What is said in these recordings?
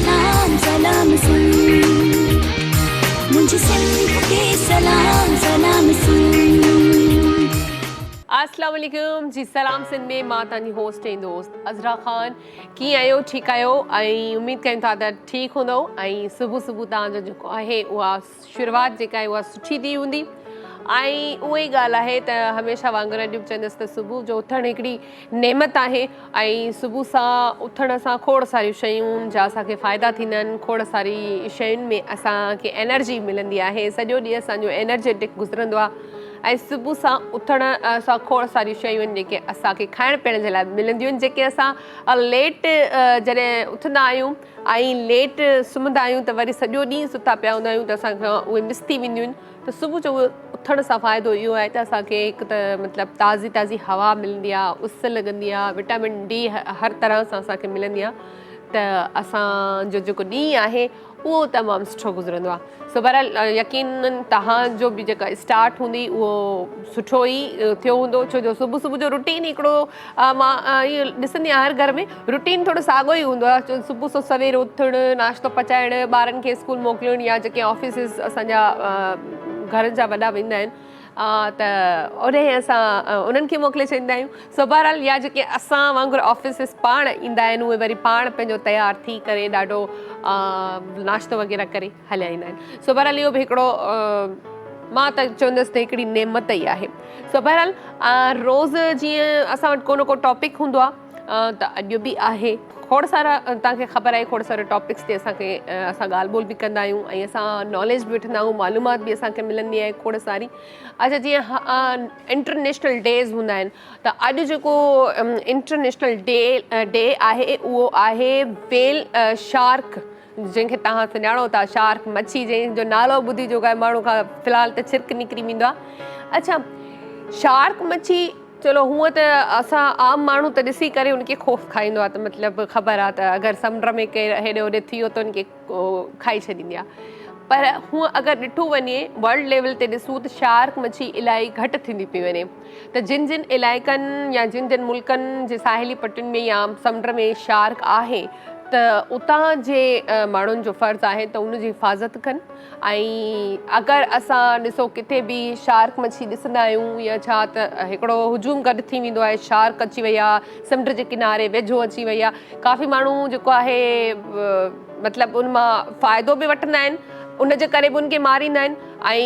سلام سلام سنڌ منهنجي سنڌ کي سلام سلام سنڌ. اسلام عليڪم جي سلام سنڌ ۾ مان توهان جي هوسٽ ۽ دوست عذرا خان ڪيئن آهيو ٺيڪ آهيو ۽ اميد ڪيون ٿا ته ٺيڪ هوندو ۽ صبح صبح توهان جو جيڪو آهي اها شروعات جيڪا آهي اها سٺي ٿي هوندي ۽ اها ئي ڳالهه آهي ته هميشه وانگر اڄ به چوندس ته صبح جو اٿڻ هڪڙي نعمت آهي ۽ صبح سان اٿڻ سان کوڙ ساريون شيون جا اسان کي فائدا ٿيندا آهن کوڙ ساري شين ۾ اسان کي انرجي ملندي آهي سڄو ڏينهن اسان جو انرجيٽڪ گذرندو آهي ۽ صبح سان اٿڻ سان کوڙ ساريون شيون آهن جيڪي اسان کي کائڻ پيئڻ جي لاء ملنديون آهن جيڪي اسان ليٽ جڏهن اٿندا آهيون ۽ ليٽ سمهندا آهيون ته وري سڄو ڏينهن ستا پيا هوندا آهيون ته اسان کان اهي مس ٿي وينديون آهن ته صبح جو اٿڻ سان فائدو اهو آهي ته اسان کي هڪ ته مطلب تازي تازي هوا ملندي آهي اس لڳندي آهي وٽامن ڊي هر طرح سان اسان کي ملندي آهي ته اسان جو جيڪو ڏينهن آهي اهو تمام سٺو گذرندو آهي سو بهرحال يقينن توهان جو به جيڪا اسٽارٽ هوندي اهو سٺو ئي ٿيو هوندو ڇو جو صبح صبح جو روٽين هڪڙو مان اهو ڏسندي آهيان هر گهر ۾ روٽين ٿورو ساڳو ئي هوندو آهي صبح سو سوير اٿڻ ناشتو پچائڻ ٻارن کي اسڪول موڪلڻ يا جيڪي آفيسز اسان جا گهرن جا وڏا ويندا آهن ته انهي اسان انهن کي موڪلي ڇڏيندا آهيون سو بهرحال يا جيڪي اسان وانگر آفيسز پاڻ ايندا آهن اهي وري پاڻ پنهنجو تيار ٿي ڪري ڏاڍو ناشتو وغيره ڪري هليا ايندا آهن سو بهرحال اهو به هڪڙو مان ته چوندس ته هڪڙي نعمت ئي آهي سو بهرحال روز جيئن اسان وٽ ڪو نه ڪو ٽاپڪ هوندو آهي ته اڄ به آهي کوڙ سارا توهان کي خبر آهي کوڙ سارا ٽاپڪس تي اسان کي اسان ڳالهه ٻولهه به ڪندا آهيون ۽ اسان ناليج به وٺندا آهيون معلومات به اسان کي ملندي آهي کوڙ ساري اچا جيئن انٽرنيشنل ڊيز هوندا آهن ته اڄ جيڪو انٽرنيشنل ڊي ڊي آهي اهو آهي ويل شارڪ جنهن کي توهان سڃاڻو ٿا شارڪ مڇي جنهن جو نالو ٻڌي جو ماڻهو کان في الحال ته ڇرڪ نڪري ويندو آهي اچا شارڪ مڇي چلو هونء ته اسان عام ماڻهو ته ڏسي ڪري ان کي خوف کائيندو آهي ته مطلب خبر آهي ته اگر سمنڊ ۾ ڪير هيڏي هوڏي ٿي ويو ته ان کي کائي ڇڏيندي آهي پر هونء اگر ڏٺو وڃي ورلڊ ليول تي ڏسون ته شارڪ مڇي الاهي گهٽ ٿيندي پئي وڃي ته جن جن علائقن يا جن جن ملڪن جي ساحلي پٽين ۾ يا سمنڊ ۾ شارڪ آهي ته اتان جي ماڻهن جو فرض آهي ته ان جي حفاظت ڪن ۽ اگر اسان ڏسو ڪٿي به شارڪ مڇي ڏسندا آهيون يا ڇا ته هڪڙو هجوم گڏ ٿي ويندو آهي شارڪ اچي وئي آهي سمنڊ جي ڪناري ويجهو اچي وئي آهي ڪافي ماڻهو جيڪو آهي مطلب ان مان فائدو به وٺندا آهن ان جي ڪري به ان کي ماريندا آهن ۽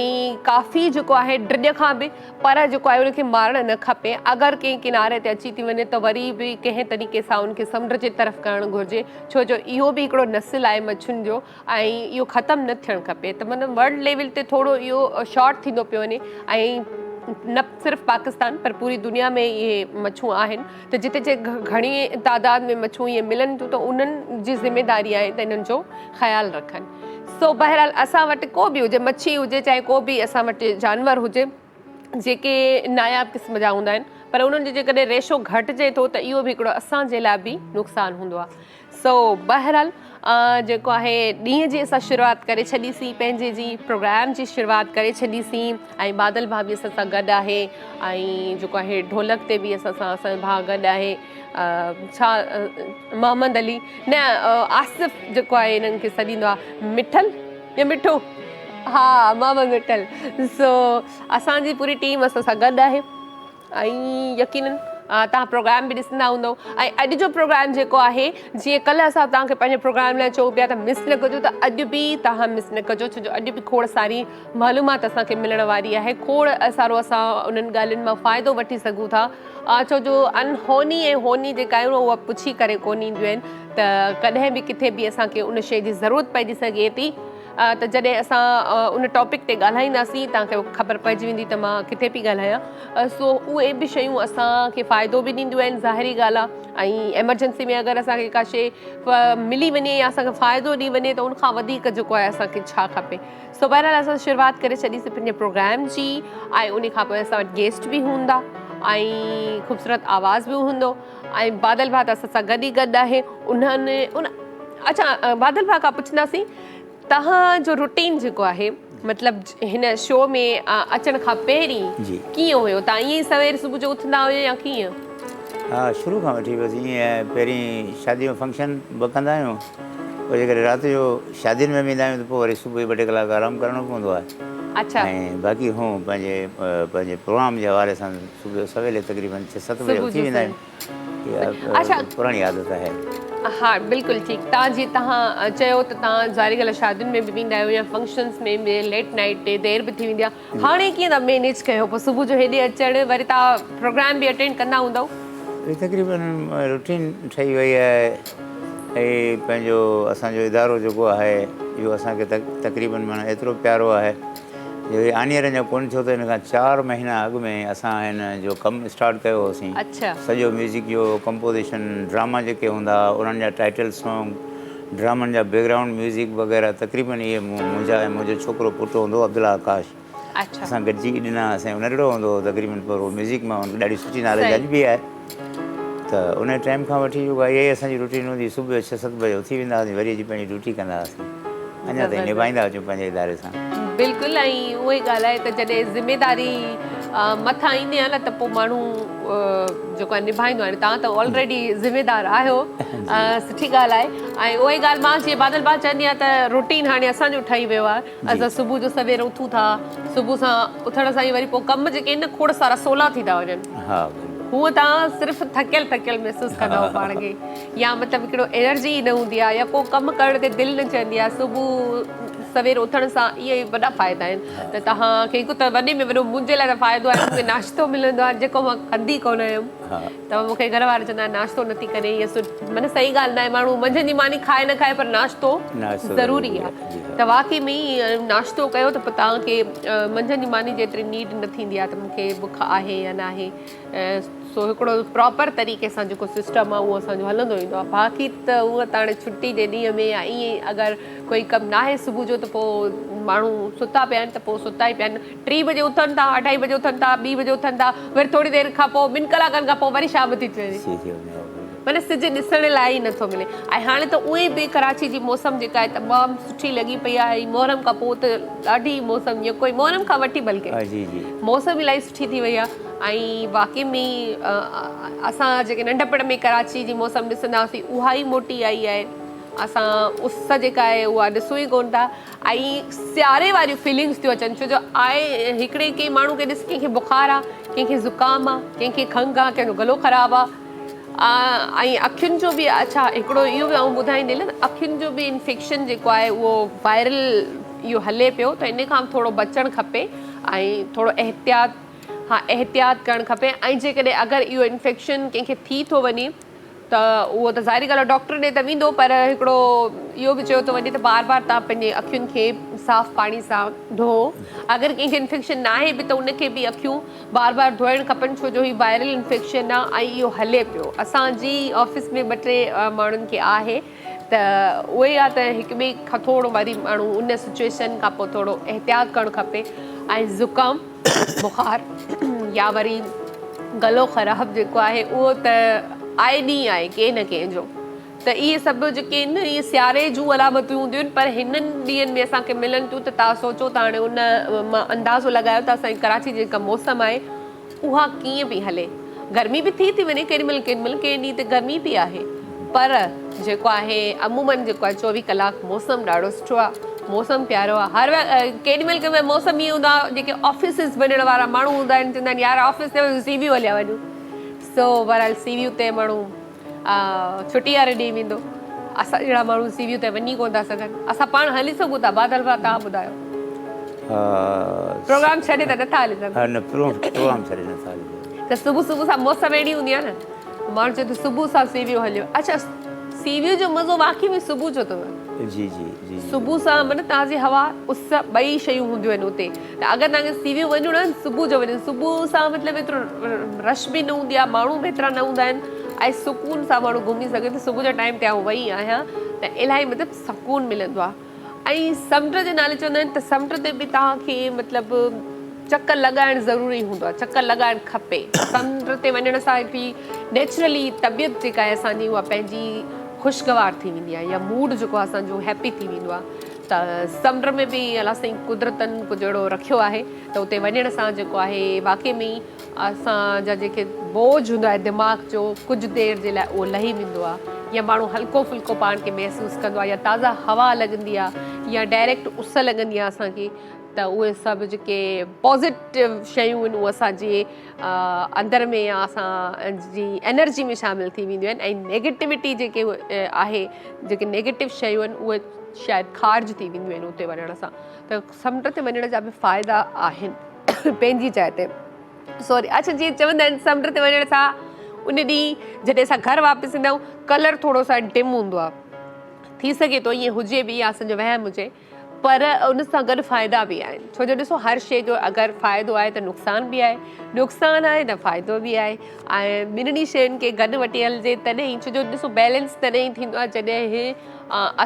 ڪافي جيڪو آهي ڊڄ کان به پر جيڪو آهي ان کي مارڻ نه کپي اگر ڪنهن ڪناري تي اچي ٿي وڃي ته وري به ڪنهن طريقي سان ان کي سمنڊ جي طرف ڪرڻ گهرجي ڇو جو اهو به هڪڙو نسل آهي مڇين جو ۽ اهو ختم نه ٿيڻ کپي ته مطلب ورلڊ ليول تي ٿورو اهو شارٽ ٿيندو پيو وڃي ۽ نه صرف پاڪستان پر پوري دنيا ۾ اهي مڇون آهن ته جتي جي گهڻي تعداد ۾ مڇون اهي ملن ٿيون ته انهن جي ذميداري آهي ته انهن جو خيال رکن سو بهرحال اسان وٽ ڪو به هجي مڇي هجي چاهي ڪو به اسان وٽ جانور هجي جيڪي ناياب قسم جا هوندا آهن پر انهن جو جيڪڏهن ريشو گهٽجي ٿو ته اهو به هڪڙو اسان جي لاء به نقصان هوندو آهي سو بهرحال جيڪو آهي ڏينهن جي اسان شروعات ڪري ڇڏي سين پنهنجي جي پروگرام جي شروعات ڪري ڇڏي سين ۽ بادل ڀاء به اسان سان گڏ آهي ۽ جيڪو آهي ڍولڪ تي به اسان سان اسان جو ڀاء گڏ آهي ڇا محمد علي نه آصف جيڪو آهي انهن کي سڏيندو آهي مٺل يا مٺو ها محمد مٺل سو اسان جي پوري ٽيم اسان سان گڏ آهي ۽ يقينن توهان پروگرام به ڏسندا هوندو ۽ اڄ جو پروگرام جيڪو آهي جيئن ڪلهه اسان توهان کي پنهنجي پروگرام لاء چئون پيا ته مس نه ڪجو ته اڄ به توهان مس نه ڪجو ڇو جو اڄ به کوڙ ساري معلومات اسان کي ملڻ واري آهي کوڙ سارو اسان انهن ڳالهين مان فائدو وٺي سگهون ٿا ڇو جو انهوني ۽ هوني جيڪا آهي اها پڇي ڪري ڪونه اينديون آهن ته ڪڏهن به ڪٿي به اسان کي ان شيء جي ضرورت پئجي سگهي ٿي ته جڏهن اسان ان ٽاپڪ تي ڳالهائينداسين توهان کي خبر پئجي ويندي ته مان ڪٿي پئي ڳالهايان سو اهي به شيون اسان کي فائدو به ڏينديون آهن ظاهري ڳالهه آهي ۽ ايمرجنسي ۾ اگر اسان کي ڪا شي ملي وڃي يا اسان کي فائدو ڏئي وڃي ته ان کان وڌيڪ جيڪو آهي اسان کي ڇا کپي سو بهرحال اسان شروعات ڪري ڇڏيسين پنهنجي پروگرام جي ۽ ان کان پوء اسان وٽ گيسٽ به هوندا ۽ خوبصورت آواز به هوندو ۽ بادل ڀاء ته اسان سان گڏ ئي گڏ آهي انهن ان اڇا بادل ڀاء کان پڇنداسين توهان جو روٽين جيڪو آهي مطلب هن شو ۾ اچڻ کان پهرين ڪيئن هيو توهان ائين ئي سوير صبح جو اٿندا هيو يا ڪيئن؟ ها شروع کان وٺي بس ائين پهرين شادي جو فنڪشن به ڪندا آهيون پوء جيڪڏهن رات جو شادين ۾ ويندا آهيون ته پوء وري صبح جو ٻه ٽي ڪلاڪ آرام ڪرڻو پوندو آهي. اڇا. ۽ باقي هون پنهنجي پنهنجي پروگرام جي حوالي سان صبح جو سويل تقريبن ڇهه ست بجي اٿي ويندا آهيون. اها پراڻي عادت آهي. ها بلڪل ٺيڪ تان جي تهان چيو ته تهان ظاهري ڳالهه شادين ۾ به ويندا آهيو يا فنڪشنس ۾ به ليٽ نائيٽ تي دير به ٿي ويندي آهي هاڻي ڪيئن ٿا مينيج ڪيو پوء صبح جو هيڏي اچڻ وري تهان پروگرام به اٽينڊ ڪندا هوندؤ. هي تقريبن روٽين ٺهي وئي آهي هي پنهنجو اسان جو ادارو جيڪو آهي اهو اسان کي تقريبن معنيٰ ايترو پيارو آهي جو هي آنيئر اڃا ڪونه ٿيو ته ان کان چار مهينا اڳ ۾ اسان هن جو ڪم اسٽارٽ ڪيو هوسين سڄو ميوزڪ جو ڪمپوزيشن ڊراما جيڪي هوندا هئا انهن جا ٽائيٽل سانگ ڊرامن جا بيڪ گرائونڊ ميوزڪ وغيره تقريبن اهي منهنجا ۽ منهنجو ڇوڪرو پٽ هوندو هو عبدالله آڪاش اسان گڏجي ڏنا هئاسين هو ننڍڙو هوندو هو تقريبن پر هو ميوزڪ مان هن کي ڏاڍي سٺي ناليج اڄ به آهي ته ان ٽائيم کان وٺي جيڪو آهي اها ئي اسان جي روٽين هوندي هئي صبح جو ڇهه ست بجي اٿي ويندا هئاسين وري اچي پنهنجي ڊيوٽي ڪندا هئاسين اڃا تائين نڀائيندا اچون پنهنجي اداري سان. بلڪل ۽ اها ئي ڳالهه آهي ته جڏهن ذميداري مٿان ايندي آهي نه ته پوء ماڻهو جيڪو آهي نڀائيندو آهي توهان ته آلريڊي ذميدار آهيو سٺي ڳالهه آهي ۽ اها ئي ڳالهه مان جيئن بادل ڀاء چوندي آهيان ته روٽين هاڻي اسان جو ٺهي ويو آهي اسان صبح جو سوير اٿون ٿا صبح سان اٿڻ سان ئي وري پوء ڪم جيڪي آهن نه کوڙ سارا سولا ٿي ٿا وڃن هونء توهان صرف ٿڪيل ٿڪيل محسوس ڪندا آهيو پاڻ کي يا مطلب هڪڙو انرجي ئي نه هوندي آهي يا ڪو ڪم ڪرڻ تي دل نه چوندي آهي صبح سوير اٿڻ سان اهي وڏا فائدا آهن ته توهان کي هڪ ته وڏي ۾ وڏو منهنجي لاء ته فائدو آهي مونکي ناشتو ملندو آهي جيڪو مان ڪندي ڪونه هيم ته مون کي گهر وارا چوندا آهن ناشتو نٿي ڪرين ائين سو معنيٰ صحيح ڳالهه ناهي ماڻهو منجهند جي ماني کائي نه کائي پر ناشتو ضروري آهي ته واقعي ۾ ناشتو ڪيو ته پوء توهان کي منجهند جي ماني جي ايتري نيڊ نه ٿيندي آهي ته مون کي بک آهي يا ناهي سو هڪڙو پراپر طريقي سان جيڪو سسٽم آهي اهو اسان جو هلندو ايندو آهي باقي ته هونء ته هاڻي ڇٽي جي ڏينهن ۾ يا ائين اگر ڪوئي ڪم ناهي صبح جو ته پوء ماڻهو ستا پيا آهن ته پوء ستا ئي پيا آهن ٽي بجي اٿن ٿا، اڍائي بجي اٿن ٿا، ٻي بجي اٿن ٿا، وري ٿوري دير کان پوء ٻن ڪلاڪن کان پوء وري شام ٿي ٿي وڃي. معنيٰ سج ڏسڻ لاء ئي نٿو ملي. ۽ هاڻي ته اونئن به ڪراچي جي موسم جيڪا آهي تمام سٺي لڳي پئي آهي ۽ محرم کان پوء ته ڏاڍي موسم يڪو ئي محرم کان وٺي بلڪه موسم الاهي سٺي ٿي وئي آهي ۽ واقعي ۾ اسان جيڪي ننڍپڻ ۾ ڪراچي جي موسم ڏسندا هئاسين اها ئي موٽي آئي آهي. اسان اس جيڪا آهي اها ڏسون ئي ڪونه ٿا. ۽ سياري واريون فيلنگس ٿيون اچن ڇو جو آء هڪڙي ڪنهن ماڻهو کي ڏس ڪنهن کي بخار آ ڪنهن کي زڪام آ ڪنهن کي کنگهه آ ڪنهن جو گلو خراب آ ۽ اکين جو به اڇا هڪڙو اهو به آئون ٻڌائيندي هلان اکين جو به انفيڪشن جيڪو آهي اهو وائرل اهو هلي پيو ته ان کان ٿورو بچڻ کپي ۽ ٿورو احتياط ها احتياط ڪرڻ کپي ۽ جيڪڏهن اگر اهو انفيڪشن ڪنهن کي ٿي ٿو وڃي ته اهو ته ظاهري ڳالهه آهي ڊاڪٽر ڏي ته ويندو پر هڪڙو اهو به چيو ٿو وڃي ته بار بار توهان پنهنجي اکين کي صاف پاڻي سان ڌوئو اگر ڪنهن کي انفيڪشن ناهي به ته ان کي به اکيون بار بار ڌوئڻ کپن ڇو جو هي وائرل انفيڪشن آهي ۽ اهو هلي پيو اسان جي آفيس ۾ ٻه ٽي ماڻهن کي آهي ته اهي آ ته هڪ ٻئي کان ٿورو وري ماڻهو ان سچويشن کان پوء ٿورو احتياط ڪرڻ کپي ۽ زڪام بخار يا وري گلو خراب جيڪو آهي اهو ته آئي ڏينهن آهي ڪنهن نه ڪنهن جو ته اهي سڀ جيڪي آهن اهي سياري جون علامتون هونديون آهن پر هنن ڏينهن ۾ اسان کي ملن ٿيون ته توهان سوچو ته هاڻي ان مان اندازو لڳايو ته اسان جي ڪراچي جي جيڪا موسم آهي اها ڪيئن پئي هلي. گرمي به ٿي ٿي وڃي ڪيڏي مهل ڪيڏي مهل ڪنهن ڏينهن ته گرمي به آهي پر جيڪو آهي عمومن جيڪو آهي 24 ڪلاڪ موسم ڏاڍو سٺو آهي موسم پيارو آهي هر ڪيڏي مهل ڪيڏي مهل موسم ائين هوندو آهي جيڪي آفيسز وڃڻ وارا ماڻهو هوندا آهن چوندا آهن يار آفيس نه وڃون سي ويو هليا وڃون سو بهرحال سي ويو تي ماڻهو ڇٽي واري ڏينهن ويندو. اسان جهڙا ماڻهو سي ويو تي وڃي ڪونه ٿا سگهن. اسان پاڻ هلي سگهون ٿا. بادل ڀاء توهان ٻڌايو. پروگرام ڇڏي ته نٿا هلي سگهون. ها نه پروگرام ڇڏي نٿا هلي سگهون. ته صبح صبح سان موسم اهڙي هوندي آهي نه ماڻهو چوي ٿو صبح سان سي ويو هليو. اڇا سي ويو جو مزو واقعي ۾ صبح جو اٿو. جي جي جي. صبح سان معنيٰ تازي هوا اس ٻئي شيون هونديون آهن اتي. ته اگر توهان کي سي ويو وڃڻو آهي صبح جو وڃو صبح سان مطلب ايترو رش به نه هوندي آهي ماڻهو به ايترا نه هوندا آهن ۽ سڪون سان ماڻهو گهمي سگهي ٿو صبح جو ٽائيم تي آئون وئي آهيان ته الاهي مطلب سڪون ملندو آهي ۽ سمنڊ جي نالي چوندا آهن ته سمنڊ تي به توهان کي مطلب چڪر لڳائڻ ضروري هوندو آهي چڪر لڳائڻ کپي سمنڊ تي وڃڻ سان هڪڙي نيچرلي طبيعت جيڪا آهي اسان جي اها پنهنجي خوشگوار ٿي ويندي آهي يا موڊ جيڪو آهي اسان جو هيپي ٿي ويندو آهي. ته سمنڊ ۾ به الله سائين قدرتن ڪجهه اهڙو رکيو آهي ته اتي وڃڻ سان جيڪو آهي واقعي ۾ ئي اسان جا جيڪي بوجهه هوندو آهي دماغ جو ڪجهه دير جي لاء اهو لهي ويندو آهي يا ماڻهو هلڪو ڦلڪو پاڻ کي محسوس ڪندو آهي يا تازا هوا لڳندي آهي يا ڊائريڪٽ اس لڳندي آهي اسان کي ته اهي سڀ جيڪي پازيٽو شيون آهن اهي اسان جي اندر ۾ يا اسان جي انرجي ۾ شامل ٿي وينديون آهن ۽ نيگيٽوٽي جيڪي آهي جيڪي نيگيٽو شيون آهن اهي شايد خارج ٿي وينديون آهن اتي وڃڻ سان ته سمنڊ تي وڃڻ جا به فائدا آهن پنهنجي جاء تي سوري اڇا جيئن چوندا آهن سمنڊ تي وڃڻ سان ان ڏينهن جڏهن اسان گهر واپس ايندا آهيون ڪلر ٿورو سا ڊم هوندو آهي ٿي سگهي ٿو ائين هجي به يا اسان جو وهم هجي پر ان سان گڏ فائدا به آهن ڇو جو ڏسو هر شيء جو اگر فائدو آهي ته نقصان به آهي نقصان آهي ته فائدو به آهي ۽ ٻنهي شين کي گڏ وٺي هلجي تڏهن ئي ڇو جو ڏسو بيلنس تڏهن ئي ٿيندو آهي جڏهن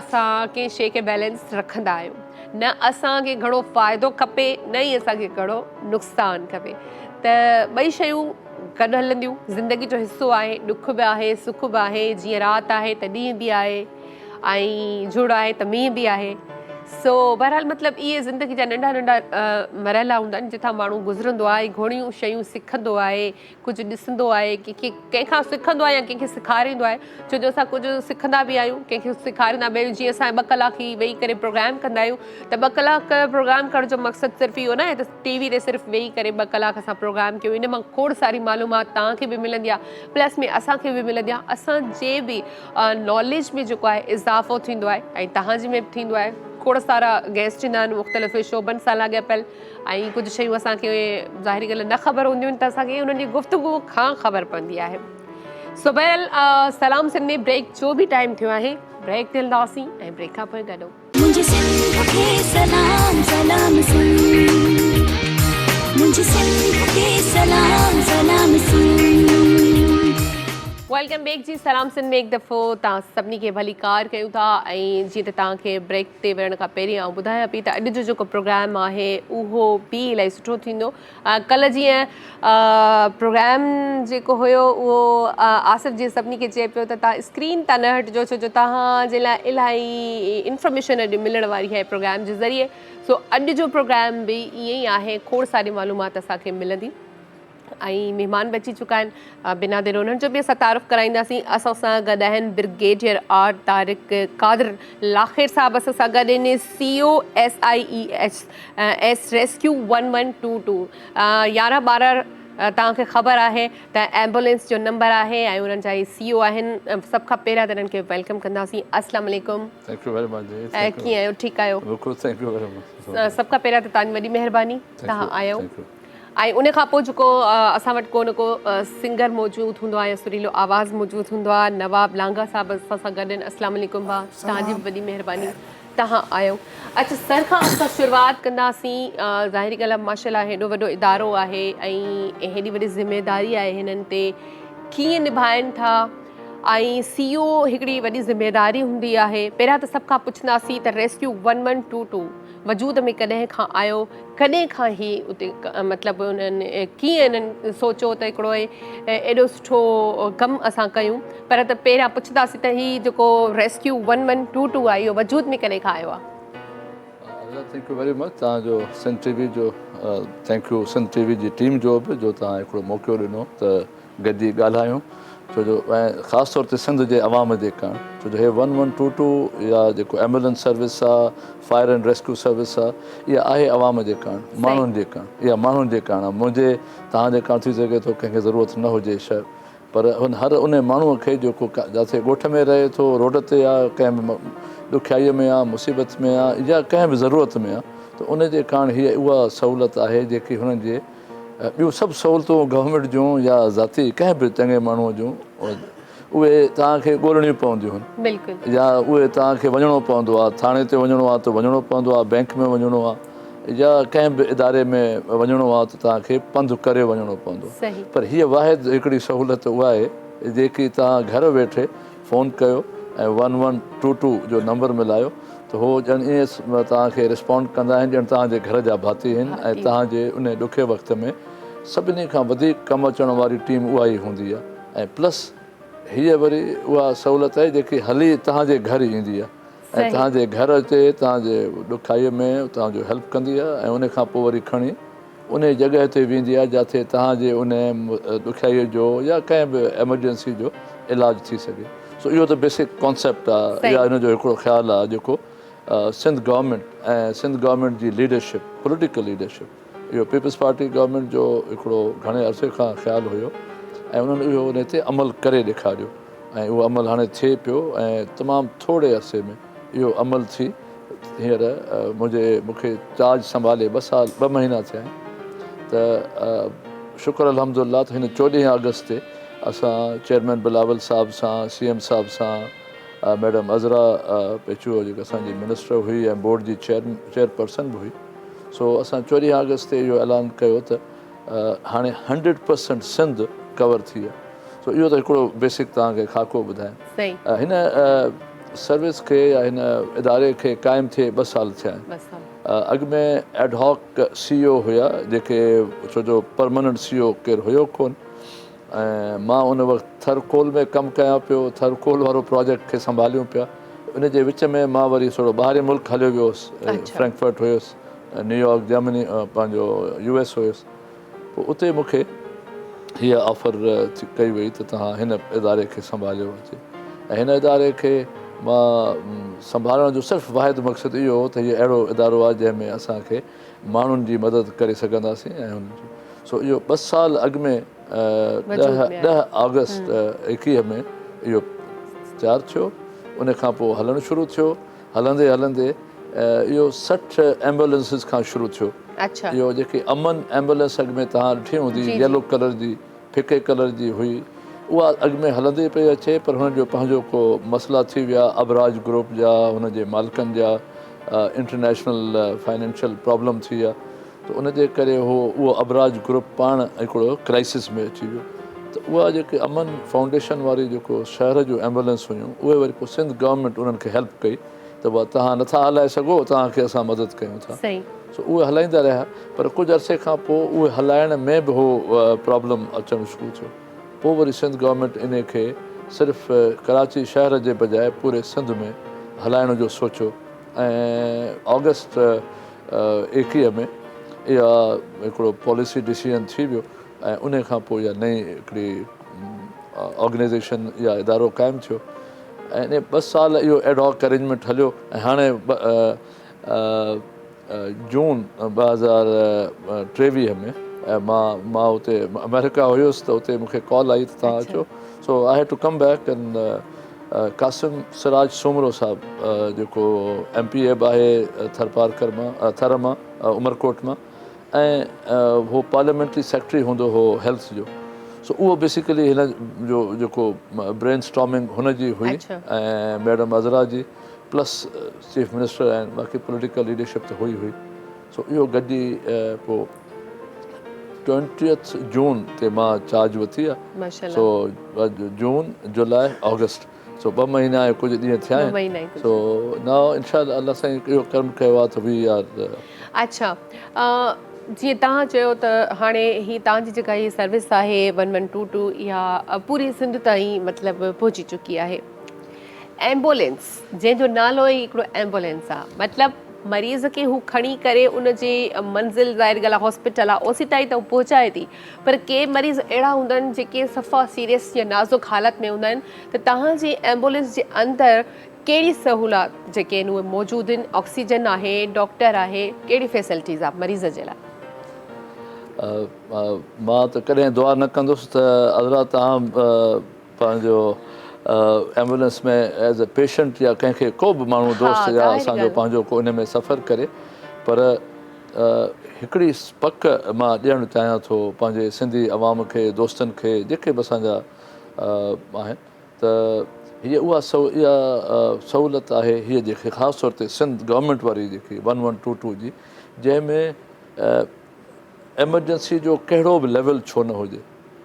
اسان ڪنهن شيء کي بيلنس رکندا آهيون نه اسان کي گهڻو فائدو کپي نه ئي اسان کي گهڻو نقصان کپي ته ٻئي شيون گڏ هلنديون زندگي جو حصو آهي ڏک به آهي سک به آهي جيئن رات آهي ته ڏينهن به آهي ۽ جهڙ آهي ته مينهن به آهي سو بهرحال مطلب اهي زندگي جا ننڍا ننڍا مرحلا هوندا آهن جتان ماڻهو گذرندو آهي گهڻيون شيون سکندو آهي ڪجهه ڏسندو آهي ڪنهن کي ڪنهن کان سکندو آهي يا ڪنهن کي سيکاريندو آهي ڇو جو اسان ڪجهه سکندا به آهيون ڪنهن کي سيکاريندا به آهيون جيئن اسان ٻه ڪلاڪ هي ويهي ڪري پروگرام ڪندا آهيون ته ٻه ڪلاڪ پروگرام ڪرڻ جو مقصد صرف اهو نه آهي ته ٽي وي تي صرف ويهي ڪري ٻه ڪلاڪ اسان پروگرام ڪيون ان مان کوڙ ساري معلومات توهان کي به ملندي آهي پلس ۾ اسان کي به ملندي آهي اسان جي به ناليج ۾ جيڪو آهي اضافو ٿيندو آهي ۽ توهان جي ۾ به ٿيندو آهي کوڙ سارا گيسٽ ايندا آهن مختلف شعبن سان لاڳاپيل ۽ ڪجهه شيون اسان کي ظاهري ڳالهه نه خبر هونديون آهن ته اسان کي انهن جي گفتگو کان خبر پوندي آهي. سو بهرحال سلام سنڌ ۾ بريڪ جو به ٽائيم ٿيو آهي بريڪ تي هلنداسين ۽ بريڪ کان پوء گڏو. منهنجي سنڌ کي سلام سلام سنڌ منهنجي سنڌ کي سلام سلام سنڌ. Welcome back جي سلام سنڌ ۾ هڪ دفعو توهان سڀني کي ڀليڪار ڪيون ٿا ۽ جيئن ته توهان کي بريڪ تي وڃڻ کان پهرين آئون ٻڌايان پئي ته اڄ جو جيڪو پروگرام آهي اهو به الاهي سٺو ٿيندو. ڪلهه جيئن پروگرام جيڪو هيو اهو آصف جيئن سڀني کي چئي پيو ته توهان اسڪرين تان نه هٽجو ڇو جو توهان جي لاء الاهي انفارميشن اڄ ملڻ واري آهي پروگرام جي ذريعي سو اڄ جو پروگرام به ائين ئي آهي کوڙ ساري معلومات اسان کي ملندي. ۽ مهمان به اچي چڪا آهن بنا دير انهن جو به اسان تعارف ڪرائينداسين اسان سان گڏ آهن برگيڊيئر آر طارق قادر لاخير صاحب اسان سان گڏ آهن C O S I E H S rescue one one two two 11 12 توهان کي خبر آهي ته ايمبولينس جو نمبر آهي ۽ انهن جا هي سي او آهن سڀ کان پهريان ته انهن کي welcome ڪنداسين السلام عليڪم thank you very much جي ڪيئن آهيو ٺيڪ آهيو بلڪل thank you very much سڀ کان پهريان ته توهان جي وڏي مهرباني توهان آيو ۽ ان کان پوء جيڪو اسان وٽ ڪو نه ڪو سنگر موجود هوندو آهي يا سريلو آواز موجود هوندو آهي نواب لانگا صاحب اسان سان گڏ آهن اسلام عليڪم ڀاء توهان جي به وڏي مهرباني توهان آيو اچ سر کان اسان شروعات ڪنداسين ظاهري ڳالهه آهي ماشاء الله هيڏو وڏو ادارو آهي ۽ هيڏي وڏي ذميداري آهي هنن تي ڪيئن نڀائن ٿا ۽ سي او هڪڙي وڏي ذميداري هوندي آهي پهريان ته سڀ کان پڇنداسين ته rescue one one two two وجود ۾ ڪڏهن کان آيو، ڪڏهن کان هي اتي مطلب انهن ڪيئن انهن سوچيو ته هڪڙو ايڏو سٺو ڪم اسان ڪيون پر ته پهريان پڇنداسين ته هي جيڪو rescue one one two two آهي اهو وجود ۾ ڪڏهن کان آيو آهي؟ الله thank you very much توهان جو سنڌ ٽي وي جو thank you Sindh T V جي ٽيم جو به جو توهان هڪڙو موقعو ڏنو ته گڏجي ڳالهايون ڇو جو ۽ خاص طور تي سنڌ جي عوام جي ڪاڻ ڇو جو هي ون ون ٽو ٽو يا جيڪو ايمبولينس سروس آ فائر اينڊ ريسڪيو سروس آ اها آهي عوام جي ڪاڻ ماڻهن جي ڪاڻ اها ماڻهن جي ڪاڻ آ منهنجي توهان جي ڪاڻ ٿي سگهي ٿو ڪنهن کي ضرورت نه هجي شيء پر هن هر ان ماڻهو کي جيڪو جاٿي ڳوٺ ۾ رهي ٿو روڊ تي آ ڪنهن به ڏکيائي ۾ آ مصيبت ۾ آ يا ڪنهن به ضرورت ۾ آ ته ان جي ڪاڻ هي اها سهولت آهي جيڪي هنن جي ٻيون سڀ سهولتون گورنمينٽ جون يا ذاتي ڪنهن به چڱي ماڻهوء جون اهي توهان کي ڳولڻيون پونديون آهن بلڪل يا اهي توهان کي وڃڻو پوندو آهي ٿاڻي تي وڃڻو آهي ته وڃڻو پوندو آهي بئنڪ ۾ وڃڻو آهي يا ڪنهن به اداري ۾ وڃڻو آهي ته توهان کي پنڌ ڪري وڃڻو پوندو صحيح پر هيء واحد هڪڙي سهولت اها آهي جيڪي توهان گهر ويٺي فون ڪيو ۽ ون ون ٽو ٽو جو نمبر ملايو ته هو ڄڻ ائين توهان کي رسپانڊ ڪندا آهن ڄڻ توهان جي گهر جا ڀاتي آهن ۽ توهان جي انهي ڏکي وقت ۾ سڀني کان وڌيڪ ڪم اچڻ واري ٽيم اها ئي هوندي آهي ۽ پلس هيء وري اها سهولت آهي جيڪي هلي توهان جي گهر ايندي آهي. ۽ توهان جي گهر اچي توهان جي ڏکائي ۾ توهان جو هيلپ ڪندي آهي ۽ ان کان پوء وري کڻي ان جڳهه تي ويندي آهي جاٿي توهان جي ان ڏکيائي جو يا ڪنهن به ايمرجنسي جو علاج ٿي سگهي. سو اهو ته بيسڪ ڪانسيپٽ آهي يا ان جو هڪڙو خيال آهي جيڪو سنڌ گورنمينٽ ۽ سنڌ گورنمينٽ جي ليڊرشپ، پوليٽيڪل ليڊرشپ، اهو پيپلز پارٽي گورنمينٽ جو هڪڙو گهڻي عرصي کان خيال هيو ۽ انهن اهو ان تي عمل ڪري ڏيکاريو ۽ اهو عمل هاڻي ٿئي پيو ۽ تمام ٿوري عرصي ۾ اهو عمل ٿي هينئر منهنجي مون کي چارج سنڀالي ٻه سال ٻه مهينا ٿيا آهن ته شڪر الحمد الله ته هن چوڏهين آگسٽ تي اسان چيئرمين بلاول صاحب سان سي ايم صاحب سان ميڊم عذرا پيچوهو جيڪا اسان جي منسٽر هئي ۽ بورڊ جي چيئرپرسن به هئي سو اسان چوڏهين آگسٽ تي اهو اعلان ڪيو ته هاڻي هنڊريڊ پرسنٽ سنڌ ڪور ٿي آهي سو اهو ته هڪڙو بيسڪ توهان کي خاڪو ٻڌايم هن سروس کي يا هن اداري کي قائم ٿئي ٻه سال ٿيا آهن اڳ ۾ ايڊهاڪ سي او هيا جيڪي ڇو جو پرماننٽ سي او ڪير هيو ڪون ۽ مان ان وقت ٿر ڪول ۾ ڪم ڪيان پيو، ٿر ڪول وارو پراجيڪٽ کي سنڀاليون پيا، ان جي وچ ۾ مان وري ٿورو ٻاهرين ملڪ هليو ويو هوس، فرينڪفرٽ هيس، نيويارڪ، جرمني پنهنجو يو ايس هيس، پوء اتي مون کي هيء آفر ڪئي وئي ته توهان هن اداري کي سنڀاليو اچي ۽ هن اداري کي مان سنڀالڻ جو صرف واحد مقصد اهو هو ته هيء اهڙو ادارو آهي جنهن ۾ اسان کي ماڻهن جي مدد ڪري سگهنداسين ۽ هن جي سو اهو ٻه سال اڳ ۾ ڏهه آگسٽ ايڪيهه ۾ اهو تيار ٿيو ان کان پوء هلڻ شروع ٿيو هلندي هلندي اهو 60 ايمبولنسز کان شروع ٿيو اهو جيڪي امن ايمبولنس اڳ ۾ توهان ڏٺي هوندي يلو ڪلر جي ڦڪي ڪلر جي هئي اها اڳ ۾ هلندي پئي اچي پر هن جو پنهنجو ڪو مسئلا ٿي ويا ابراج گروپ جا هن جي مالڪن جا انٽرنيشنل فائنينشل پرابلم ٿي ويا ته ان جي ڪري هو اهو ابراج گروپ پاڻ هڪڙو ڪرائسس ۾ اچي ويو ته اها جيڪي امن فائونڊيشن واري جيڪو شهر جون ايمبولينس هيون اهي وري پوء سنڌ گورنمينٽ انهن کي هيلپ ڪئي ته بابا توهان نٿا هلائي سگهو توهان کي اسان مدد ڪيون ٿا سو اهي هلائيندا رهيا پر ڪجهه عرصي کان پوء اهي هلائڻ ۾ به هو پرابلم اچڻ شروع ٿيو پوء وري سنڌ گورنمينٽ انهي کي صرف ڪراچي شهر جي بجاء پوري سنڌ ۾ هلائڻ جو سوچيو ۽ آگسٽ 21 ۾ اها هڪڙو پاليسي ڊسيزن ٿي ويو ۽ انهي کان پوء اها نئين هڪڙي آرگنائيزيشن يا ادارو قائم ٿيو ۽ انهي ٻه سال اهو ايڊهاڪ ارينجمينٽ هليو ۽ هاڻي جون 2023 ۾ مان مان اتي آمريڪا هيس ته اتي مونکي ڪال آئي ته توهان اچو so I had to come back and Qasim Siraj Soomro صاحب جيڪو ايم پي اي به آهي ٿرپارڪر مان ٿر مان عمرڪوٽ مان ۽ هو پارليامينٽري سيڪريٽري هوندو هو هيلٿ جو سو اهو بيسيڪلي هن جو جيڪو برين اسٽارمنگ هن جي هئي ۽ ميڊم عذرا جي پلس چيف منسٽر ۽ باقي پوليٽيڪل ليڊرشپ ته هئي هئي سو اهو گڏجي پوء ٽوئنٽيٿ جون تي مان چارج ورتي آ سو جون جولاء آگسٽ سو ٻه مهينا ۽ ڪجهه ڏينهن ٿيا آهن سو ناء انشاء الله الله سائين اهو ڪرم ڪيو آ ته وي آر. اڇا جيئن توهان چيو ته هاڻي هي توهان جي جيڪا هي سروس آهي ون ون ٽو ٽو اها پوري سنڌ تائين مطلب پهچي چڪي آهي. ايمبولينس جنهن جو نالو ئي هڪڙو ايمبولينس آ مطلب مريض کي هو کڻي ڪري ان جي منزل ظاهر ڳالهه آ هاسپيٽل آ اوسي تائين ته هو پهچائي ٿي پر ڪي مريض اهڙا هوندا آهن جيڪي صفا سيريس يا نازڪ حالت ۾ هوندا آهن ته توهان جي ايمبولينس جي اندر ڪهڙي سهولات جيڪي آهن اهي موجود آهن آڪسيجن آهي ڊاڪٽر آهي ڪهڙي فيسلٽيز آ مريض جي لاء. مان ته ڪڏهن دعا نه ڪندس ته عذرا توهان پنهنجو ايمبولينس ۾ ايز اي پيشنٽ يا ڪنهن کي ڪو به ماڻهو دوست يا اسان جو پنهنجو ڪو ان ۾ سفر ڪري پر هڪڙي پڪ مان ڏيڻ چاهيان ٿو پنهنجي سنڌي عوام کي دوستن کي جيڪي به اسان جا آهن ته هيء اها اها سهولت آهي هيء جيڪي خاص طور تي سنڌ گورنمينٽ واري جيڪي ون ون ٽو ٽو جي جنهن ۾ ايمرجنسي جو ڪهڙو به ليول ڇو نه هجي،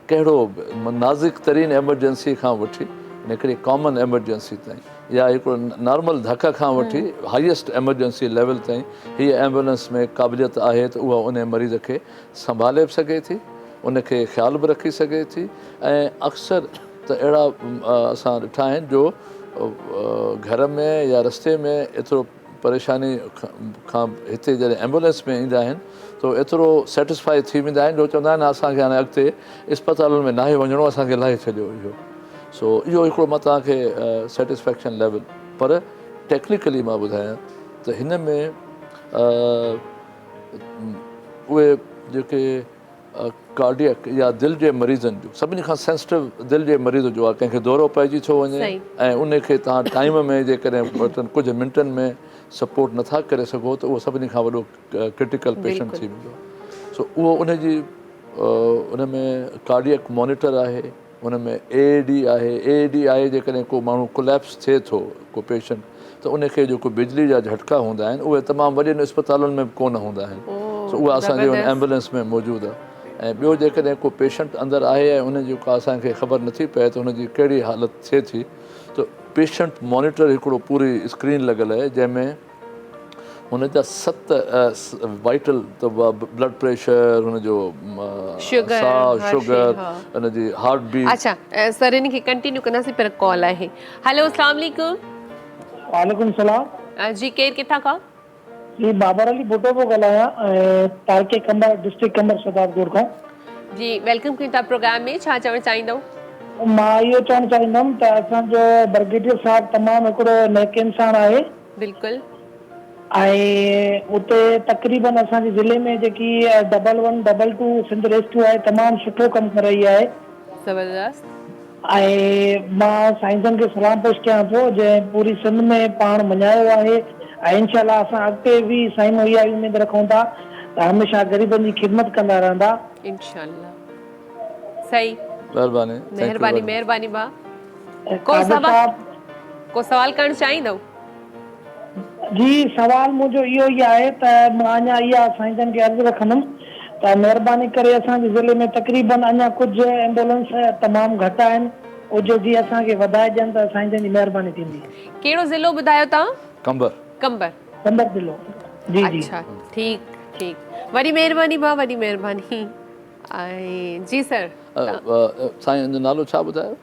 ڪهڙو به نازڪ ترين ايمرجنسي کان وٺي هڪڙي ڪامن ايمرجنسي تائين يا هڪڙو نارمل ڌڪ کان وٺي هائيسٽ ايمرجنسي ليول تائين هيء ايمبولنس ۾ قابليت آهي ته اها انهي مريض کي سنڀالي به سگهي ٿي، ان کي خيال به رکي سگهي ٿي ۽ اڪثر ته اهڙا اسان ڏٺا آهن جو گهر ۾ يا رستي ۾ ايترو پريشاني کان هتي جڏهن ايمبولينس ۾ ايندا آهن ته ايترو سيٽسفائي ٿي ويندا آهن جو چوندا آهن اسان کي هاڻي اڳتي اسپتالن ۾ ناهي وڃڻو اسان کي لاهي ڇڏيو اهو سو اهو هڪڙو مان توهان کي سيٽسفيڪشن ليول پر ٽيڪنيڪلي مان ٻڌايان ته هن ۾ اهي جيڪي ڪارڊيڪ يا دل جي مريضن جو سڀني کان سينسٽو دل جي مريض جو آهي ڪنهن کي دورو پئجي ٿو وڃي ۽ ان کي توهان ٽائيم ۾ جيڪڏهن ڪجهه منٽن ۾ سپورٽ نٿا ڪري سگهو ته اهو سڀني کان وڏو ڪرٽيڪل پيشنٽ ٿي ويندو آهي سو اهو ان جي ان ۾ ڪارڊيڪ مانيٽر آهي ان ۾ اي اي ڊي آهي، اي اي ڊي آهي جيڪڏهن ڪو ماڻهو ڪوليپس ٿئي ٿو ڪو پيشنٽ ته ان کي جيڪو بجلي جا جهٽڪا هوندا آهن اهي تمام وڏين اسپتالن ۾ به ڪونه هوندا آهن سو اها اسان جي ان ايمبولينس ۾ موجود آهي ۽ ٻيو جيڪڏهن ڪو پيشنٽ اندر آهي ۽ ان جي ڪا اسان کي خبر نٿي پئي ته ان جي ڪهڙي حالت ٿئي ٿي ته پيشنٽ مانيٽر هڪڙو پوري اسڪرين لڳل آهي جنهن ۾ هن جا 7 وائٽل ته بلڊ پريشر هن جو ساهه شگر هن جي هارٽ بيٽ. اڇا سر ان کي ڪنٽينيو ڪنداسين پر ڪال آهي. هلو اسلام عليڪم. وعليڪم السلام. جي ڪير ڪٿان کان؟ جي بابر علي ڀٽو پيو ڳالهايان ۽ تعلقي قمبر ڊسٽرڪٽ قمبر شهدادڪوٽ کان. جي welcome ڪيون ٿا پروگرام ۾ ڇا چوڻ چاهيندو؟ مان اهو چوڻ چاهيندم ته اسان جو برگيڊيئر صاحب تمام هڪڙو نيڪ انسان آهي. بلڪل. ۽ اتي تقريبن اسان جي ضلعي ۾ جيڪي double one double two Sindh rescue آهي تمام سٺو ڪم ڪري رهي آهي. زبردست. ۽ مان سائين جن کي سلام پيش ڪيان ٿو جنهن پوري سنڌ ۾ پاڻ مڃايو آهي ۽ انشاء الله اسان اڳتي به سائين مان اها ئي اميد رکون ٿا ته هميشه غريبن جي خدمت ڪندا رهندا. انشاء الله صحيح. مهرباني. مهرباني مهرباني ڀاء. ڪو سوال ڪو سوال ڪرڻ چاهيندؤ؟ جي سوال منهنجو اهو ئي آهي ته مان اڃا اها سائين جن کي عرض رکندم ته مهرباني ڪري اسان جي ضلعي ۾ تقريبن اڃا ڪجهه ايمبولنس تمام گهٽ آهن ڪجهه جي اسان کي وڌائي ڏين ته سائين جن جي مهرباني ٿيندي. ڪهڙو ضلعو ٻڌايو توهان؟ قمبر. قمبر. قمبر ضلعو جي جي. اڇا ٺيڪ ٺيڪ وڏي مهرباني ڀاء وڏي مهرباني ۽ جي سر. سائين ان جو نالو ڇا ٻڌايو؟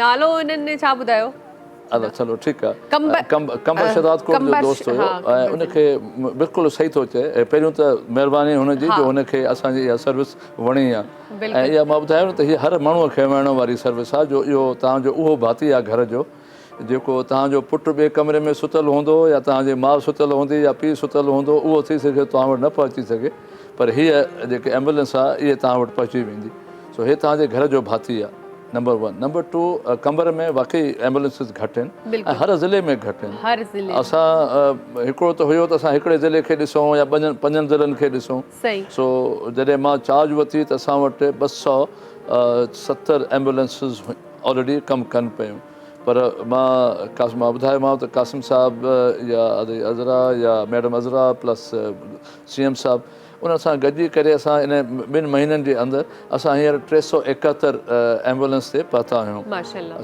نالو انهن ڇا ٻڌايو؟ ادا چلو ٺيڪ آ قمبر شهداد ڪوٽ جو دوست هيو ۽ ان کي بلڪل صحيح ٿو چئي پهريون ته مهرباني هن جي جو هن کي اسان جي اها سروس وڻي آ ۽ اها مان ٻڌايو نه ته هي هر ماڻهو کي وڻڻ واري سروس آ جو اهو توهان جو اهو ڀاتي آ گهر جو جيڪو توهان جو پٽ ٻئي ڪمري ۾ ستل هوندو يا توهان جي ماء ستل هوندي يا پيء ستل هوندو اهو ٿي سگهي توهان وٽ نه پهچي سگهي پر هيء جيڪي ايمبولينس آ اهي توهان وٽ پهچي ويندي سو هي توهان جي گهر جو ڀاتي آ. Number one number two Qambar ۾ واقعي ايمبولينسز گهٽ آهن ۽ هر ضلعي ۾ گهٽ آهن هر ضلعي اسان هڪڙو ته هيو ته اسان هڪڙي ضلعي کي ڏسون يا ٻن پنجن ضلعن کي ڏسون سو جڏهن مان چارج ورتي ته اسان وٽ 270 ايمبولينسز آلريڊي ڪم ڪن پيون پر مان قاسم مان ٻڌايومانو ته قاسم صاحب يا ادي عذرا يا madam Azra plus C M صاحب انهن سان گڏجي ڪري اسان ان ٻن مهينن جي اندر اسان هينئر 371 ايمبولينس تي پهتا آهيون.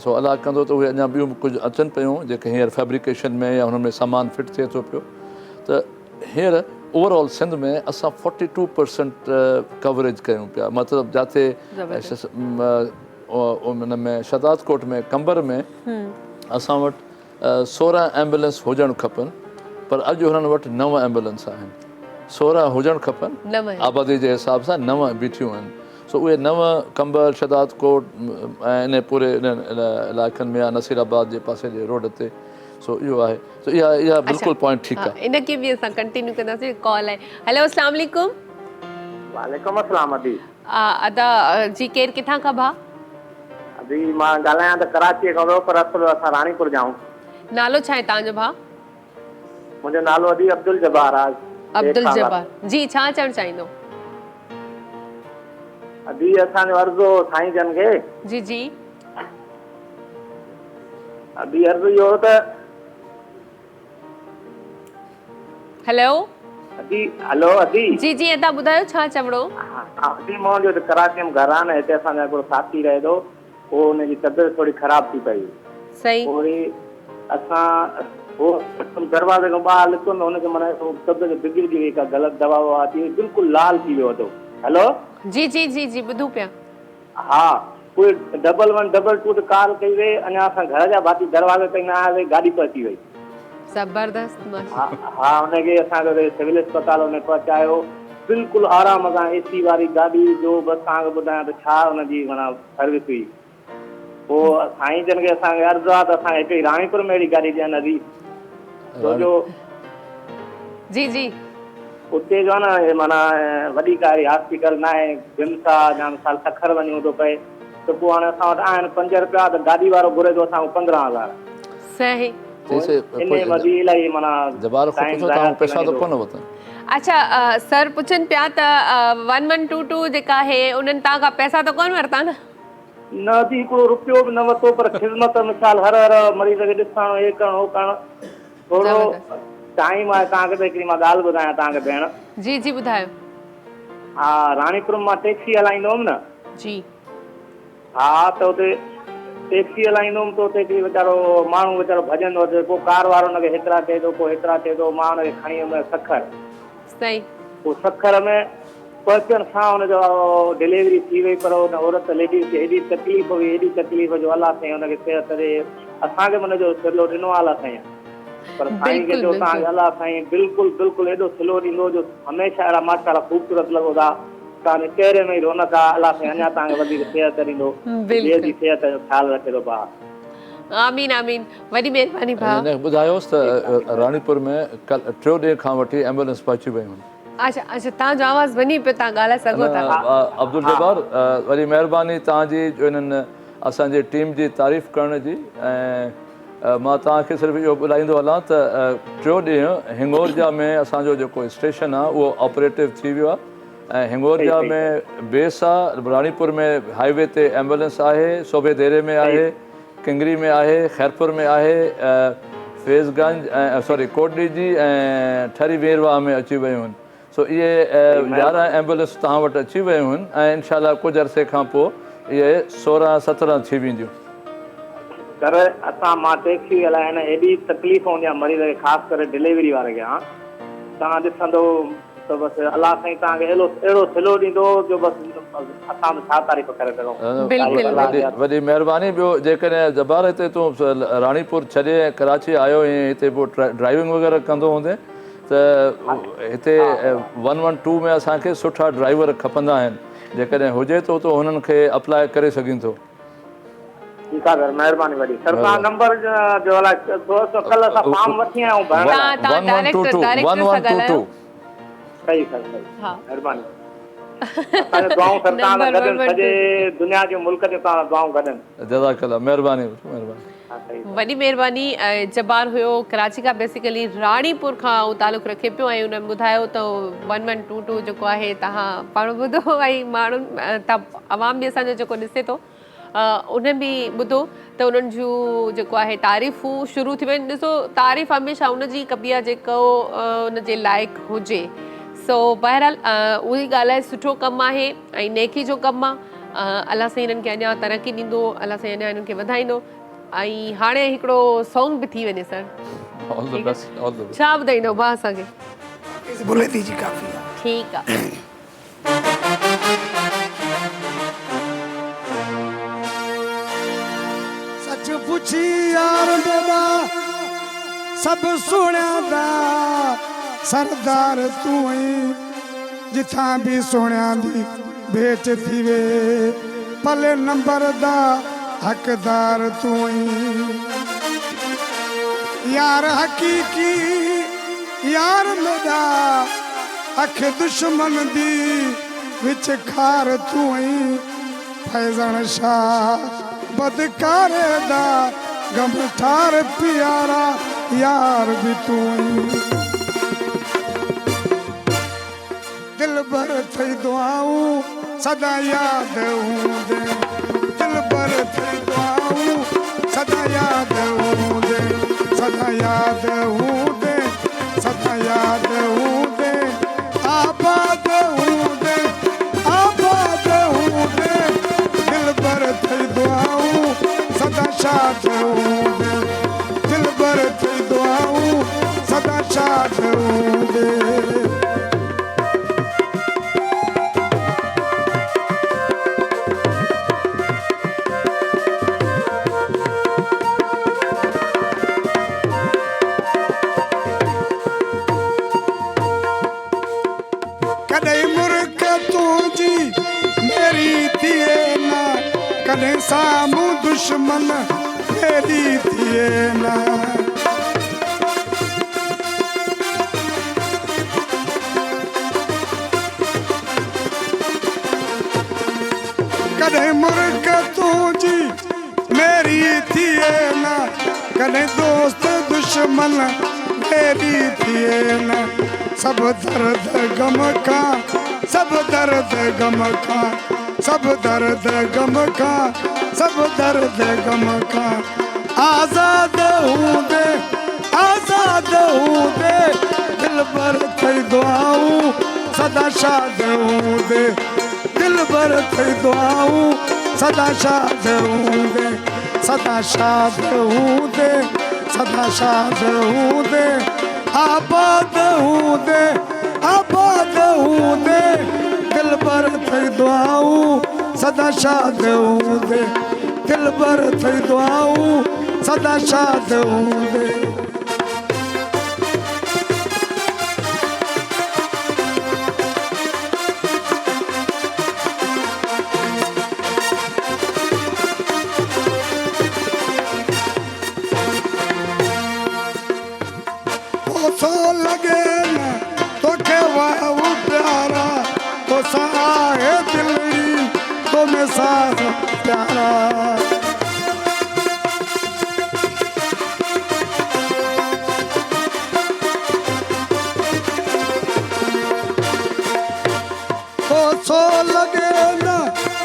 سو الله ڪندو ته اهي اڃا ٻيون به ڪجهه اچن پيون جيڪي هينئر فيبريڪيشن ۾ يا انهن ۾ سامان فٽ ٿئي ٿو پيو ته هينئر اوور آل سنڌ ۾ اسان 42 پرسنٽ ڪوريج ڪيون پيا مطلب جاتي ان ۾ شهداد ڪوٽ ۾ قمبر ۾ اسان وٽ 16 ايمبولينس هجڻ کپن پر اڄ هنن وٽ 9 ايمبولينس آهن 16 هجڻ کپن آبادي جي حساب سان 9 بيٺيون آهن سو اهي 9 قمبر شهداد ڪوٽ ۽ انهي پوري انهن علائقن ۾ يا نصير آباد جي پاسي جي روڊ تي سو اهو آهي سو اها اها بلڪل پوائنٽ ٺيڪ آهي. ان کي به اسان ڪنٽينيو ڪنداسين ڪال آهي هلو اسلام عليڪم. وعليڪم السلام ادي. ادا جي ڪير ڪٿان کان ڀاء. ادي مان ڳالهايان ته ڪراچيء کان ٿو پر اصل اسان راڻيپور جا آهيون. نالو ڇا آهي توهان جو ڀاء؟ منهنجو نالو ادي عبدالجبار آهي. عبدالجبار جي ڇا چوڻ چاهيندو؟ ادي اسان جو عرض هو سائين جن کي. جي جي. ادي عرض اهو هو ته. هلو. ادي هلو ادي. جي جي ادا ٻڌايو ڇا چوڻو. ها ادي منهنجو هتي ڪراچي ۾ گهر آهي نه هتي اسان جو هڪڙو ساٿي رهي ٿو پوء ان جي طبيعت ٿوري خراب ٿي پئي صحيح. پوء وري اسان هو دروازي کان ٻاهر نڪتو نه هن کي معنيٰ طبيعت بگڙجي وئي ڪا غلط دوا ووا ٿي وئي بلڪل لال ٿي ويو ادو هلو. جي جي جي جي ٻڌون پيا. ها. پوء ڊبل ون ڊبل ٽو تي ڪال ڪئي وئي اڃا اسان گهر جا ڀاتي دروازي تائين نه آياسين گاڏي پهچي وئي. زبردست ماشاء. ها ان کي اسان کي سول اسپتال ۾ پهچايو بلڪل آرام سان اي سي واري گاڏي جو بس توهان کي ٻڌايان ته ڇا ان جي معنيٰ سروس هئي پوء سائين جن کي اسان کي عرض آ ته اسان کي هڪڙي راڻيپور ۾ اهڙي گاڏي ڏين ادي ڇو جو جي جي. اتي جو آ نه معنيٰ وڏي ڪا اهڙي هاسپيٽل ناهي جمس آ يا مثال سکر وڃڻو ٿو پئي ته پوء هاڻي اسان وٽ آهن پنج رپيا ته گاڏي وارو گهري ٿو اسان کان 15 هزار. صحيح. انهي ۾ به الاهي معنيٰ جبار کان ٽائيم پڇو ضايع تان ٿي پئسا وڃي ته ٿو. ڪونه وتن. اڇا سر پڇن پيا ته ون ون ٽو ٽو جيڪا آهي انهن توهان کان پئسا ته ڪونه ورتا نه. نه ادي هڪڙو رپيو به نه ورتو پر خذمت مثال هر هر مريض کي ڏسڻ هي ڪرڻ هو ڪرڻ ٿورو ٽائيم آهي توهان کي ته هڪڙي مان ڳالهه ٻڌايان توهان کي ڀيڻ. جي جي ٻڌايو. ها راڻيپور ۾ مان ٽيڪسي هلائيندو هوم نه. جي. ها ته اتي ٽيڪسي هلائيندو هوم ته اتي هڪڙي ويچارو ماڻهو ويچارو ڀڄندو اچي ڪو ڪار وارو ان کي هيترا چئي ٿو ڪو هيترا چئي ٿو مان ان کي کڻي ويم سکر. صحيح. پوء سکر ۾ پهچڻ سان ان جو ڊليوري ٿي وئي پر ان عورت ليڊيز کي ايڏي تڪليف هئي ايڏي تڪليف جو الله سائين ان کي صحت ڏي اسان کي به ان جو صلو ڏنو آهي الله سائين پر سائين کي چئو توهان کي الله سائين بلڪل بلڪل ايڏو صلو ڏيندو جو هميشه اهڙا ماشاءالله خوبصورت لڳو ٿا توهان جي چهري ۾ ئي رونق آهي الله سائين اڃا توهان کي وڌيڪ صحت ڏيندو ٻئي جي صحت جو خيال رکي ٿو ڀاء. آمين آمين وڏي مهرباني ڀاء. هن کي ٻڌايوس ته راڻيپور ۾ ڪل ٽيو ڏينهن کان وٺي ايمبولينس پهچي ويون آهن. اڇا اڇا توهان جو آواز وڃي پيو توهان ڳالهائي سگهو ٿا. عبدالجبار وڏي مهرباني توهان جي جو انهن اسان جي ٽيم جي تعريف ڪرڻ جي ۽ مان توهان کي صرف اهو ٻڌائيندو هلان ته ٽيو ڏينهن هنڱورجا ۾ اسان جو جيڪو اسٽيشن آهي اهو آپريٽو ٿي ويو آهي ۽ هنڱورجا ۾ بيس آ، راڻيپور ۾ هائي وي تي ايمبولينس آهي، صوڀي ديري ۾ آهي، ڪنگري ۾ آهي، خيرپور ۾ آهي، فيض گنج ۽ سوري ڪوٽڏيجي ۽ ٺري ويرواهه ۾ اچي ويون آهن. سو اهي 11 ايمبولينس توهان وٽ اچي ويون آهن ۽ انشاء الله ڪجهه عرصي کان پوء اهي 16 17 ٿي وينديون. سر اسان مان ٽيڪسي هلائي نه ايڏي تڪليف هوندي آ مريض کي خاص ڪري ڊليوري واري کي ها توهان ڏسندو ته بس الله سائين توهان کي اهڙو اهڙو صلو ڏيندو جو بس اسان به ڇا تعريف ڪري سگهون. بلڪل. وڏي وڏي مهرباني ٻيو جيڪڏهن جبار هتي تون راڻيپور ڇڏي ۽ ڪراچي آيو هئين هتي پوء ڊرائيونگ وغيره ڪندو هوندين ته هتي ون ون ٽو ۾ اسان کي سٺا ڊرائيور کپندا آهن جيڪڏهن هجي ٿو ته هنن کي اپلاء ڪري سگهين ٿو. ٺيڪ آ سر مهرباني وڏي سر توهان نمبر جو الائي ٿورو سو ڪل اسان فارم وٺي آيا آهيون ڀرڻ لاء. توهان ڊائريڪٽر ڊائريڪٽر سان ڳالهايو. صحيح سر صحيح مهرباني اسان جون دعائون سر توهان سان گڏ آهن سڄي دنيا جون ملڪ جون توهان سان دعائون گڏ آهن. جزاڪ الله مهرباني مهرباني. وڏي مهرباني جبار هيو ڪراچي کان بيسيڪلي راڻيپور کان هو تعلق رکي پيو ۽ ان ٻڌايو ته ون ون ٽو ٽو جيڪو آهي توهان پاڻ ٻڌو ۽ ماڻهن عوام به اسان جو جيڪو ڏسي ٿو انهن به ٻڌو ته انهن جون جيڪو آهي تعريفون شروع ٿي ويون ڏسو تعريف هميشه ان جي ڪبي آهي جيڪو ان جي لائق هجي سو بهرحال اهي ڳالهه آهي سٺو ڪم آهي ۽ نيڪي جو ڪم آهي الله سائين انهن کي اڃا ترقي ڏيندو الله سائين اڃا انهن کي وڌائيندو ۽ هاڻي هڪڙو سونگ به ٿي وڃي سر ڇا ٻڌائيندو ڀا اسان کي بلندي جي ڪافي آهي ٺيڪ آهي. سچ پڇي يار ميڏا سڀ سهڻيان دا سردار تون ئي جتان به سهڻيان the ڀيٽ ٿيوي پلي نمبر دا حقدار تون ئي يار حقيقي يار ميڏا اک دشمن the وچ خار تون ئي فيضڻ شاھ بدڪاري دا غم ٺار پيارا يار به تون ئي دلبر ٿئي دعائون سدا ياد هوندين دلبر ٿئي دعائون سدا ياد هوندين سدا ياد هوندين سدا ياد هوندين آباد هوندين آباد هوندين دلبر ٿئي دعائون سدا شاد هوندين دلبر ٿئي دعائون سدا شاد هوندين. ڪڏهن مرڪ تنهنجي ميري ٿئي نه، ڪڏهن سامهون دشمن ويري ٿئي نه. ڪڏهن مرڪ تنهنجي ميري ٿئي نه، ڪڏهن دوست دشمن ويري ٿئي نه. سڀ درد غم کان، سڀ درد غم کان، سڀ درد غم کان، سڀ درد غم کان آزاد هوندي، آزاد هوندي. دلبر ٿئي دعائون سدا شاد هوندي، دلبر ٿئي دعائون سدا شاد هوندي، سدا شاد هوندي، سدا شاد هوندي، آباد هوندي، آباد هوندي. دلبر ٿئي دعائون سدا شاد هوندي، دلبر ٿئي دعائون سدا شاد هوندي. ٿو لڳي نه توکي واهه پيارا، توسان آهي دلڙي تو ۾ ساهه پيارا. ٿو لڳي نه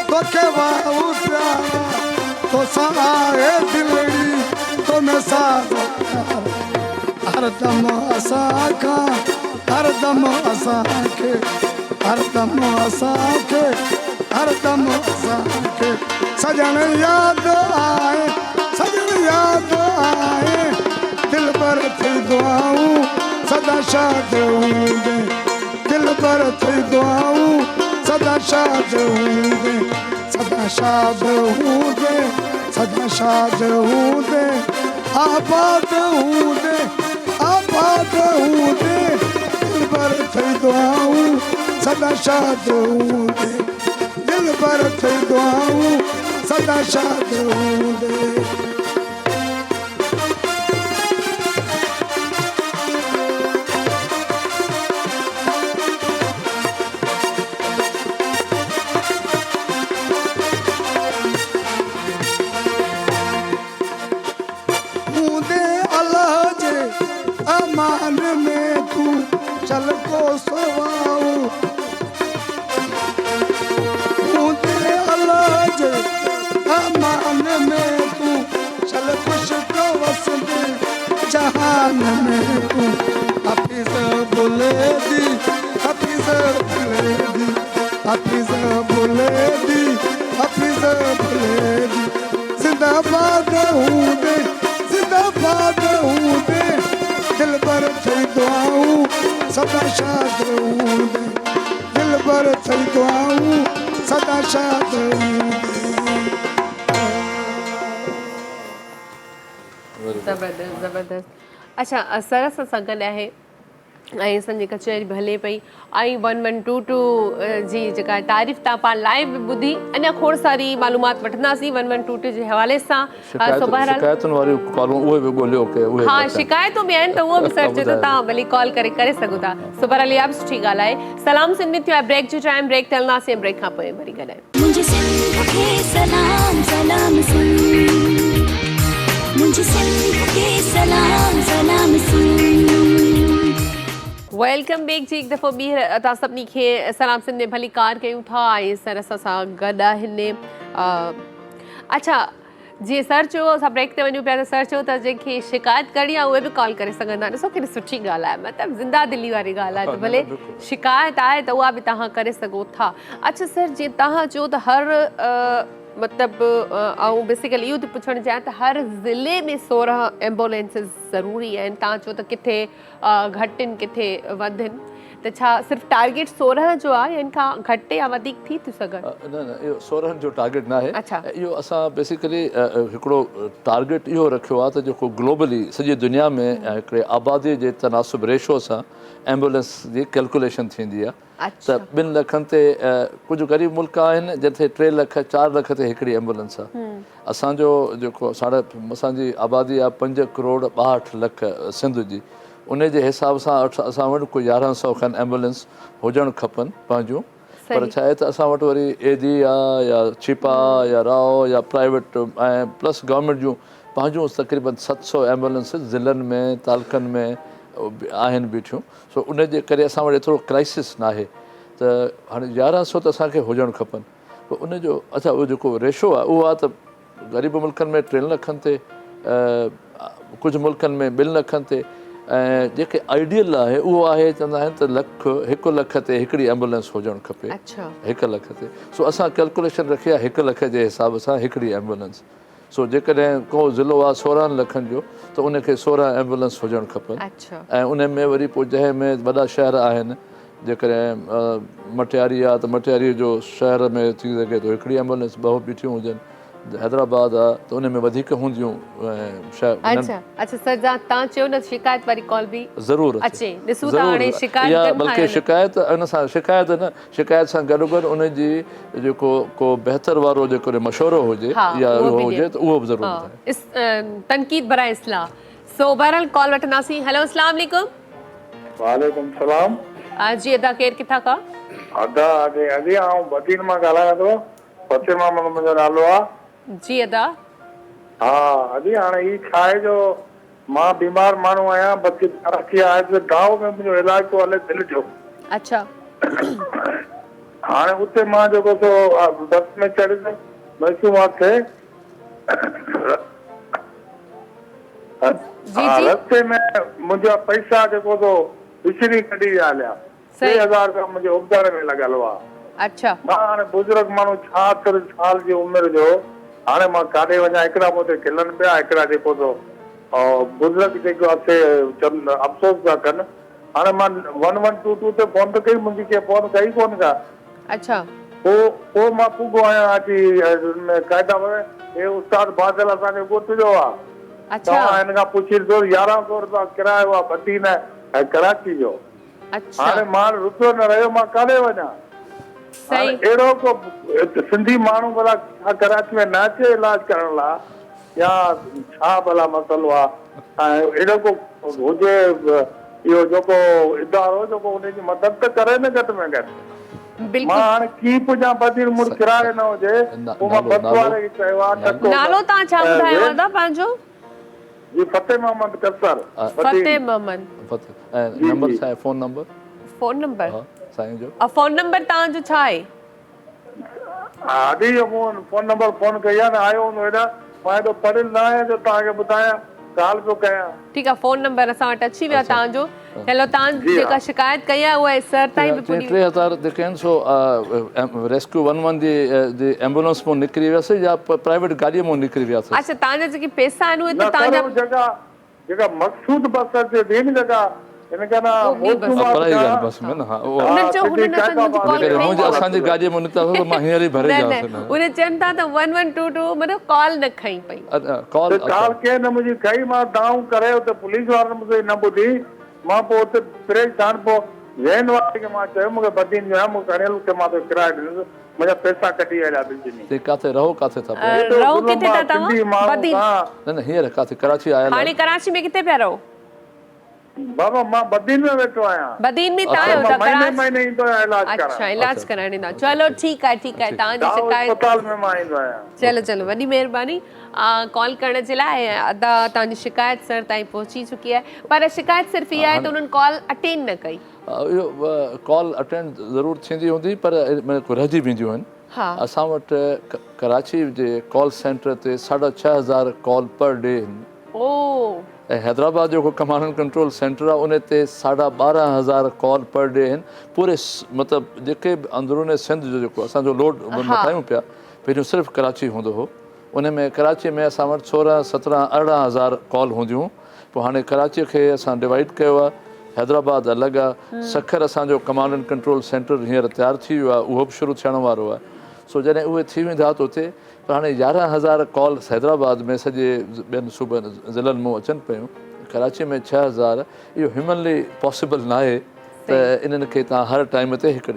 توکي واهه پيارا، توسان آهي دلڙي تو ۾ ساهه پيارا. هر دم اسان کان، هر دم اسان کي، هر دم اسان کي، هر دم اسان کي سڄڻ ياد آهي، سڄڻ ياد آهي. دلبر ٿي دعائون سدا شاد هوندي، دلبر ٿي دعائون سدا شاد هوندي، سدا شاد هوندي، سدا شاد هوندي، آباد هوندي، آباد هوندي. دلبر ٿي دعائون سدا شاد هوندي، دلبر ٿي دعائون سدا شاد هوندي. هوندي الله جي امان ۾ تون چل ڪو سوائو، هوندي الله جي امان ۾ تون چل خوش ڪو وسندي جهان ۾ تون. حفيظ بليدي، حفيظ بليدي، حفيظ بليدي، حفيظ بليدي. زنده باد هوندي، زنده باد هوندي. دلبر ٿئي دعائون سدا شاد هوندي، دلبر ٿئي دعائون سدا شاد هوندي. زبردست زبردست. اڇا سر اسان سان گڏ آهي ۽ اسان جي ڪچهري به هلي پئي ۽ 1122 جي جيڪا تعريف تان پاڻ لائيو به ٻڌي، اڃا کوڙ ساري معلومات وٺنداسين 1122 جي حوالي سان. سو بهرحال شڪايتن واريون ڪالون اهي به ڳوليو ڪي اهي ها شڪايتون به آهن ته اهو به سر چئي ٿو تان ڀلي ڪال ڪري ڪري سگهو ٿا. سو بهرحال اها به سٺي ڳالهه آهي. سلام سنڌ ۾ ٿيو آهي بريڪ جو ٽائيم، بريڪ تي هلنداسين ۽ بريڪ کان پوء وري گڏ آهيون. منهنجي سنڌ کي سلام سلام سنڌ، منهنجي سنڌ کي سلام سلام سنڌ. Welcome back جي هڪ دفعو ٻيهر توهان سڀني کي سلام سنڌ ۾ ڀليڪار ڪيون ٿا ۽ سر اسان سان گڏ آهن. اڇا جي سر چيو اسان بريڪ تي وڃون پيا ته سر چيو ته جنهن کي شڪايت ڪرڻي آهي اهي به ڪال ڪري سگهندا. ڏسو ڪيڏي سٺي ڳالهه آهي، مطلب زنده دلي واري ڳالهه آهي ته ڀلي شڪايت آهي ته اها به توهان ڪري سگهو ٿا. اڇا سر جيئن توهان چيو ته هر مطلب آئون بيسيڪلي اهو ٿي پڇڻ چاهيان ته هر ضلعي ۾ 16 ايمبولينسز ضروري آهن تان چئو ته ڪٿي گهٽ آهن ڪٿي وڌ آهن ته ڇا صرف ٽارگيٽ 16 جو آهي يا ان کان گهٽ يا وڌيڪ ٿي ٿيون سگهن؟ نه نه اهو 16 جو ٽارگيٽ ناهي اهو اسان بيسيڪلي هڪڙو ٽارگيٽ اهو رکيو آهي ته جيڪو گلوبلي سڄي دنيا ۾ هڪڙي آبادي جي تناسب ريشو سان ايمبولينس جي ڪيلڪوليشن ٿيندي آهي ته ٻن لکن تي ڪجهه غريب ملڪ آهن جتي 3 لک 4 لک تي هڪڙي ايمبولينس آهي اسان جو جيڪو ساڍا اسان جي آبادي آهي 5 ڪروڙ 62 لک سنڌ جي ان جي حساب سان اسان وٽ ڪو 1100 کن ايمبولينس هجڻ کپن پنهنجون پر ڇا آهي ته اسان وٽ وري ايڌي آ يا ڇيپا يا راء يا پرائيويٽ ۽ پلس گورنمينٽ جون پنهنجون تقريبن 700 ايمبولينسز ضلعن ۾ تعلقن ۾ آهن بيٺيون سو ان جي ڪري اسان وٽ ايترو ڪرائسس ناهي ته هاڻي 1100 ته اسان کي هجڻ کپن پوء ان جو اڇا اهو جيڪو ريشو آهي اهو آهي ته غريب ملڪن ۾ ٽن لکن تي ڪجهه ملڪن ۾ ٻن لکن تي ۽ جيڪي آئيڊيل آهي اهو آهي چوندا آهن ته لک هڪ لک تي هڪڙي ايمبولينس هجڻ کپي هڪ لک تي سو اسان ڪيلڪوليشن رکي آهي هڪ لک جي حساب سان هڪڙي ايمبولينس سو جيڪڏهن ڪو ضلعو آهي 16 لکن جو ته ان کي 16 ايمبولنس هجڻ کپن ۽ ان ۾ وري پوء جنهن ۾ وڏا شهر آهن جيڪڏهن مٽياري آهي ته مٽياري جو شهر ۾ ٿي سگهي ٿو هڪڙي ايمبولنس ٻه بيٺيون هجن حيدرآباد آهي ته ان ۾ وڌيڪ هونديون شهر اڇا اڇا سر جان تان چيو نه شڪايت واري ڪال به ضرور اچي ڏسون ته هاڻي شڪايت ڪن بلڪه شڪايت ان سان شڪايت نه شڪايت سان گڏوگڏ ان جي جيڪو ڪو بهتر وارو جيڪڏهن مشورو هجي يا اهو هجي ته اهو به ضرور ٻڌائي. تنقيد براء اصلاح سو بهرحال ڪال وٺنداسين هيلو اسلام عليڪم. وعليڪم السلام. جي ادا ڪير ڪٿان کان. ادا ادي ادي آئون بدين مان ڳالهايان ٿو فتح محمد منهنجو نالو آ. جي ادا. ها ادي هاڻي هي ڇا آهي جو مان بيمار ماڻهو آهيان بلڪه ترقي آهي ته گائو ۾ منهنجو علاج ٿو هلي دل جو. اڇا. هاڻي اتي مان جيڪو سو بس ۾ چڙهيس ميسومات کي جي جي. رستي ۾ منهنجا پئسا جيڪو سو وچري ڪڍي ويا هليا. 3000 رپيا منهنجي ابداڻي ۾ لڳل هئا. اڇا. مان هاڻي بزرگ ماڻهو 76 سال جي عمر جو هاڻي مان ڪاڏي وڃان هڪڙا مون تي کلن پيا هڪڙا جيڪو سو بزرگ جيڪو آهي سي چون افسوس پيا ڪن هاڻي مان ون ون ٽو ٽو تي فون ته ڪئي منهنجي ڪنهن فون ڪئي ڪونه ڪا. اڇا. پوء پوء مان پڳو آهيان اچي ان ۾ قاعده ۾ هي استاد بادل اسان جي ڳوٺ جو آ. اڇا. توهان هن کان پڇي ڏسو 11 سو رپيا ڪرايو آ بدين ۽ ڪراچي جو. اڇا. هاڻي مان وٽ رپيو نه رهيو مان ڪاڏي وڃان. هاڻي اهڙو ڪو سنڌي ماڻهو ڀلا ڇا ڪراچي ۾ نه اچي علاج ڪرڻ لا يا ڇا ڀلا مسئلو آ ۽ اهڙو ڪو هجي اهو جيڪو ادارو جيڪو ان جي مدد ته ڪري نه گهٽ ۾ گهٽ. مان هاڻي ڪيئن پڄان بدين مون وٽ ڪرايو نه هجي پوء مان بس واري کي چيو آ ٽڪو نالو تان ڇا ٻڌايو ادا پنهنجو. جي فتح محمد قصر فتح محمد فتح ۽ نمبر ڇا آهي فون نمبر فون نمبر ها سائين جو فون نمبر توهان جو ڇا آهي ها ادي اهو مون فون نمبر فون ڪئي آهي نه آيو هوندو هيڏانهن مان ايڏو پڙهيل نه آهيان جو توهان کي ٻڌايان ڪال پيو ڪيان. ٺيڪ آهي فون نمبر اسان وٽ اچي ويو آهي توهان جو هيلو توهان جيڪا شڪايت ڪئي آهي اها سر تائين به پڄي 3000 جيڪي آهن سو ريسڪيو ون ون جي جي ايمبولنس مون نڪري ويس يا پرائيويٽ گاڏي مون نڪري ويا اٿس. اڇا توهان جا جيڪي پئسا آهن اهي ته نه توهان سر جا هو جيڪا جيڪا مقصود بس اچي ٿي نه جيڪا ان کان نه اهو ٻي بس. موسومات پرائي کان گاڏي بس ۾ نه ها اهو انهن ها چيو سڌي هنن اسان قائد منهنجي آباد ڪال جيڪڏهن کنئي منهنجي ڪونه. اسان جي گاڏي مون نڪتا ته مان هينئر ئي ڀري نه نه ڏيانس نه. اهي چون ٿا ته ون ون ٽو ٽو مطلب ڪال نه کنئي پئي. ڪال ته اڇا. ڪال ڪنهن نه منهنجي کنئي مان دانهون ڪري اتي پوليس وارن مون سان نه ٻڌي مان پوء اتي پريشان پوء وين واري کي مان چيو مون کي بدين جو آهيان مون کي کڻي هل اتي مان توکي ڪرايو ڏيندس منهنجا پئسا ڪڍي هليا بجلي. تي ڪاٿي رهو ڪاٿي ٿا پيا. ايڏو رهو ظلم ڪٿي آ ٿا توهان سنڌي ماڻهو بدين. سان. نه نه هينئر ڪاٿي ڪراچي آيل هاڻي آهيو. ڪراچي ۾ ڪٿي پيا رهو. بابا مان بدين ۾ ويٺو آهيان. بدين ۾ تان آهيو مان ته مهيني ڪراچي مهيني ايندو آهيان علاج اڇا ڪرائڻ. علاج ڪرائڻ ايندا چلو ٺيڪ آهي ٺيڪ آهي توهان جي دائو شڪايت اسپتال ۾ مان ايندو آهيان. چلو چلو وڏي مهرباني ڪال ڪرڻ جي لاء ادا توهان جي شڪايت سر تائين پهچي چڪي آهي پر شڪايت صرف اها آهي ته انهن ڪال اٽينڊ نه ڪئي. اهو ڪال اٽينڊ ضرور ٿيندي هوندي پر رهجي وينديون آهن. اسان وٽ ڪراچي جي ڪال سينٽر تي ساڍا 6000 ڪال پر ڊي آهن. ۽ حيدرآباد جيڪو ڪمانڊ اينڊ ڪنٽرول سينٽر آهي ان تي ساڍا 12000 ڪال پر ڊي آهن. پوري مطلب جيڪي به اندرون سنڌ جو جيڪو اسان جو لوڊ مٿايون پيا پهريون صرف ڪراچي هوندو هو ان ۾ ڪراچي ۾ اسان وٽ 16 17 18 هزار ڪال هونديون. پوء هاڻي ڪراچيء کي اسان ڊوائيڊ ڪيو آهي، حيدرآباد الڳ آهي، سکر اسان جو ڪمانڊ اينڊ ڪنٽرول سينٽر هينئر تيار ٿي ويو آهي، اهو به شروع ٿيڻ وارو آهي. سو جڏهن اهي ٿي ويندا ته اتي پر هاڻي 11,000 ڪالز حيدرآباد ۾ سڄي ٻين صوبن ضلعن مون اچن پيون، ڪراچيء ۾ 6,000 اهو هيومنلي پاسيبل ناهي ته انهن کي توهان هر ٽائيم تي هڪ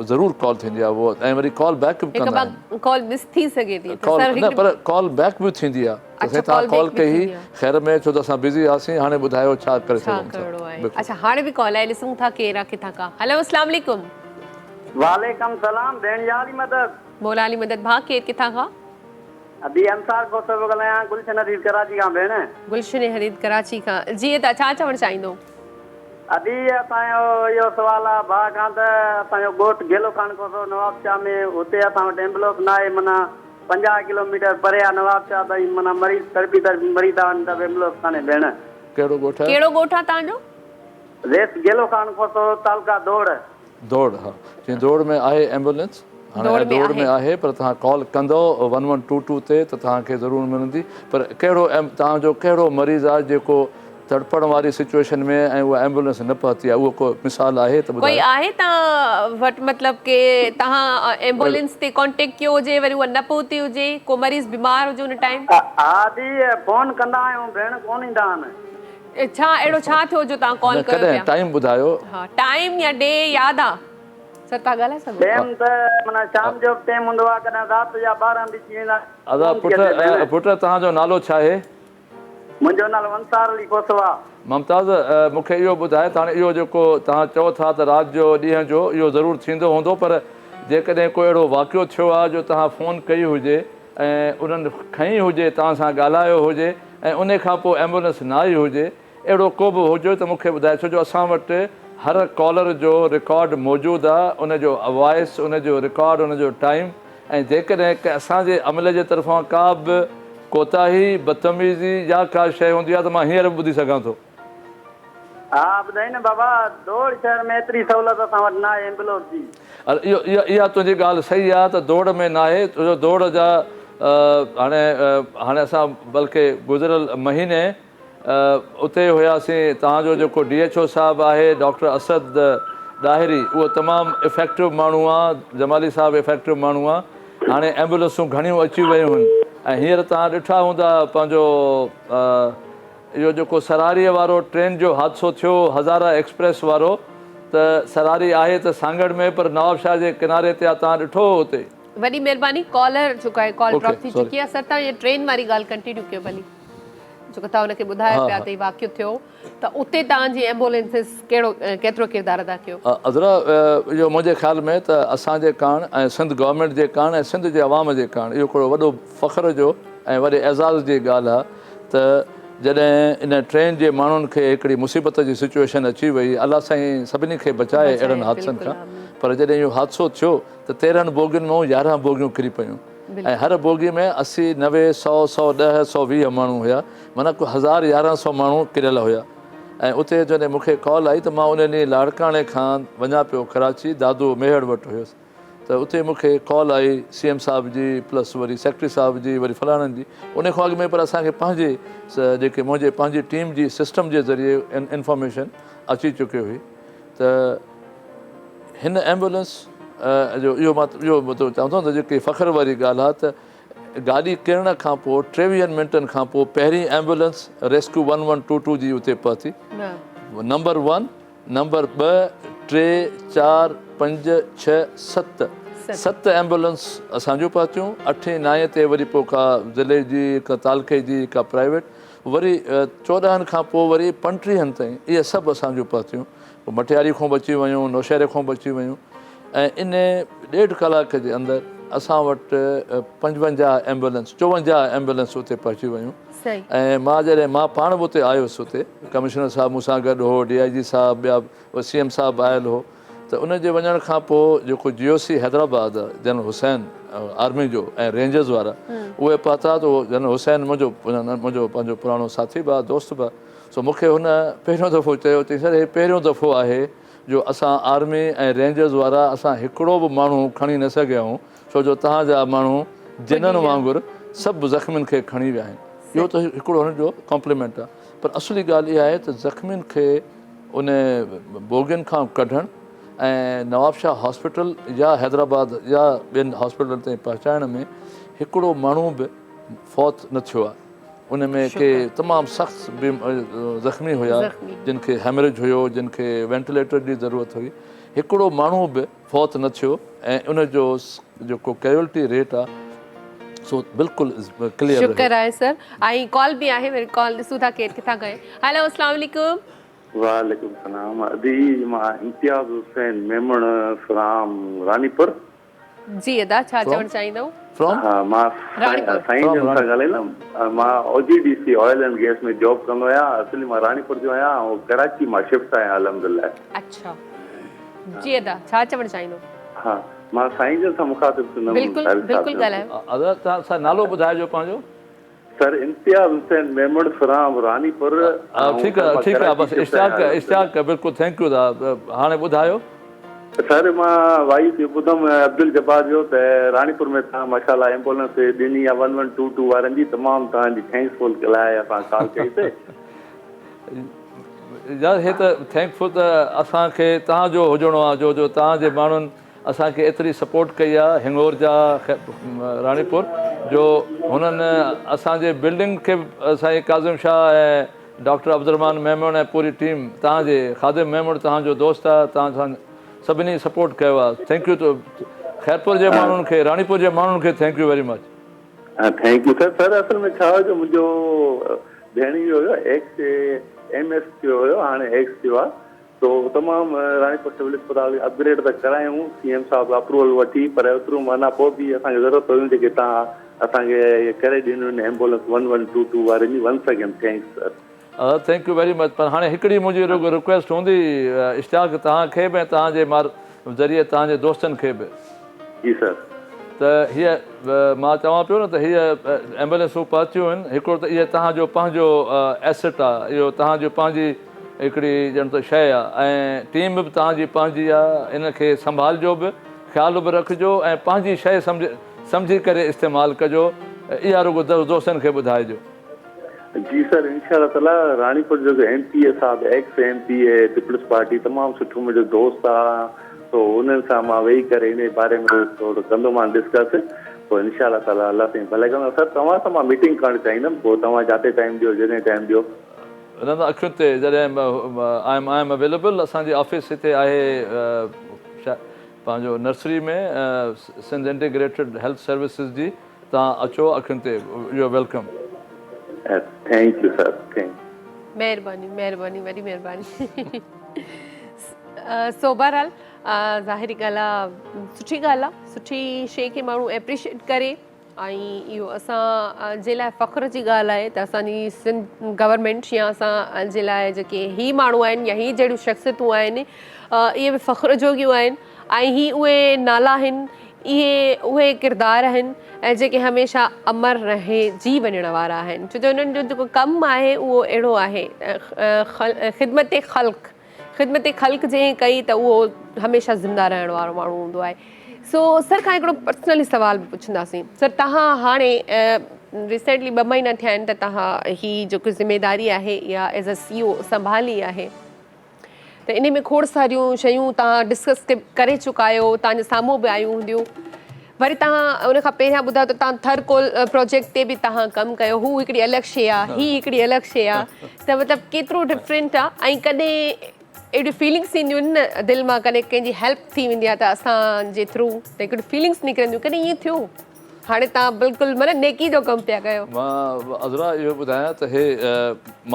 ضرور ڪال ٿيندي آهي اهو ۽ وري ڪال بيڪ به ڪندا آهن. هڪ ٻه ڪال مس ٿي سگهي ٿي ته سر نه پر ڪال بيڪ به ٿيندي آهي ته سائين توهان ڪال ڪئي هئي خير ۾ ڇو ته اسان بزي هئاسين هاڻي ٻڌايو ڇا ڪري سگهون ٿا. اڇا هاڻي به ڪال آئي ڏسون ٿا ڪير آهي ڪٿان کان هلو اسلام عليڪم. وعليڪم سلام ڀيڻ يا علي مدد. مولا علي مدد ڀاء ڪير ڪٿان کان. ادي انصار کوسو پيو ڳالهايان گلشن حديد ڪراچي کان ڀيڻ. گلشن حديد ڪراچي کان جي ادا ڇا چوڻ چاهيندو. ادي اسان جو اهو سوال آ ڀاء کان ته اسان جو ڳوٺ گيلو خان کوسو نواب شاهه ۾ اتي اسان وٽ ايمبولنس ناهي معنيٰ 50 ڪلو ميٽر پري آ نواب شاهه تائين معنيٰ مريض تڙپي تڙپي مري ٿا وڃن ته به ايمبولنس ڪانهي ڀيڻ. ڪهڙو ڳوٺ آهي؟ ڪهڙو ڳوٺ آ توهان جو؟ ريس گيلو خان کوسو تعلقه دوڙ. دوڙ ها چي دوڙ ۾ آهي ايمبولينس هاڻي دوڙ ۾ آهي پر توهان ڪال ڪندو ون ون ٽو ٽو تي ته توهان کي ضرور ملندي پر ڪهڙو توهان جو ڪهڙو مريض آهي جيڪو تڙپڻ واري سچويشن ۾ ۽ اها ايمبولينس نه پهتي آهي اهو ڪو مثال آهي ته ڪوئي ٻڌايو. آهي توهان وٽ مطلب ڪي توهان ايمبولينس تي ڪانٽيڪٽ ڪيو هجي وري اها نه پهتي هجي ڪو مريض بيمار هجي ان ٽائيم. ها ادي فون ڪندا آهيون ڀيڻ ڪون ايندا آهن. ڇا اهڙو ڇا ٿيو جو توهان ڪال نه ڪيو ڪڏهن پيا. ٽائيم ٻڌايو. ها ٽائيم يا ڊي ياد آ سر توهان ڳالهائي سگهو ٿا. ٽيم ته معنيٰ شام جو به ٽيم هوندو آ ڪڏهن رات جا 12 به ٿي ويندا ادا فون پٽ ٿي اچي ڀيڻ. پٽ توهان جو نالو ڇا آهي. منهنجو نالو انصار علي کوسو آ. ممتاز مون کي اهو ٻڌاء ته هاڻي اهو جيڪو توهان چئو ٿا ته رات جو ڏينهن جو اهو ضرور ٿيندو هوندو پر جيڪڏهن ڪو اهڙو واقعو ٿيو آ جو توهان فون ڪئي هجي ۽ انهن کنئي هجي توهان سان ڳالهايو هجي ۽ انهي کان پوء ايمبولينس نه آئي هجي اهڙو ڪو به هجي ته مون کي ٻڌائي ڇو جو اسان وٽ هر ڪالر جو رڪارڊ موجود آ ان جو وائس ان جو رڪارڊ ان جو ٽائيم ۽ جيڪڏهن ڪنهن اسان جي عملي جي طرفان ڪا به ڪوتاهي بدتميزي يا ڪا شيء هوندي آ ته مان هينئر به ٻڌي سگهان ٿو. ها ٻڌائي نه بابا دوڙ شهر ۾ ايتري سهولت اسان وٽ ناهي ايمبولينس جي. اهو اها تنهنجي ڳالهه صحيح آ ته دوڙ ۾ ناهي ڇو جو دوڙ جا هاڻي هاڻي اسان بلڪه گذريل مهيني اتي هياسين توهان جو جيڪو ڊي ايڇ او صاحب آهي ڊاڪٽر اسد ڏاهري اهو تمام افيڪٽو ماڻهو آ جمالي صاحب افيڪٽو ماڻهو آ هاڻي ايمبولينسون گهڻيون اچي ويون هن ۽ هينئر توهان ڏٺا هوندا پنهنجو اهو جيڪو سراريء وارو ٽرين جو حادثو ٿيو هزاره ايڪسپريس وارو ته سراري آهي ته سانگهڙ ۾ پر نوابشاهه جي ڪناري تي آ توهان ڏٺو هو اتي. وڏي مهرباني ڪالر جيڪو آهي ڪال اوڪي ڊراپ ٿي سوري. چڪي آهي سر توهان اها ٽرين واري ڳالهه ڪنٽينيو ڪيو ڀلي جيڪو توهان ان کي ٻڌايو ها پيا ها. ته هي واقعو ٿيو ته اتي توهان جي ايمبولينسز ڪهڙو ڪيترو ڪردار ادا ڪيو. عذرا اهو منهنجي خيال ۾ ته اسان جي ڪاڻ ۽ سنڌ گورنمينٽ جي ڪاڻ ۽ سنڌ جي عوام جي ڪاڻ اهو هڪڙو وڏو فخر جو ۽ وڏي اعزاز جي ڳالهه آهي ته جڏهن ان ٽرين جي ماڻهن کي هڪڙي مصيبت جي سچوئيشن اچي وئي الله سائين سڀني کي بچائي اهڙن حادثن کان پر جڏهن اهو حادثو ٿيو ته 13 بوگين مان 11 بوگيون ڪري پيون ۽ هر بوگي ۾ 80 90 100 110 120 ماڻهو هيا معنيٰ ڪو هزار 1100 ماڻهو ڪريل هيا ۽ اتي جڏهن مون کي ڪال آئي ته مان ان ڏينهن لاڙڪاڻي کان وڃان پيو ڪراچي دادو ميهڙ وٽ هيس ته اتي مون کي ڪال آئي سي ايم صاحب جي پلس وري سيڪريٽري صاحب جي وري فلاڻن جي ان کان اڳ ۾ پر اسان کي پنهنجي جيڪي منهنجي پنهنجي ٽيم جي سسٽم جي ذريعي انفارميشن اچي چڪي هئي ته هن ايمبولنس جو اهو مان اهو مطلب چوان ٿو ته جيڪي فخر واري ڳالهه آهي ته گاڏي ڪرڻ کان پوء 23 منٽن کان پوء پهرين ايمبولنس ريسڪيو 1122 جي اتي پهتي نمبر 1 نمبر 2، 3، 4، 5، 6، 7، ست ايمبولنس اسان جون پهتيون، اٺين نائين تي وري پوء ڪا ضلعي جي، ڪا تعلقي جي، ڪا پرائيويٽ، وري 14 کان پوء وري 35 تائين اهي سڀ اسان جون پهتيون، پوء مٽياري کان به اچي ويون، نوشهري کان به اچي ويون ۽ ان ڏيڍ ڪلاڪ جي اندر اسان وٽ 55 ايمبولنس، 54 ايمبولنس اتي پهچي ويون. ۽ مان جڏهن مان پاڻ به اتي آيس اتي ڪمشنر صاحب مون سان گڏ هو، ڊي I جي صاحب ٻيا سي ايم صاحب آيل هو ته ان جي وڃڻ کان پوء جيڪو G O C Hyderabad general Hussain army جو ۽ رينجرز وارا اهي پهتا ته اهو جنرل حسين منهنجو منهنجو پنهنجو پراڻو ساٿي به آهي دوست به آهي سو مون کي هن پهريون دفعو چيو چئي سر هي پهريون دفعو آهي جو اسان آرمي ۽ رينجرز وارا اسان هڪڙو به ماڻهو کڻي نه سگهيا آهيون ڇو جو توهان جا ماڻهو جنن وانگر سڀ زخمين کي کڻي ويا آهن. اهو ته هڪڙو هن جو ڪمپليمينٽ آهي. پر اصلي ڳالهه اها آهي ته زخمين کي ان بوگين کان ڪڍڻ ۽ نوابشاهه هاسپيٽل يا حيدرآباد يا ٻين هاسپيٽلن تائين پهچائڻ ۾ هڪڙو ماڻهو به فوت نه ٿيو آهي. ان ۾ ڪي تمام سخت زخمي هيا جن کي هيمريج هيو جن کي وينٽيليٽر جي ضرورت هئي هڪڙو ماڻهو به فوت نه ٿيو ۽ ان جو جيڪو ڪيولٽي ريٽ آ سو بلڪل ڪليئر رهيو. شڪر آهي سر ۽ ڪال به آهي وري ڪال ڏسون ٿا ڪير ڪٿان ڪيو هيلو اسلام عليڪم. وعليڪم السلام ادي مان امتياز حسين ميمڻ فرام رانيپور. جي ادا ڇا چوڻ چاهيندؤ. ها مان سائين جن سان ڳالهائيندم مان او جي D C oil and gas ۾ job ڪندو آهيان اصلي مان راڻيپور جو آهيان ۽ ڪراچي مان شفٽ آهيان الحمدلله. اڇا جي ادا ڇا چوڻ چاهيندو. ها مان سائين جن سان مخاطب ٿيندم بلڪل بلڪل ڳالهايو. ادا توهان نالو ٻڌائجو پنهنجو. سر امتياز حسين ميمڻ فرام رانيپور ٺيڪ آ ٺيڪ آ بس اشتياق اشتياق بلڪل thank you دا هاڻي ٻڌايو. سر مان وائيس ٻڌم عبدالجبار جو ته راڻيپور ۾ توهان ماشاءالله ايمبولنس ڏني آ ون ون ٽو ٽو وارن جي تمام توهان جي thanks فل لاء اسان ڪال ڪئي سي. يار هي ته thank فل ته اسان کي توهان جو هجڻو آ جو جو توهان جي ماڻهن اسان کي ايتري سپورٽ ڪئي آ هنڱورجا راڻيپور جو هنن اسان جي بلڊنگ کي به سائين ڪاظم شاهه ۽ ڊاڪٽر عبدالرحمان ميمڻ ۽ پوري ٽيم توهان جي خادم ميمڻ توهان جو دوست آ توهان سان سڀني سپورٽ ڪيو آ thank you تو خيرپور جي ماڻهن کي راڻيپور جي ماڻهن کي thank you very much. Thank you sir sir اصل ۾ ڇا هيو جو منهنجو ڀيڻيوو هيو ايڪس ايم ايس ٿيو هيو هاڻي ايڪس ٿيو آ سو تمام راڻيپور سول اسپتال کي اپگريڊ ته ڪرايون سي ايم صاحب کان اپروول وٺي پر اوترو معنيٰ پوء به اسان کي ضرورت هيون جيڪي توهان اسان کي ڪري ڏنيون آهن ambulance one one two two وارين جي once again thanks sir. Thank you very much پر هاڻي هڪڙي منهنجي رڳو رڪويسٽ هوندي اشتياق توهان کي به ۽ توهان جي مار ذريعي توهان جي دوستن کي به. جي سر. ته هيء مان چوان پيو نه ته هيء ايمبولينسون پهتيون آهن هڪڙو ته اهي توهان جو پنهنجو ايسٽ آهي اهو توهان جو پنهنجي هڪڙي ڄڻ ته شيء آ ۽ ٽيم به توهان جي پنهنجي آ ان کي سنڀالجو به خيال به رکجو ۽ پنهنجي شيء سمجهي ڪري استعمال ڪجو اها رڳو دوستن کي ٻڌائجو. جي سر انشاء الله تعالي راڻيپور جو ايم پي اي صاحب ex M P A peoples party تمام سٺو منهنجو دوست آ سو انهن سان مان ويهي ڪري انهي باري ۾ ٿورو ڪندومان ڊسڪس پوء انشاء الله تعالي الله سائين ڀلائي ڪندو سر توهان سان مان ميٽنگ ڪرڻ چاهيندم پوء توهان جاتي ٽائيم ڏيو جڏهن ٽائيم ڏيو. نه نه اکين تي جڏهن I M I am available اسان جي آفيس هتي آهي پنهنجو nursery ۾ Sindh integrated health services جي توهان اچو اکين تي you are welcome. Thank you sir thank. مهرباني مهرباني وڏي مهرباني سو بهرحال ظاهري ڳالهه آ سٺي ڳالهه آ سٺي شي کي ماڻهو اپريشيٽ ڪري ۽ اهو اسان جي لاء فخر جي ڳالهه آهي ته اسان جي سنڌ گورنمينٽ يا اسان جي لاء جيڪي هي ماڻهو آهن يا هي جهڙيون شخصيتون آهن اهي به فخر جوڳيون آهن ۽ هي اهي نالا آهن اهي اهي ڪردار آهن ۽ جيڪي هميشه امر رهي جي وڃڻ وارا آهن ڇو جو انهن جو جيڪو ڪم آهي اهو اهڙو آهي خدمت خلق خدمت خلق جنهن ڪئي ته اهو هميشه زنده رهڻ وارو ماڻهو هوندو آهي سو سر کان هڪڙو پرسنلي سوال به پڇنداسين سر تهان هاڻي ريسينٽلي ٻه مهينا ٿيا آهن ته تهان هي جيڪو ذميداري آهي اها ايز اي سي او سنڀالي آهي ته انهي ۾ کوڙ ساريون شيون تهان ڊسڪس ڪري چڪا آهيو تهان جي سامهون به آيون هونديون وري تهان ان کان پهريان ٻڌايو ته تهان ٿر ڪول پروجيڪٽ تي به تهان ڪم ڪيو هو هڪڙي الڳ شي آ هي هڪڙي الڳ شي آ ته مطلب ڪيترو ڊفرنٽ آ ۽ ڪڏهن اهڙيون فيلنگس اينديون آهن نه دل مان ڪڏهن ڪنهن جي هيلپ ٿي ويندي آ ته اسان جي ٿرو ته هڪڙيون فيلنگس نڪرنديون ڪڏهن ائين ٿيو هاڻي تهان بلڪل معنيٰ نيڪي جو ڪم پيا ڪيو. مان عذرا اهو ٻڌايان ته هي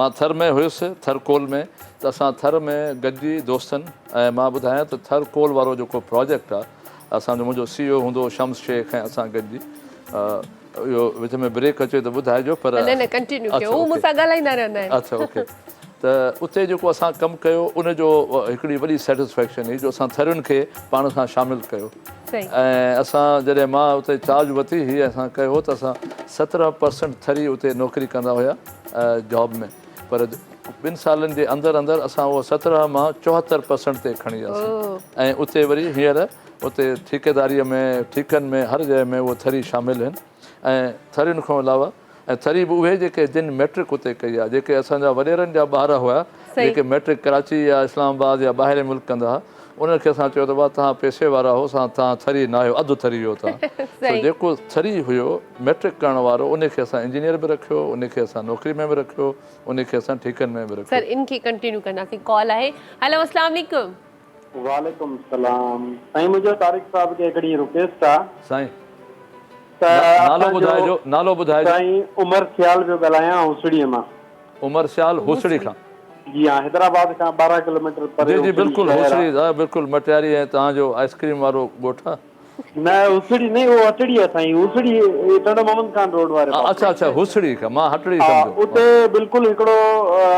مان ٿر ۾ هيس ٿر ڪول ۾ ته اسان ٿر ۾ گڏجي دوستن ۽ مان ٻڌايان ته ٿر ڪول وارو جيڪو پراجيڪٽ آ اسان جو منهنجو سي او هوندو هو شمس شيخ ۽ اسان گڏجي اهو وچ ۾ بريڪ اچي ته ٻڌائجو پر نه نه ڪنٽينيو ڪيو هو مون سان ڳالهائيندا رهندا آهن. اڇا اوڪي ته اتي جيڪو اسان ڪم ڪيو ان جو هڪڙي وڏي سيٽسفيڪشن هئي جو اسان ٿرين کي پاڻ سان شامل ڪيو ۽ اسان جڏهن مان اتي چارج ورتي هئي اسان ڪيو ته اسان 17 پرسنٽ ٿري اتي نوڪري ڪندا هيا جاب ۾ پر ٻن سالن جي اندر اندر اسان اهو 17 مان 74 پرسنٽ تي کڻي وياسين ۽ اتي وري هينئر اتي ٺيڪيداريء ۾ ٺيڪن ۾ هر جاء ۾ اهو ٿري شامل آهن ۽ ٿرين کان علاوه ۽ ٿري به اهي جيڪي جن ميٽرڪ اتي ڪئي آهي جيڪي اسان جا وڏيرن جا ٻار هيا جيڪي ميٽرڪ ڪراچي يا اسلام آباد يا ٻاهرين ملڪ ڪندا ها انهن کي اسان چيو ته بابا توهان پئسي وارا هو سان توهان ٿري نه آهيو اڌ ٿري هيو توهان سو جيڪو ٿري هيو ميٽرڪ ڪرڻ وارو ان کي اسان انجنيئر به رکيو ان کي اسان نوڪري ۾ به رکيو ان کي اسان ٺيڪن ۾ به رکيو. سر ان کي ڪنٽينيو ڪنداسين ڪال آهي هيلو اسلام عليڪم. وعليڪم السلام سائين منهنجو طارق صاحب کي هڪڙي رڪويسٽ آ. سائين ته نالو اسان جو ٻڌائجو نالو ٻڌائجو. سائين عمر سيال پيو ڳالهايان هوسڙي مان. عمر سيال هوسڙي کان. جي ها حيدرآباد کان 12 ڪلوميٽر پري جي جي هوسڙي بلڪل شهر آ. هوسڙي بلڪل مٽياري ۽ توهان جو آئسڪريم وارو ڳوٺ آ. نه هوسڙي نه اهو هٽڙي آ سائين هوسڙي ٽنڊو محمد خان روڊ واري پاسي. اڇا اڇا هوسڙي کان مان هٽڙي ها سمجهيو. اتي بلڪل هڪڙو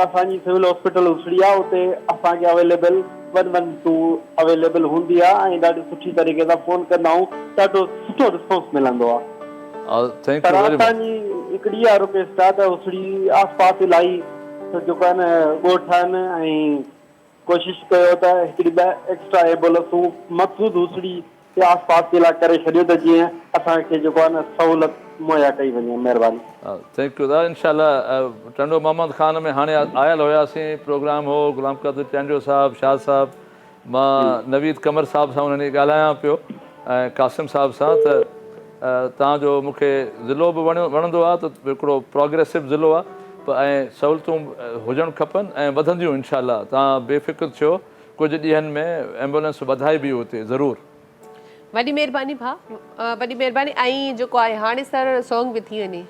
اسان جي سول هاسپيٽل هوسڙي آ اتي اسان کي اويليبل 112 اويليبل هوندي آ ۽ ڏاڍي سٺي طريقي سان فون ڪندا آهيون ڏاڍو سٺو رسپانس ملندو آ. Thank per you very much. اسان جي هڪڙي اها رڪويسٽ آ ته هوسڙي آس پاس الاهي جيڪو آهي نه ڳوٺ آهن ۽ ڪوشش ڪيو ته هڪڙي ٻه ايڪسٽرا ايمبولنسون مخصوص هوسڙي جي آس پاس جي لاء ڪري ڇڏيو ته جيئن اسان کي جيڪو آهي نه سهولت مهيا ڪئي وڃي مهرباني. Thank you دادا انشاء الله ٽنڊو محمد خان ۾ هاڻي آيل هياسين پروگرام هو غلام قادر چانڊيو صاحب شاهه صاحب مان نويد قمر صاحب سان انهن ڏينهن ڳالهايان پيو ۽ قاسم صاحب سان ته توهان جو مون کي ضلعو به وڻندو آهي ته هڪڙو پروگريسو ضلعو آهي ۽ سهولتون هجڻ کپن ۽ وڌنديون انشاء الله توهان بي فڪر ٿيو ڪجهه ڏينهن ۾ ايمبولينس وڌائبي اتي ضرور. وڏي مهرباني ڀاء وڏي مهرباني ۽ جيڪو آهي هاڻي سر سونگ به ٿي وڃي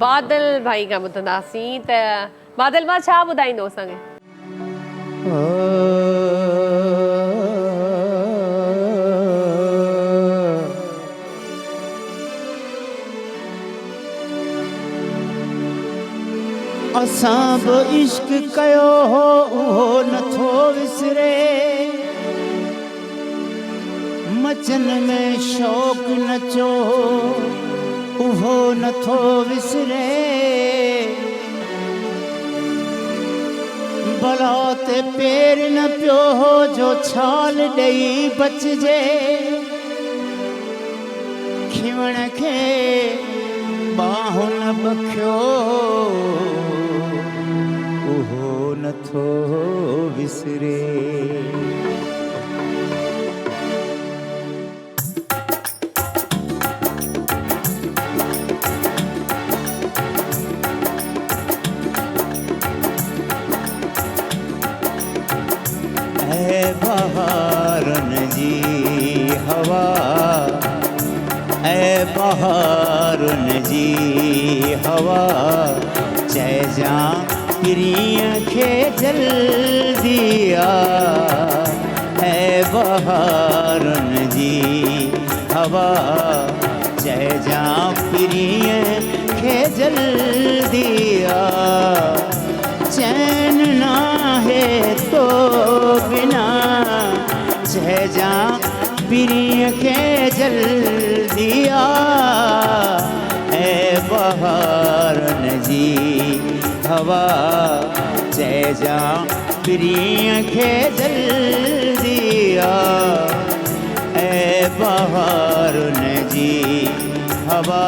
بادل ڀائي کان ٻڌنداسين ته بادل ڀاء ڇا ٻڌائيندو اسان کي. اسان به عشق ڪيو هو اهو نٿو وسري مچن ۾ شوق نچو هو اهو نٿو وسري. بلا تي پير نه پيو هو جو ڇال ڏئي بچجي. کيوڻ کي ٻانهن نه ٻکيو اهو نه ٿو وسري. اي بهارن جي هوا اي بهارن جي هوا چئجان پرينء کي جلدي آ. اي بهارن جي هوا چئجان پرينء کي جلدي آ چين ناهي تو بنا چئجان پرينء کي جلدي آ اي بهارن جي هوا چئجان پرينء کي جلدي آ اي بهارن جي هوا.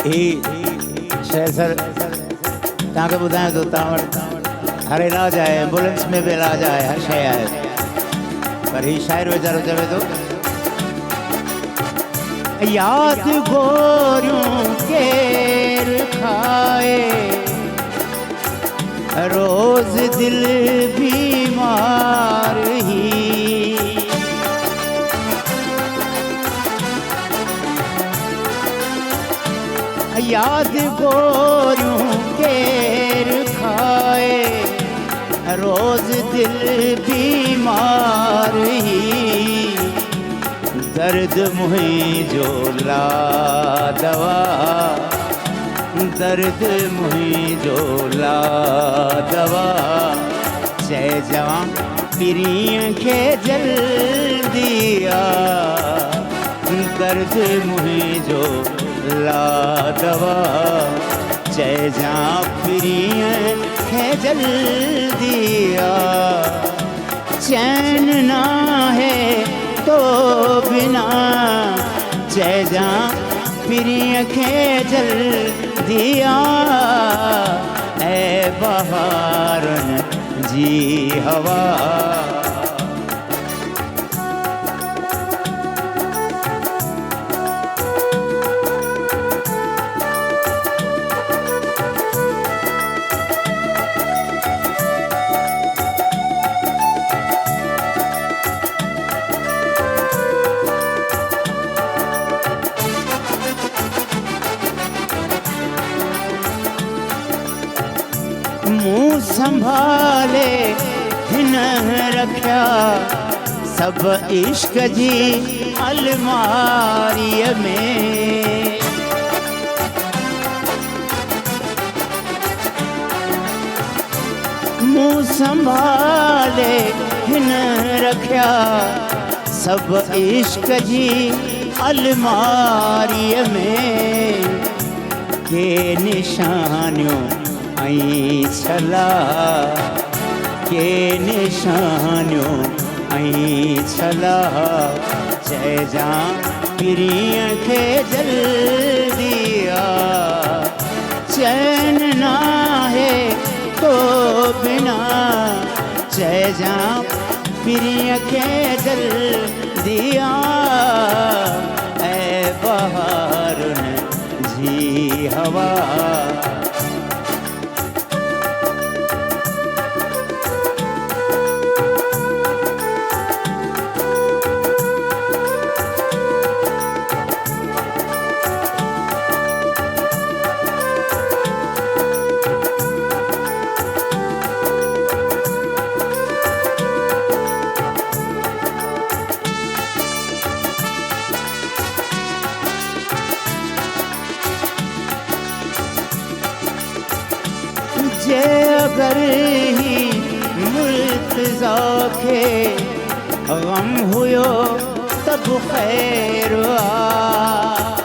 هي شعر سر توهان کي ٻڌايان ٿو توهان وٽ هر علاج آهي ايمبولينس ۾ به علاج آهي هر شيء آهي پر هي شاعر ويچارو چوي ٿو ياد گوريون ڪير کائي روز دل بيمار هي ياد گوريون ڪير کائي روز دل بيمار هي درد منهنجو لا دوا درد منهنجو لا دوا چئجان پرينء کي جلدي آ، درد منهنجو لا دوا چئجان پرينء کي جلدي آ، چين ناهي تو بنا چئجان پرينء کي جلدي آ، اي بهارن جي هوا. مون سنڀالي هن رکيا سڀ عشق جي الماريء ۾. مون سنڀالي هن رکيا سڀ عشق جي الماريء ۾. ڪي نشانيون ۽ ڇلا، ڪي نشانيون ۽ ڇلا، چئجان پرينء کي جلدي آ، چين ناهي تو بنا، چئجان پرينء کي جلدي آ، اي بهارن جي هوا. جي اگر هي مرتضيٰ کي غم هيو ته به خير آ.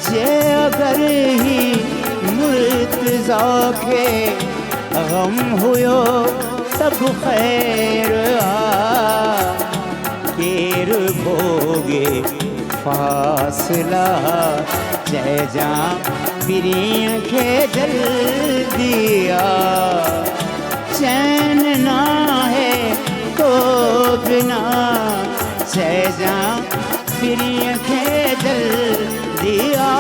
جي اگر هي مرتضيٰ کي غم هيو ته به خير آ. ڪير ڀوڳي فاصلا چئجان پرينء کي جلدي آ، چين ناهي تو بنا چئجان پرينء کي جلدي آ،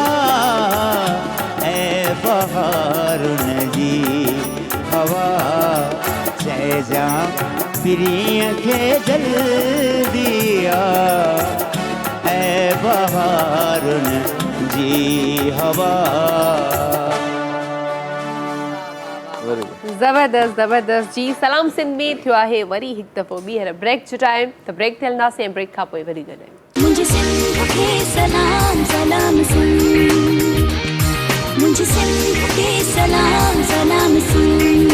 اي بهارن جي هوا چئجان پرينء کي جلدي آ، اي بهارن جي هوا. زبردست زبردست جي سلام سنڌ ۾ ٿيو آهي وري هڪ دفعو ٻيهر بريڪ جو ٽائيم ته بريڪ تي هلنداسين ۽ بريڪ کان پوء وري گڏ آهيون. منهنجي سنڌ کي سلام سلام سنڌ منهنجي سنڌ کي سلام سلام سنڌ.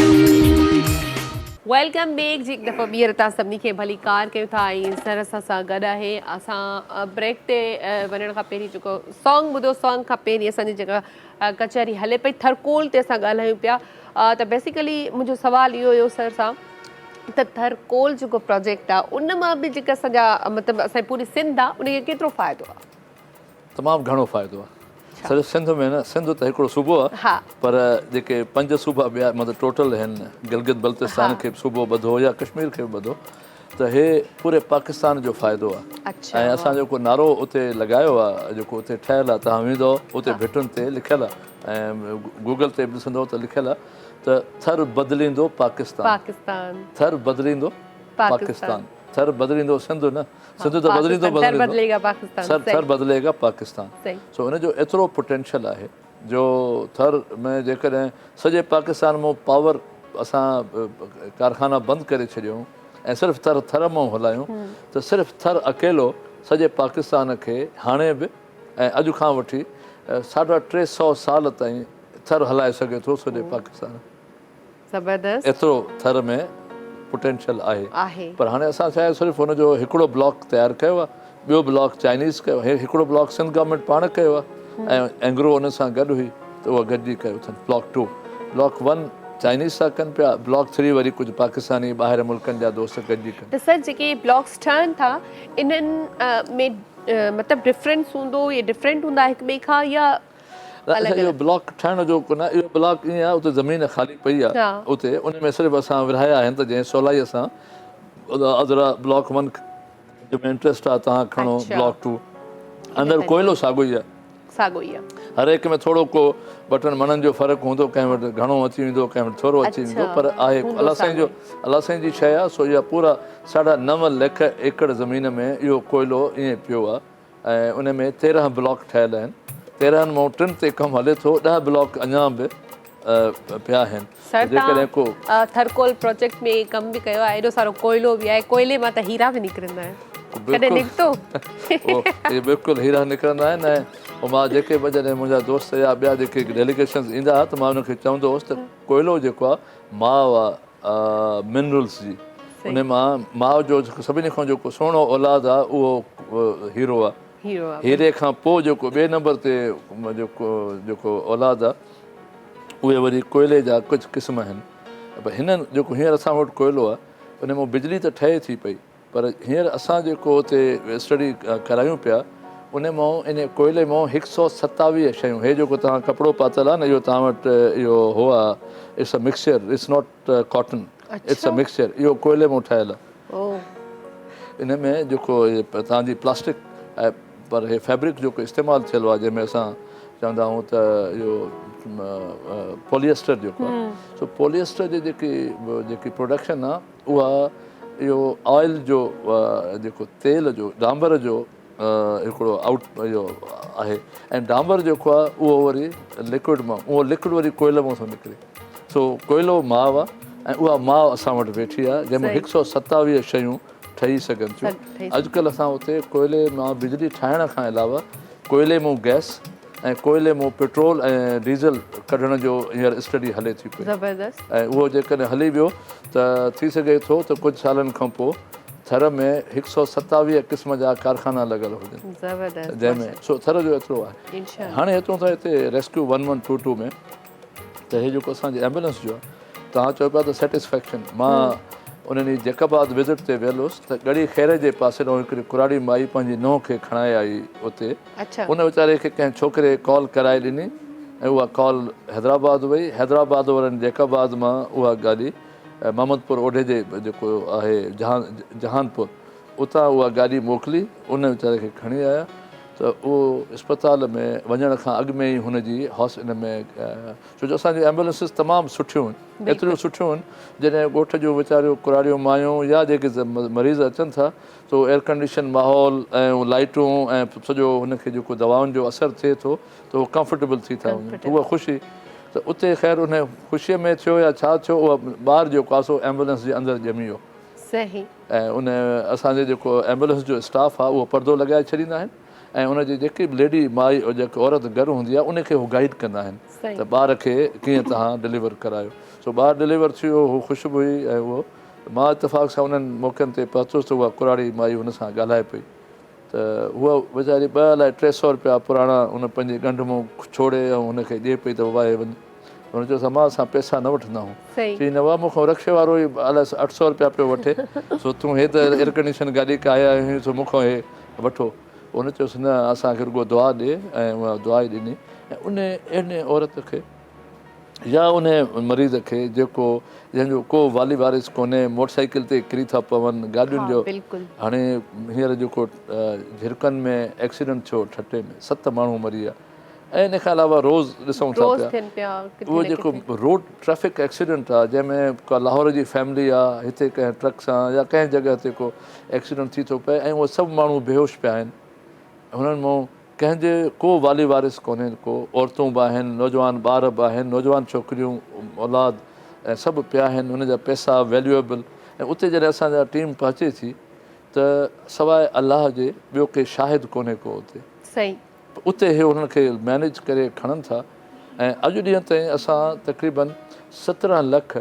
Welcome back جي هڪ دفعو ٻيهر توهان سڀني کي ڀليڪار ڪيون ٿا ۽ سر اسان سان گڏ آهي اسان بريڪ تي وڃڻ کان پهرين جيڪو سانگ ٻڌو سانگ کان پهرين اسان جي جيڪا ڪچهري هلي پئي ٿرڪول تي اسان ڳالهايون پيا ته بيسيڪلي منهنجو سوال اهو هيو سر سان ته ٿرڪول جيڪو پروجيڪٽ آ ان مان به جيڪا اسان جا مطلب اسان جي پوري سنڌ آ ان کي ڪيترو فائدو آ؟ تمام گهڻو فائدو آ صرف سنڌ ۾ نه سنڌ ته هڪڙو صوبو آ پر جيڪي پنج صوبا ٻيا مطلب ٽوٽل هن گلگت بلتستان کي به صوبو ٻڌو يا ڪشمير کي به ٻڌو ته هي پوري پاڪستان جو فائدو آ ۽ اسان جيڪو نعرو اتي لڳايو آ جيڪو اتي ٺهيل آ توهان ويندو اتي ڀٽن تي لکيل آ ۽ گوگل تي به ڏسندو ته لکيل آ ته ٿر بدليندو پاڪستان ٿر بدليندو پاڪستان ٿر بدليندو سنڌ نه سنڌ ته بدليندو بدليندو سر ٿر بدليگا پاڪستان سو ان جو ايترو پوٽينشل آهي جو ٿر ۾ جيڪڏهن سڄي پاڪستان مون پاور اسان ڪارخانا بند ڪري ڇڏيون ۽ صرف ٿر ٿر مون هلايون ته صرف ٿر اڪيلو سڄي پاڪستان کي هاڻي به ۽ اڄ کان وٺي ساڍا 300 سال تائين ٿر هلائي سگهي ٿو سڄي پاڪستان. زبردست. ايترو ٿر ۾ پوٽينشل آهي. آهي. پر هاڻي اسان ڇا آهي صرف ان جو هڪڙو بلاڪ تيار ڪيو آهي ٻيو بلاڪ چائنيز ڪيو هي هڪڙو بلاڪ سنڌ گورنمينٽ پاڻ ڪيو آهي ۽ اينگرو ان سان گڏ هئي ته اها گڏجي ڪيو اٿن block two block one Chinese ٿا ڪن پيا بلاڪ ٿري وري ڪجهه پاڪستاني ٻاهر ملڪن جا دوست گڏجي ڪن. ته سر جيڪي بلاڪس ٺهن ٿا انهن ۾ مطلب ڊفرنس هوندو يا ڊفرنٽ هوندا هڪ ٻئي کان يا نه اڇا اهو بلاڪ ٺاهڻ جو ڪونه اهو بلاڪ ائين آهي اتي زمين خالي پئي آهي اتي ان ۾ صرف اسان ورهايا آهن ته جنهن سولائي سان ادرا بلاڪ ون جو ۾ انٽريسٽ آهي تهان کڻو بلاڪ ٽو اندر ڪوئلو ساڳو ئي آهي ساڳو ئي آهي هر هڪ ۾ ٿورو ڪو ٻه ٽن مڻن جو فرق هوندو ڪنهن وٽ گهڻو اچي ويندو ڪنهن وٽ ٿورو اچي ويندو پر آهي الله سائين جو الله سائين جي شيء آهي سو اها پورا ساڍا 9 لک ايڪڙ زمين ۾ اهو ڪوئلو ائين پيو آهي ۽ ان ۾ 13 بلاڪ ٺهيل آهن، 13 مان ٽن تي ڪم هلي ٿو، ڏهه بلاڪ اڃا به پيا آهن. سر جيڪڏهن ڪو. توهان ٿرڪول پروجيڪٽ ۾ ڪم به ڪيو آهي، ايڏو سارو ڪوئلو به آهي، ڪوئلي مان ته هيرا به نڪرندا آهن، ڪڏهن نڪتو؟ اهي بلڪل هيرا نڪرندا آهن ۽ مان جيڪي به جڏهن منهنجا دوست يا ٻيا جيڪي ڊيليگيشنز ايندا هئا ته مان انهن کي چوندو هوس ته ڪوئلو جيڪو آهي ماء آهي منرلز جي ان مان ماء جو سڀني کان جيڪو سهڻو اولاد آ اهو هيرو آ هيري کان پوء جيڪو ٻئي نمبر تي جيڪو جيڪو اولاد آ اهي وري ڪوئلي جا ڪجهه قسم آهن پر هنن جيڪو هينئر اسان وٽ ڪوئلو آ ان مان بجلي ته ٺهي ٿي پئي پر هينئر اسان جيڪو اتي اسٽڊي ڪرايون پيا ان مان ان ڪوئلي مان هڪ سو 27 شيون هي جيڪو توهان ڪپڙو پاتل آهي نه اهو توهان وٽ اهو هو آهي it's a mixture it's not cotton it's a mixture اهو ڪوئلي مان ٺهيل آهي ان ۾ جيڪو توهان جي پلاسٽڪ آهي پر هي فيبرڪ جيڪو استعمال ٿيل آهي جنهن ۾ اسان چوندا آهيون ته اهو پوليسٽر جيڪو آهي سو پوليسٽر جي جيڪي جيڪي پروڊڪشن آهي اها اهو آئل جو جيڪو تيل جو ڊانبر جو هڪڙو آئوٽ اهو آهي ۽ ڊانبر جيڪو آهي اهو وري لڪوڊ مان اهو لڪوڊ وري ڪوئلي مان ٿو نڪري سو ڪوئلو ماء آهي ۽ اها ماء اسان وٽ ويٺي آهي جنهن مان 127 شيون ٺهي سگهن ٿيون اڄڪلهه اسان اتي ڪوئلي مان بجلي ٺاهڻ کان علاوه ڪوئلي مون گئس ۽ ڪوئلي مون پيٽرول ۽ ڊيزل ڪڍڻ جو هينئر اسٽڊي هلي ٿي پئي زبردست. ۽ اهو جيڪڏهن هلي ويو ته ٿي سگهي ٿو ته ڪجهه سالن کان پوء ٿر ۾ 127 قسم جا ڪارخانا لڳل هجن زبردست جنهن ۾ سو ٿر جو ايترو آهي انشاء الله. هاڻي اچون ٿا هتي ريسڪيو 1122 ۾ ته هي جيڪو اسان جي ايمبولنس جو آهي توهان چئو پيا ته سيٽسفيڪشن مان ان ڏينهن جيڪب آباد وزٽ تي ويل هوس ته ڳڙهي خيري جي پاسي ڏانهن هڪڙي ڪراڙي مائي پنهنجي نونهن کي کڻائي آئي اتي ان ويچاري کي ڪنهن ڇوڪري ڪال ڪرائي ڏني ۽ اها ڪال حيدرآباد وئي حيدرآباد وارن جيڪب آباد مان اها گاڏي محمد پور اوڍي جي جيڪو آهي جهان پور اتان اها گاڏي موڪلي ان ويچاري کي کڻي آيا ته اهو اسپتال ۾ وڃڻ کان اڳ ۾ ئي هن جي هاس ان ۾ ڇو جو اسان جون ايمبولنسز تمام سٺيون آهن ايتريون سٺيون آهن جڏهن ڳوٺ جون ويچاريون ڪراڙيون مايون يا جيڪي مريض اچن ٿا ته ايئر ڪنڊيشن ماحول ۽ لائٽون ۽ سڄو هن کي جيڪو دوائن جو اثر ٿئي ٿو ته هو ڪمفرٽيبل ٿي ٿا وڃن ته اها خوشي ته اتي خير ان خوشيء ۾ ٿيو يا ڇا ٿيو اها ٻار جيڪو آهي سو ايمبولنس جي اندر ڄمي ويو صحيح ۽ ان اسان جي جيڪو ايمبولنس جو اسٽاف آهي اهو پردو لڳائي ڇڏيندا آهن ۽ ان جي جيڪي به ليڊي مائي جيڪي عورت گهر هوندي آهي ان کي هو گائيڊ ڪندا آهن ته ٻار کي ڪيئن توهان ڊليور ڪرايو سو ٻار ڊليور ٿي ويو هو خوش به هئي ۽ اهو مان اتفاق سان انهن موقعن تي پهتس ته اها ڪراڙي مائي هن سان ڳالهائي پئي ته هوء ويچاري ٻه الائي 300 رپيا پراڻا هن پنهنجي ڳنڍ مون ڇوڙي ۽ هن کي ڏئي پئي ته بابا هي وڃ. هن چيس امان اسان پئسا نه وٺندا آهيون. چيائين نه بابا مون کان رڪشي وارو ئي الائي 800 رپيا پيو وٺي سو تون هي ته ايئرڪنڊيشن گاڏي ڪاهي آيو آهين سو مون کان هي وٺو. هن چيس نه اسان کي رڳو دعا ڏي ۽ اها دعا ئي ڏني ۽ ان اهڙي عورت کي يا ان مريض کي جيڪو جنهن جو ڪو والي وارث ڪونهي موٽر سائيڪل تي ڪري ٿا پون گاڏين جو هاڻي هينئر جيڪو جھرڪن ۾ ايڪسيڊنٽ ٿيو ٺٽي ۾ 7 ماڻهو مري ويا ۽ ان کان علاوه روز ڏسون ٿا پيا اهو جيڪو روڊ ٽريفڪ ايڪسيڊنٽ آهي جنهن ۾ ڪا لاهور جي فيملي آهي هتي ڪنهن ٽرڪ سان يا ڪنهن جڳهه تي ڪو ايڪسيڊنٽ ٿي ٿو پئي ۽ اهي سڀ ماڻهو بيهوش پيا آهن هنن مان ڪنهن جي ڪو والي وارث ڪونهي ڪو عورتون به آهن نوجوان ٻار به آهن نوجوان ڇوڪريون اولاد ۽ سڀ پيا آهن ان جا پئسا ويليوئبل ۽ اتي جڏهن اسان جا ٽيم پهچي ٿي ته سواء الله جي ٻيو ڪي شاهد ڪونهي ڪو اتي صحيح. اتي هي انهن کي مينيج ڪري کڻن ٿا ۽ اڄ ڏينهن تائين اسان تقريبن 17 لک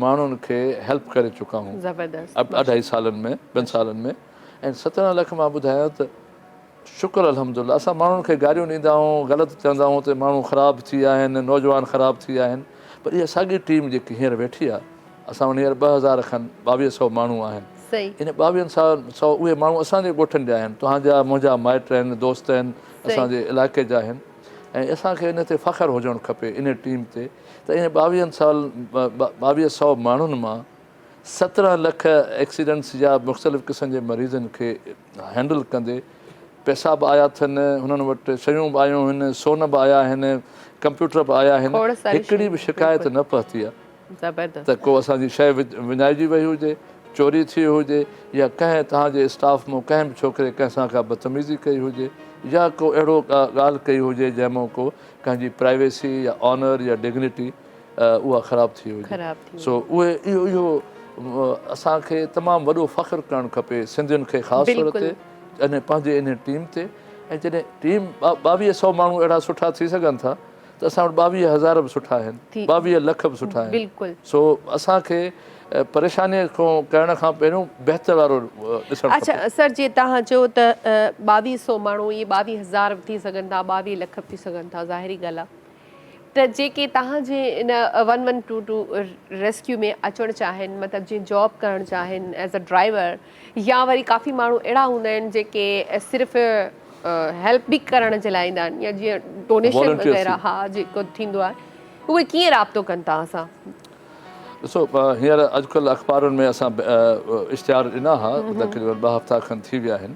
ماڻهن کي هيلپ ڪري چڪا آهيون زبردست اڍائي سالن ۾ ٻن سالن ۾ ۽ 17 لک مان ٻڌايان ته شڪر الحمدلله اسان ماڻهن کي گاريون ڏيندا آهيون غلط چوندا آهيون ته ماڻهو خراب ٿي ويا آهن نوجوان خراب ٿي ويا آهن پر اها ساڳي ٽيم جيڪي هينئر ويٺي آهي اسان وٽ هينئر 2000 کن 2200 ماڻهو آهن ان ٻاويهن سو اهي ماڻهو اسان جي ڳوٺن جا آهن توهان جا منهنجا مائٽ آهن دوست آهن اسان جي علائقي جا آهن ۽ اسان کي ان تي فخر هجڻ کپي ان ٽيم تي ته ان ٻاويهن سال 2200 ماڻهن مان 17 لک ايڪسيڊنٽس يا مختلف قسم جي مريضن کي هينڊل ڪندي پئسا به آيا اٿن هنن وٽ شيون به آيون آهن سون به آيا آهن ڪمپيوٽر به آيا آهن هڪڙي به شڪايت نه پهتي آهي ته ڪو اسان جي شيء وڃائجي وئي هجي چوري ٿي هجي يا ڪنهن توهان جي اسٽاف مون ڪنهن به ڇوڪري ڪنهن سان ڪا بدتميزي ڪئي هجي يا ڪو اهڙو ڳالهه ڪئي هجي جنهن مان ڪو ڪنهن جي پرائيويسي يا آنر يا ڊگنيٽي اها خراب ٿي هجي سو اهي اهو اهو اسان کي تمام وڏو فخر ڪرڻ کپي سنڌين کي خاص طور تي ۽ پنهنجي ان ٽيم تي ۽ جڏهن ٽيم 22 سو ماڻهو اهڙا سٺا ٿي سگهن ٿا ته اسان وٽ 22 هزار به سٺا آهن 22 لک به سٺا آهن بلڪل سو اسان کي پريشاني کان ڪرڻ کان پهريون بهتر وارو ڏسڻ کپي. اڇا سر جي توهان چيو ته 22 سو ماڻهو اهي 22 هزار به ٿي سگهن ٿا 22 لک به ٿي سگهن ٿا ظاهري ڳالهه آهي ته جيڪي توهان جي ان one one two two rescue ۾ اچڻ چاهين مطلب جيئن جاب ڪرڻ چاهين ايز ا ڊرائيور يا وري ڪافي ماڻهو اهڙا هوندا آهن جيڪي صرف هيلپ به ڪرڻ جي لاء ايندا آهن يا جيئن ڊونيشن وغيره ها جيڪو ٿيندو آهي اهي ڪيئن رابطو ڪن توهان سان؟ ڏسو هينئر اڄڪلهه اخبارن ۾ اسان اشتهار ڏنا ها تقريبن ٻه هفتا کن ٿي ويا آهن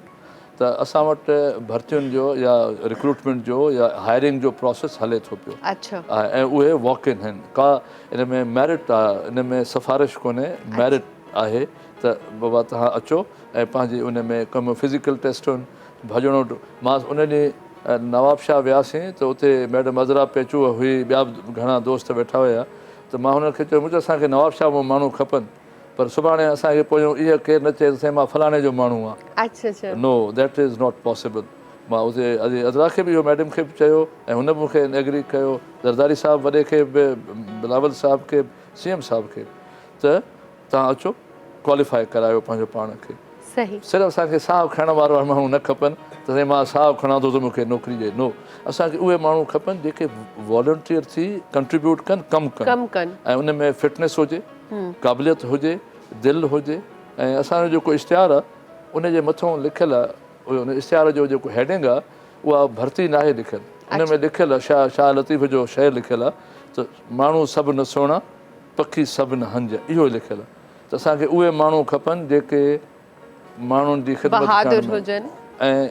ته اسان وٽ ڀرتين جو يا ريڪروٽمينٽ جو يا هائرنگ جو پراسيس هلي ٿو پيو ۽ اهي واڪ ان آهن ڪا ان ۾ ميرٽ آهي ان ۾ سفارش ڪونهي ميرٽ آهي ته بابا توهان اچو ۽ پنهنجي ان ۾ ڪم فزيڪل ٽيسٽ آهن ڀڄڻو مان ان ڏينهن نوابشاهه وياسين ته اتي ميڊم عذرا پيچوهه هئي ٻيا به گهڻا دوست ويٺا هيا ته مان هنن کي چيو مون چيو اسان کي نوابشاهه مان ماڻهو کپن پر سڀاڻي اسان کي پويون اهو ڪير نه چئي ته سائين مان فلاڻي جو ماڻهو آهيان. اڇا اڇا. نو that is not possible. مان اتي ادي عذرا کي به اهو ميڊم کي به چيو ۽ هن به مون کي ايگري ڪيو زرداري صاحب وڏي کي به بلاول صاحب کي به سي ايم صاحب کي به ته توهان اچو ڪواليفائي ڪرايو پنهنجو پاڻ کي. صحيح. صرف اسان کي ساهه کڻڻ وارا ماڻهو نه کپن ته سائين مان ساهه کڻان ٿو ته مون کي نوڪري ڏي نو اسان کي اهي ماڻهو کپن جيڪي والنٽيئر ٿي ڪنٽريبيوٽ ڪن ڪم ڪن ڪم ڪن ۽ ان ۾ فٽنيس هجي قابليت هجي دل هجي ۽ اسان جو جيڪو اشتهار آهي ان جي مٿون لکيل آهي ان اشتهار جو جيڪو هيڊنگ آهي اها ڀرتي ناهي لکيل ان ۾ لکيل آهي شاهه شاهه لطيف جو شعر لکيل آهي ته ماڻهو سڀ نه سهڻا پکي سڀ نه هنج اهو لکيل آهي ته اسان کي اهي ماڻهو کپن جيڪي ماڻهن جي خدمت بهادر ڪرڻ ۾ هجن ۽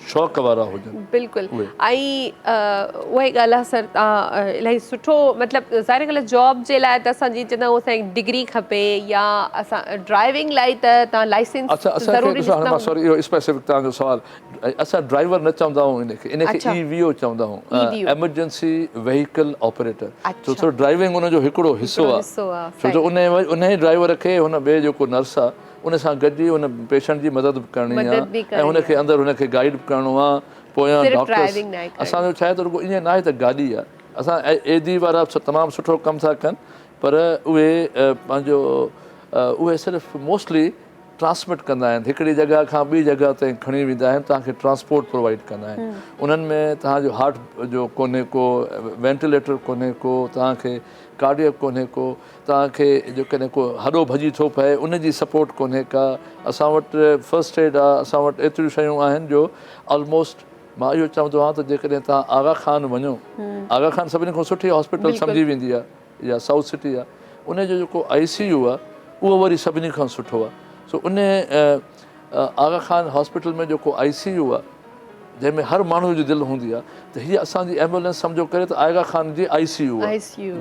شوق وارا هجن. بلڪل ۽ اها ئي ڳالهه آهي سر توهان الاهي سٺو مطلب ظاهر ڳالهه جاب جي لاء ته اسان جي چوندا آهيون اسان کي ڊگري کپي يا اسان ڊرائيونگ لاء ته توهان لائسنس اڇا اسان کي ضروري ڏسو هاڻي ڏسندا مان سوري اهو اسپيسفڪ توهان جو سوال اسان ڊرائيور نه چوندا آهيون ان کي ان کي اڇا اي وي او چوندا آهيون اي وي او ايمرجنسي وهيڪل آپريٽر ڇو اڇا ته ڊرائيونگ ان جو هڪڙو حصو هڪڙو آهي حصو آهي ڇو جو صحيح ان ان ئي ڊرائيور کي هن ٻئي جيڪو نرس آهي ان سان گڏجي ان پيشنٽ جي مدد به ڪرڻي مدد آهي به ۽ هن ڪرڻي کي آهي اندر هن کي گائيڊ به ڪرڻو آهي پويان صرف ڊاڪٽرس ڊرائيونگ ناهي ڪرڻي اسان جو ڇا آهي ته رڳو ائين ناهي ته گاڏي آهي اسان اي ڊي وارا تمام سٺو ڪم ٿا ڪن پر اهي پنهنجو اهي صرف موسٽلي ٽرانسمٽ ڪندا آهن هڪڙي جڳهه کان ٻي جڳهه تائين کڻي ويندا آهن توهان کي ٽرانسپورٽ پرووائيڊ ڪندا آهن انهن ۾ توهان جو هارٽ جو ڪونهي ڪو وينٽيليٽر ڪونهي ڪو توهان کي ڪارڊيڪ ڪونهي ڪو توهان کي جيڪڏهن ڪو هڏو ڀڄي ٿو پئي ان جي سپورٽ ڪونهي ڪا اسان وٽ فرسٽ ايڊ آهي اسان وٽ ايتريون شيون آهن جو آلموسٽ مان اهو چوندو آهيان ته جيڪڏهن توهان آغا خان وڃو آغا خان سڀني کان سٺي هاسپيٽل سمجهي ويندي آهي يا سائوٿ سٽي آ ان جو جيڪو آئي سي يو آ اهو وري سڀني کان سٺو آ سو ان آغا خان هاسپيٽل ۾ جيڪو آئي سي يو آ جنهن ۾ هر ماڻهو جي دل هوندي آ ته هي اسان جي ايمبولينس سمجهو ڪري ته آغا خان جي آئي سي يو آ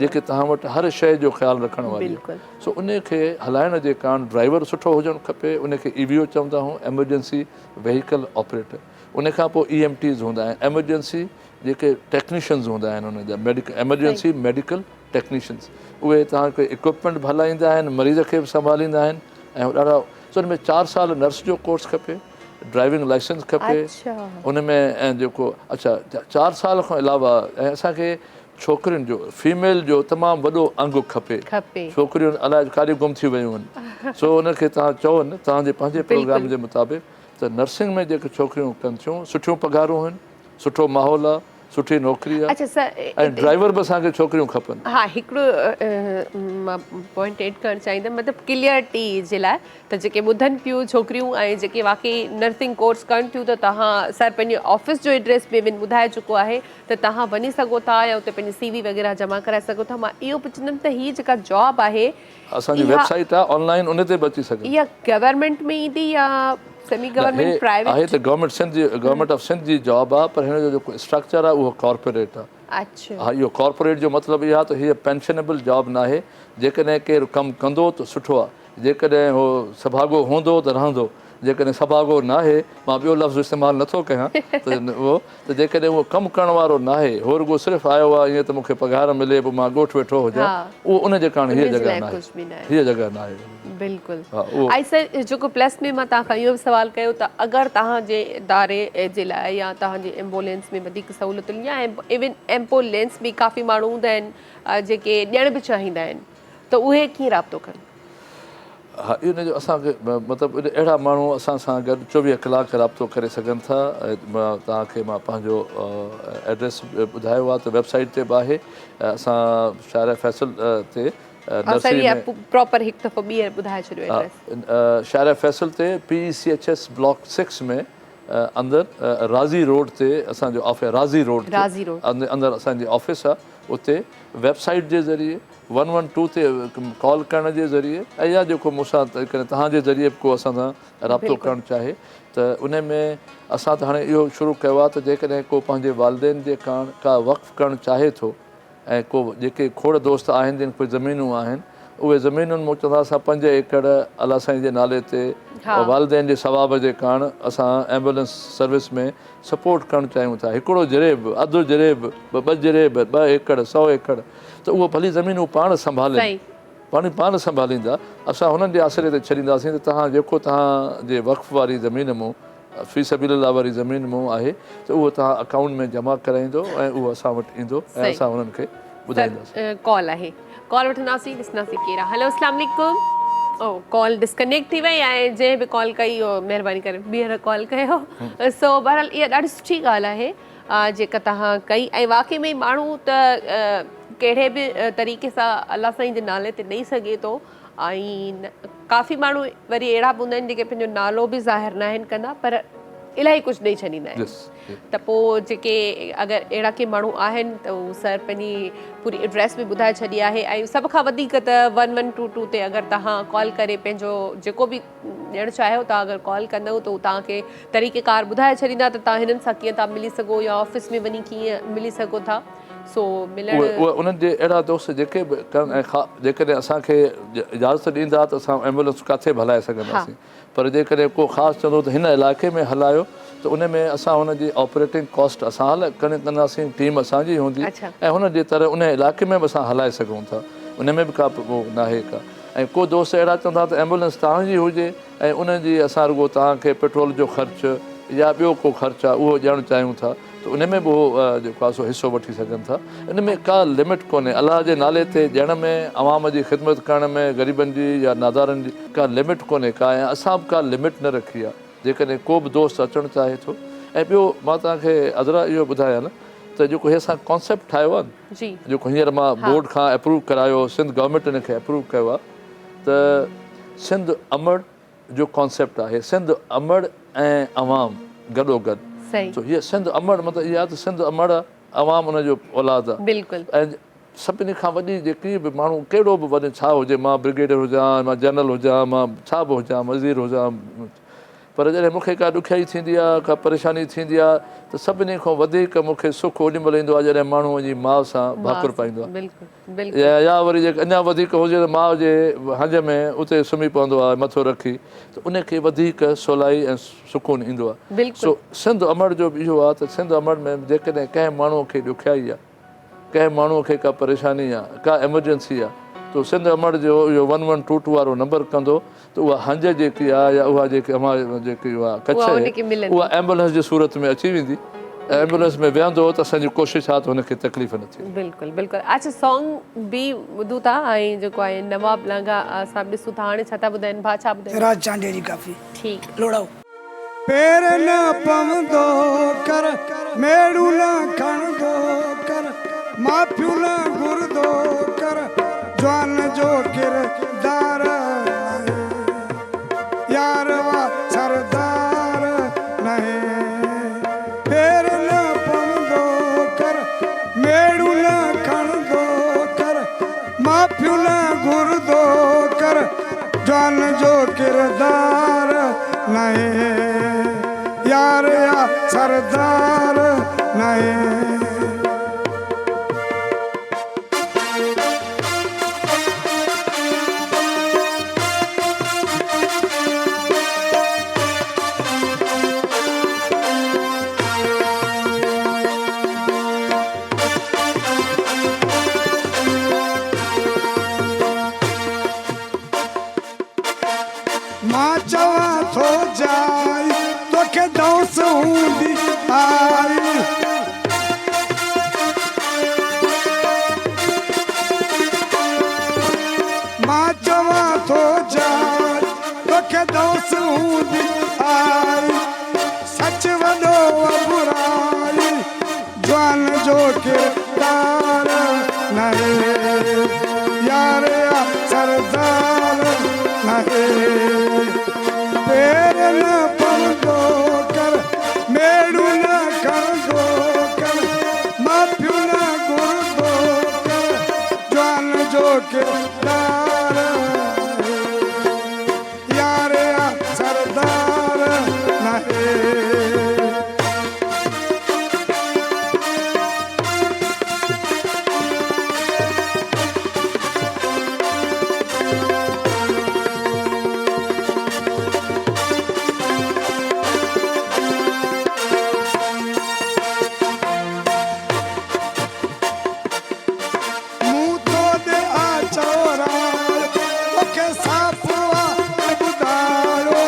جيڪي توهان وٽ هر شيء جو خيال رکڻ واري آ سو ان کي هلائڻ جي ڪاڻ ڊرائيور سٺو هجڻ کپي ان کي اي وي او چوندا آهيون ايمرجنسي وهيڪل آپريٽر ان کان پوء اي ايم ٽيز هوندا آهن ايمرجنسي جيڪي ٽيڪنيشنز هوندا آهن ان جا ميڊيڪل ايمرجنسي ميڊيڪل ٽيڪنيشنز اهي توهان کي اڪوپمينٽ به هلائيندا آهن مريض کي به سنڀاليندا آهن ۽ ڏاڍا سو ان ۾ چار سال نرس جو ڪورس کپي ڊرائيونگ لائسنس کپي ان ۾ ۽ جيڪو اڇا چار سال کان علاوه ۽ اسان کي ڇوڪرين جو فيميل جو تمام وڏو انگ کپي ڇوڪريون الائي ڪاڏي گم ٿي ويون آهن سو ان کي توهان چئو نه توهان جي پنهنجي پروگرام جي مطابق ته نرسنگ ۾ جيڪي ڇوڪريون ڪن ٿيون سٺيون پگهارون آهن سٺو ماحول آهي سٺي نوڪري آ ۽ ڊرائيور به اسان کي ڇوڪريون کپن. ها هڪڙو مان پوائنٽ ايڊ ڪرڻ چاهيندم مطلب ڪليئرٽي جي لاء ته جيڪي ٻڌن پيون ڇوڪريون ۽ جيڪي واقعي نرسنگ ڪورس ڪن ٿيون ته توهان سر پنهنجي آفيس جو ايڊريس به ون ٻڌائي چڪو آهي ته توهان وڃي سگهو ٿا يا اتي پنهنجي سي وي وغيره جمع ڪرائي سگهو ٿا مان اهو پڇندم ته هي جيڪا جاب آهي اسان جي ويب سائيٽ آهي آن لائين ان تي به اچي سگهن. اها گورنمينٽ ۾ ايندي يا سيمي گورنمينٽ پرائيويٽ؟ آهي ته گورنمينٽ سنڌ جي گورنمينٽ آف سنڌ جي جاب آهي پر هن جو جيڪو اسٽرڪچر آهي اهو ڪارپوريٽ آهي. اڇا. ها اهو ڪارپوريٽ جو مطلب اهو آهي ته هيء پينشنيبل جاب ناهي جيڪڏهن ڪير ڪم ڪندو ته سٺو آهي جيڪڏهن هو سڀاڳو هوندو ته رهندو جيڪڏهن سڀاڳو ناهي مان ٻيو لفظ استعمال نٿو ڪيان ته اهو ته جيڪڏهن اهو ڪم ڪرڻ وارو ناهي، هو رڳو صرف آيو آهي ائين ته مون کي پگهار ملي پوء مان ڳوٺ ويٺو هجان، اهو ان جي ڪاڻ هيء جڳهه ناهي، هيء جڳهه ناهي. بلڪل ها اهو. ۽ سر جيڪو پلس ۾ مان توهان کان اهو به سوال ڪيو ته اگر توهان جي اداري جي لاء يا توهان جي ايمبولينس ۾ وڌيڪ سهولتن يا ايون ايمبولينس به ڪافي ماڻهو هوندا آهن جيڪي ڏيڻ به چاهيندا آهن ته اهي ڪيئن رابطو ڪن؟ ها ان جو اسان کي مطلب اهڙا ماڻهو اسان سان گڏ 24 ڪلاڪ رابطو ڪري سگهن ٿا توهان کي مان پنهنجو ايڊريس ٻڌايو آهي ته ويب سائيٽ تي به آهي اسان شارع فيصل تي نرسري ۾ پراپر هڪ دفعو ٻيهر ٻڌائي ڇڏيو ايڊريس. شارع فيصل تي P E C H S block 6 ۾ اندر راضي روڊ تي اسان جو آفيس راضي روڊ تي اندر اسان جي آفيس آهي اتي ويب سائيٽ جي ذريعي ون ون ٽو تي ڪال ڪرڻ جي ذريعي ۽ يا جيڪو مون سان ڪڏهن توهان جي ذريعي به ڪو اسان سان رابطو ڪرڻ چاهي ته ان ۾ اسان ته هاڻي اهو شروع ڪيو آهي ته جيڪڏهن ڪو پنهنجي والدين جي ڪاڻ ڪا وقف ڪرڻ چاهي ٿو ۽ ڪو جيڪي کوڙ دوست آهن جن کي زمينون آهن اهي زمينن مون چوندا اسان 5 ايڪڙ الله سائين جي نالي تي والدين جي ثواب جي ڪاڻ اسان ايمبولينس سروس ۾ سپورٽ ڪرڻ چاهيون ٿا هڪڙو جريب اڌ جريب ٻه جريب 2 ايڪڙ 100 ايڪڙ ته اهو ڀلي زمين هو پاڻ سنڀالين، پاڻ پاڻ سنڀاليندا، اسان هنن جي آسري تي ڇڏينداسين ته توهان جيڪو توهان جي وقف واري زمين مون، في سبيل الله واري زمين مون آهي ته اهو توهان اڪائونٽ ۾ جمع ڪرائيندو ۽ اهو اسان وٽ ايندو ۽ اسان هنن کي ٻڌائينداسين. سر ڪال آهي ڪال وٺنداسين ڏسنداسين ڪير آهي هلو اسلام عليڪم او ڪال ڊسڪنيڪٽ ٿي وئي ۽ جنهن به ڪال ڪئي اهو مهرباني ڪري ٻيهر ڪال ڪيو سو بهرحال اها ڏاڍي سٺي ڳالهه آهي جيڪا توهان ڪئي ۽ واقعي ۾ ماڻهو ته ڪهڙي به طريقي سان الله سائين جي نالي تي ڏئي سگهي ٿو ۽ ڪافي ماڻهو وري اهڙا به هوندا آهن جيڪي پنهنجو نالو به ظاهر ناهن ڪندا پر الاهي ڪجهه ڏئي ڇڏيندا آهن ته پوء جيڪي اگر اهڙا ڪي ماڻهو آهن ته هو سر پنهنجي پوري ايڊريس به ٻڌائي ڇڏي آهي ۽ سڀ کان وڌيڪ ته ون ون ٽو ٽو تي اگر توهان ڪال ڪري پنهنجو جيڪو به ڏيڻ چاهيو ٿا اگر ڪال ڪندؤ ته هو توهان کي طريقي ڪار ٻڌائي ڇڏيندا ته توهان هنن سان ڪيئن ٿا ملي سگهو يا آفيس ۾ وڃي ڪيئن ملي سگهو ٿا سو ملڻ. اهي انهن جي اهڙا دوست جيڪي به ڪن ۽ جيڪڏهن اسان کي اجازت ڏيندا ته اسان ايمبولنس ڪاٿي به هلائي سگهنداسين پر جيڪڏهن ڪو خاص چوندو ته هن علائقي ۾ هلايو ته ان ۾ اسان هن جي آپريٽنگ ڪاسٽ اسان هل ڪنداسين ٽيم اسان جي هوندي ۽ هن جي طرح ان علائقي ۾ به اسان هلائي سگهون ٿا ان ۾ به ڪا ناهي ڪا ۽ ڪو دوست اهڙا چوندا ته ايمبولينس توهان جي هجي ۽ ان جي اسان رڳو توهان کي پيٽرول جو خرچ يا ٻيو ڪو خرچ آهي اهو ڏيڻ چاهيون ٿا ته ان ۾ به هو جيڪو آهي سو حصو وٺي سگهن ٿا ان ۾ ڪا لمٽ ڪونهي الله جي نالي تي ڏيڻ ۾ عوام جي خدمت ڪرڻ ۾ غريبن جي يا نادارن جي ڪا لمٽ ڪونهي ڪا ۽ اسان به ڪا لمٽ نه رکي آهي جيڪڏهن ڪو به دوست اچڻ چاهي ٿو ۽ ٻيو مان توهان کي عذرا اهو ٻڌايان ته جيڪو هي اسان ڪانسيپٽ ٺاهيو آهي نه جي. جيڪو هينئر مان بورڊ کان اپروو ڪرايو سنڌ گورنمينٽ ان کي اپروو ڪيو آهي ته سنڌ امڙ جو ڪانسيپٽ آهي سنڌ امڙ ۽ عوام گڏو گڏ سو هيء سنڌ امڙ مطلب اها آهي ته سنڌ امڙ آهي عوام ان جو اولاد آهي بلڪل ۽ سڀني کان وڏي جيڪي به ماڻهو ڪهڙو به وڏي ڇا هجي مان برگيڊيئر هجان مان جنرل هجان مان ڇا به هجان وزير هجان پر جڏهن مون کي ڪا ڏکيائي ٿيندي آهي، ڪا پريشاني ٿيندي آهي ته سڀني کان وڌيڪ مون کي سک اوڏي مهل ايندو آهي جڏهن ماڻهو وڃي ماء سان ڀاڪر پائيندو آهي يا وري جيڪ اڃا وڌيڪ هجي ته ماء جي هنج ۾ اتي سمهي پوندو آهي مٿو رکي ته ان کي وڌيڪ سولائي ۽ سڪون ايندو آهي. سو سنڌ امڙ جو به اهو آهي ته سنڌ امڙ ۾ جيڪڏهن ڪنهن ماڻهو کي ڏکيائي آهي، ڪنهن ماڻهوء کي ڪا پريشاني آ، ڪا ايمرجنسي آ ته ته سنڌ امڙ جو اهو ون ون ٽو ٽو وارو نمبر ڪندو ته اها هنج جيڪي آهي يا اها جيڪي اوهان جيڪي اها ڪڇ آهي اها ايمبولينس جي صورت ۾ اچي ويندي ۽ ايمبولينس ۾ ويهندو ته اسان جي ڪوشش آهي ته هن کي تڪليف نه ٿئي. بلڪل بلڪل اڇا سانگ به ٻڌون ٿا ۽ جيڪو آهي نواب لانگاهه صاحب ڏسون ٿا هاڻي ڇا ٿا ٻڌائين ڀاء ڇا ٻڌائيندا. سراج چانڊيي جي ڪافي ٺيڪ. لوڙائو. پير نه پوندو ڪر، ميڙون نه کڻندو ڪر، معافيون نه گهرندو ڪر، جوان جو ڪردار ناهي، يار وا سردار ناهي. پير نه پوندو ڪر، ميڙون نه کڻندو ڪر، معافيون نه گهرندو ڪر، جوان جو ڪردار ناهي، يار يا سردار ناهي. مان چوان ٿو جائي توکي دئونس هوندي آئي. مان چوان ٿو جائي توکي دئونس هوندي آئي. سچ وڏو برائي جوان جو ڪردار ناهي يار يا سردار ناهي. پير نه پوندو ڪر، ميڙون نه کڻندو ڪر، معافيون نه گهرندو ڪر، جوان جو ڪردار ناهي يار يا سردار ناهي. مون تو ڏي آ چورايو، توکي صاف آ ٻڌايو.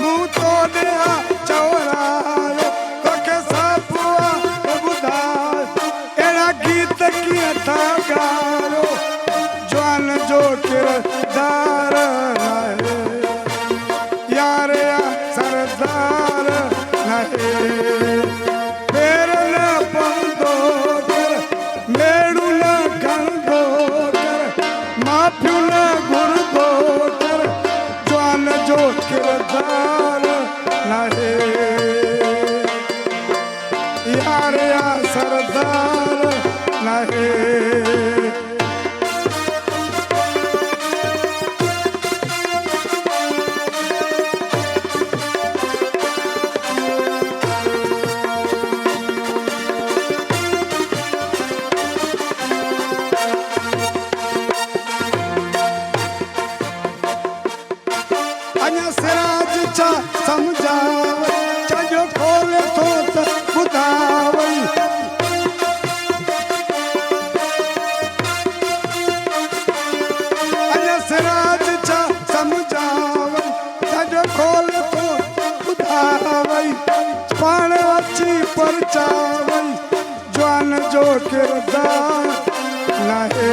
مون تو ڏي آ چورايو، توکي صاف آ ٻڌايو. اهڙا گيت ڪيئن ٿا ڳايو، جوان جو ڪردار ناهي، يار يا سردار ناهي. پير نه پوندو ڪر، ميڙون نه کڻندو ڪر، معافيون نه گهرندو ڪر، جوان جو ڪردار ناهي، يار يا سردار ناهي. اڃا سراج ڇا سمجهاوئي، چنجو کولي ٿو ته ٻڌاوئي. اڃا سراج ڇا سمجهاوئي، چنجو کولي ٿو ته ٻڌاوئي. پاڻ اچي پرچاوئي، جوان جو ڪردار ناهي،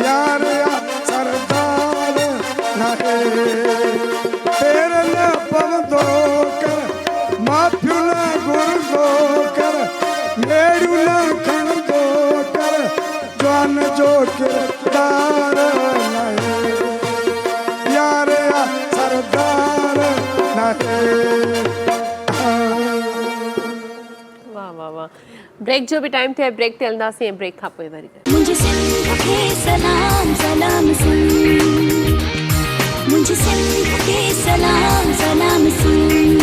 يار يا سردار ناهي. پير نه پوندو ڪر، معافيون نه گهرندو ڪر، ميڙيون نه کڻندو ڪر، جوان جو ڪردار ناهي، يار يا سردار ناهي. واه واه واه بريڪ جو به ٽائيم ٿيو آهي بريڪ تي هلنداسين ۽ بريڪ کان پوء وري. منهنجي سنڌ کي سلام سلام سنڌ منهنجي سنڌ کي سلام سلام سنڌ.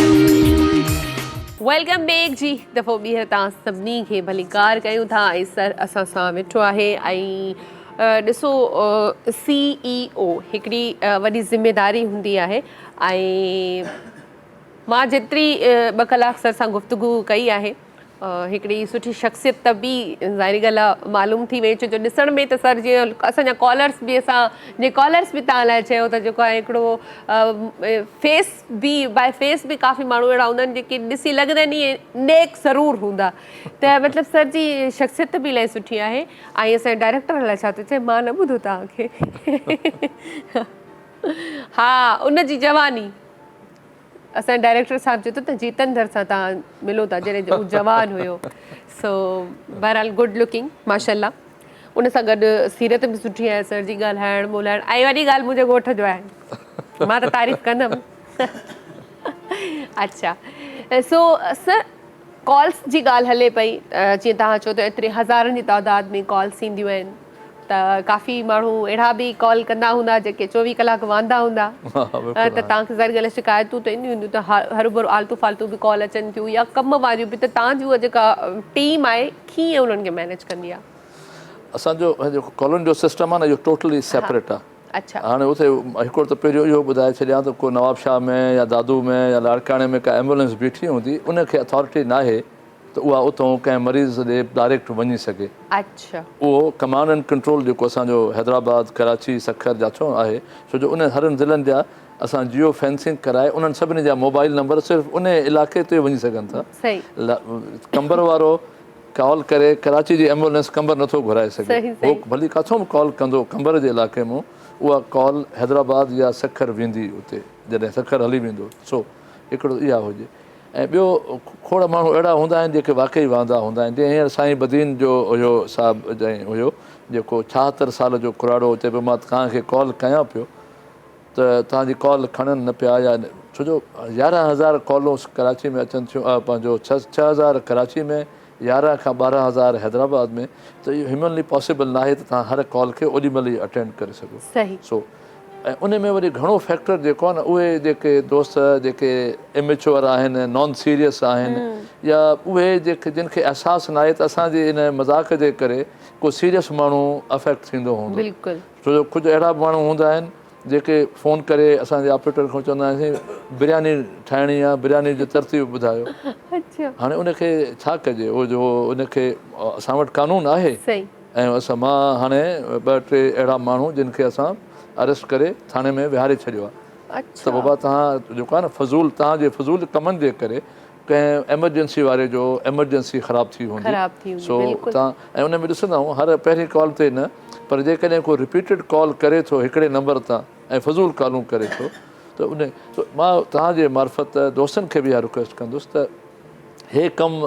Welcome back جي هڪ دفعو ٻيهر توهان سڀني کي ڀليڪار ڪيون ٿا ۽ سر اسان سان ويٺو آهي ۽ ڏسو سي اي او هڪڙي وڏي ذميداري هوندي آهي ۽ مان جيتري ٻه ڪلاڪ سر سان گفتگو ڪئي آهي هڪڙي سٺي شخصيت ته به ظاهري ڳالهه آ معلوم ٿي وئي ڇو جو ڏسڻ ۾ ته سر جيئن اسان جا ڪالرس به اسان جي ڪالرس به توهان لاء چيو ته جيڪو آهي هڪڙو فيس به باء فيس به ڪافي ماڻهو اهڙا هوندا آهن جيڪي ڏسي لڳندا آهن اهي نيڪ ضرور هوندا ته مطلب سر جي شخصيت به الاهي سٺي آهي ۽ اسان جو ڊائريڪٽر الائي ڇا ٿو چئي مان نه ٻڌو توهان کي ها ان جي جواني اسان جي ڊائريڪٽر صاحب چيو ته جيتندر سان توهان ملو ٿا جڏهن هو جوان هيو سو بهرحال گڊ لڪنگ ماشاء الله ان سان گڏ سيرت به سٺي آهي سر جي ڳالهائڻ ٻولهائڻ ۽ وڏي ڳالهه منهنجي ڳوٺ جو آهي مان ته تعريف ڪندم اڇا سو سر ڪالس جي ڳالهه هلي پئي جيئن توهان چئو ته ايتري هزارن جي تعداد ۾ ڪالس اينديون آهن ته ڪافي ماڻهو اهڙا به ڪال ڪندا هوندا جيڪي 24 ڪلاڪ واندا هوندا ته توهان کي ظاهر ڳالهه شڪايتون ته اينديون هونديون ته هروڀرو آلتو فالتو به ڪال اچن ٿيون يا ڪم واريون به ته توهان جي اها جيڪا ٽيم آهي ڪيئن انهن کي مينيج ڪندي آهي؟ اسان جو جيڪو ڪالن جو سسٽم آهي نه اهو ٽوٽلي سيپريٽ آهي. اڇا. هاڻي اتي هڪڙو ته پهريون اهو ٻڌائي ڇڏيان ته ڪو نوابشاهه ۾ يا دادو ۾ يا لاڙڪاڻي ۾ ڪا ايمبولينس بيٺي هوندي ان کي اٿارٽي ناهي ته اها اتئون ڪنهن مريض ڏي ڊائريڪٽ وڃي سگهي. اڇا. اهو ڪمانڊ اينڊ ڪنٽرول جيڪو اسان جو حيدرآباد، ڪراچي، سکر جاٿو آهي ڇو جو انهن هرن ضلعن جا اسان جيو فينسنگ ڪرائي انهن سڀني جا موبائل نمبر صرف انهي علائقي تي وڃي سگهن ٿا. صحيح. قمبر وارو ڪال ڪري ڪراچي جي ايمبولينس قمبر نٿو گهرائي سگهي هو ڀلي ڪاٿو به ڪال ڪندو قمبر جي علائقي مون اها ڪال حيدرآباد يا سکر ويندي اتي جڏهن سکر هلي ويندو سو هڪڙو اها هجي ۽ ٻيو کوڙ ماڻهو اهڙا هوندا آهن جيڪي واقعي واندا هوندا آهن جيئن هينئر سائين بدين جو هيو صاحب جائين هيو جيڪو 76 سال جو ڪراڙو چئي پيو مان توهان کي ڪال ڪيان پيو ته توهان جي ڪال کڻن نه پيا يا ڇو جو 11 هزار ڪالون ڪراچي ۾ اچن ٿيون پنهنجو 6000 ڪراچي ۾ 11 کان 12 هزار حيدرآباد ۾ ته اهو هيومنلي پاسيبل ناهي ته توهان هر ڪال کي اوڏي مهل ئي اٽينڊ ڪري سگهو سو ۽ ان ۾ وري گهڻو فيڪٽر جيڪو آهي نه اهي جيڪي دوست جيڪي اميچوئر آهن نان سيريس آهن يا اهي جيڪي جن کي احساس ناهي ته اسان جي ان مذاق جي ڪري ڪو سيريس ماڻهو افيڪٽ ٿيندو هوندو بلڪل ڇو جو ڪجهه اهڙا به ماڻهو هوندا آهن جيڪي فون ڪري اسان جي آپريٽر کان چوندا آهن سائين برياني ٺاهڻي آهي برياني جو ترتيب ٻڌايو هاڻي ان کي ڇا ڪجي اهو جو ان کي اسان وٽ قانون آهي ۽ اسان مان هاڻي ٻه ٽي اهڙا ماڻهو جن کي اسان اريسٽ ڪري ٿاڻي ۾ ويهاري ڇڏيو آهي ته بابا توهان جيڪو آهي نه فضول توهان جي فضول ڪمن جي ڪري ڪنهن ايمرجنسي واري جو ايمرجنسي خراب ٿي هوندي سو تان ۽ ان ۾ ڏسندا آهيون هر پهرين ڪال تي نه پر جيڪڏهن ڪو رپيٽيڊ ڪال ڪري ٿو هڪڙي نمبر تان ۽ فضول ڪالون ڪري ٿو ته ان مان توهان جي معرفت دوستن کي به اها رڪويسٽ ڪندس ته هي ڪم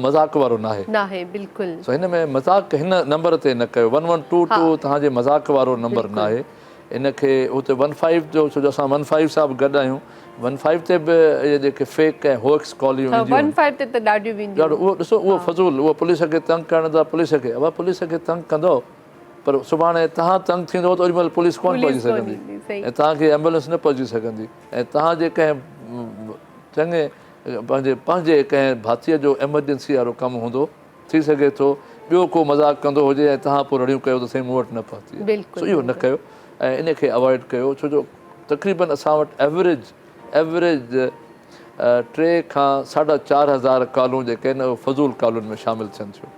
مذاق وارو ناهي ناهي بلڪل سو هن ۾ مذاق هن نمبر تي نه ڪيو 1122 توهان جي مذاق وارو نمبر ناهي ان کي اتي ون فائيو جو ڇو جو اسان ون فائيو سان به گڏ آهيون ون فائيو تي به اهي جيڪي فيڪ ۽ هوڪس ڪاليون اينديون ون فائيو تي ته ڏاڍيون وينديون ڏاڍو اهو ڏسو اهو فضول اهو پوليس کي تنگ ڪرڻ ته پوليس کي ابا پوليس کي تنگ ڪندو پر سڀاڻي تهان تنگ ٿيندو ته اوڏي مهل پوليس ڪونه پهچي سگهندي ۽ تهان کي ايمبولينس نه پهچي سگهندي ۽ تهان جي ڪنهن چڱي پنهنجي پنهنجي ڪنهن ڀاتيء جو ايمرجنسي وارو ڪم هوندو ٿي سگهي ٿو ٻيو ڪو مذاق ڪندو هجي ۽ توهان پوء رڙيون ڪيو ته سائين مون وٽ نه پهتي آهي. سو اهو نه ڪيو ۽ ان کي اوائڊ ڪيو ڇو جو تقريبن اسان وٽ ايوريج ايوريج ٽي کان ساڍا 4000 ڪالون جيڪي آهن اهي فضول ڪالون ۾ شامل ٿين ٿيون.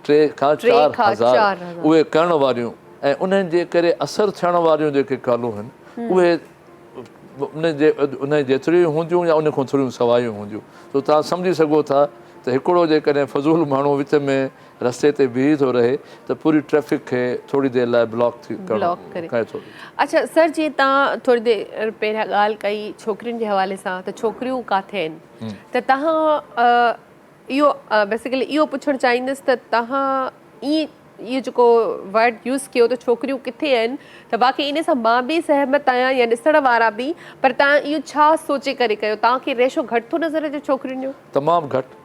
ٽي کان 4000 اهي ڪرڻ واريون ۽ انهن جي ڪري اثر ٿيڻ واريون جيڪي ڪالون آهن اهي ان جي ان جيتريون هونديون يا ان کان ٿوريون سوايون هونديون سو توهان سمجهي سگهو ٿا ته هڪڙو جيڪڏهن فضول ماڻهو وچ ۾ رستي تي بيهي ٿو رهي ته پوري ٽريفڪ کي ٿوري دير لاء بلاڪ ٿي بلاڪ ڪري ٿو. اڇا سر جيئن توهان ٿوري دير پهريان ڳالهه ڪئي ڇوڪرين جي حوالي سان ته ڇوڪريون ڪاٿي آهن ته توهان اهو بيسيڪلي اهو پڇڻ چاهيندس ته توهان ائين اهو جيڪو ورڊ يوز ڪيو ته ڇوڪريون ڪٿي آهن ته واقعي ان سان مان به سهمت آهيان يا ڏسڻ وارا به پر توهان اهو ڇا سوچي ڪري ڪيو توهان کي ريشو گهٽ ٿو نظر اچي ڇوڪرين جو؟ تمام گهٽ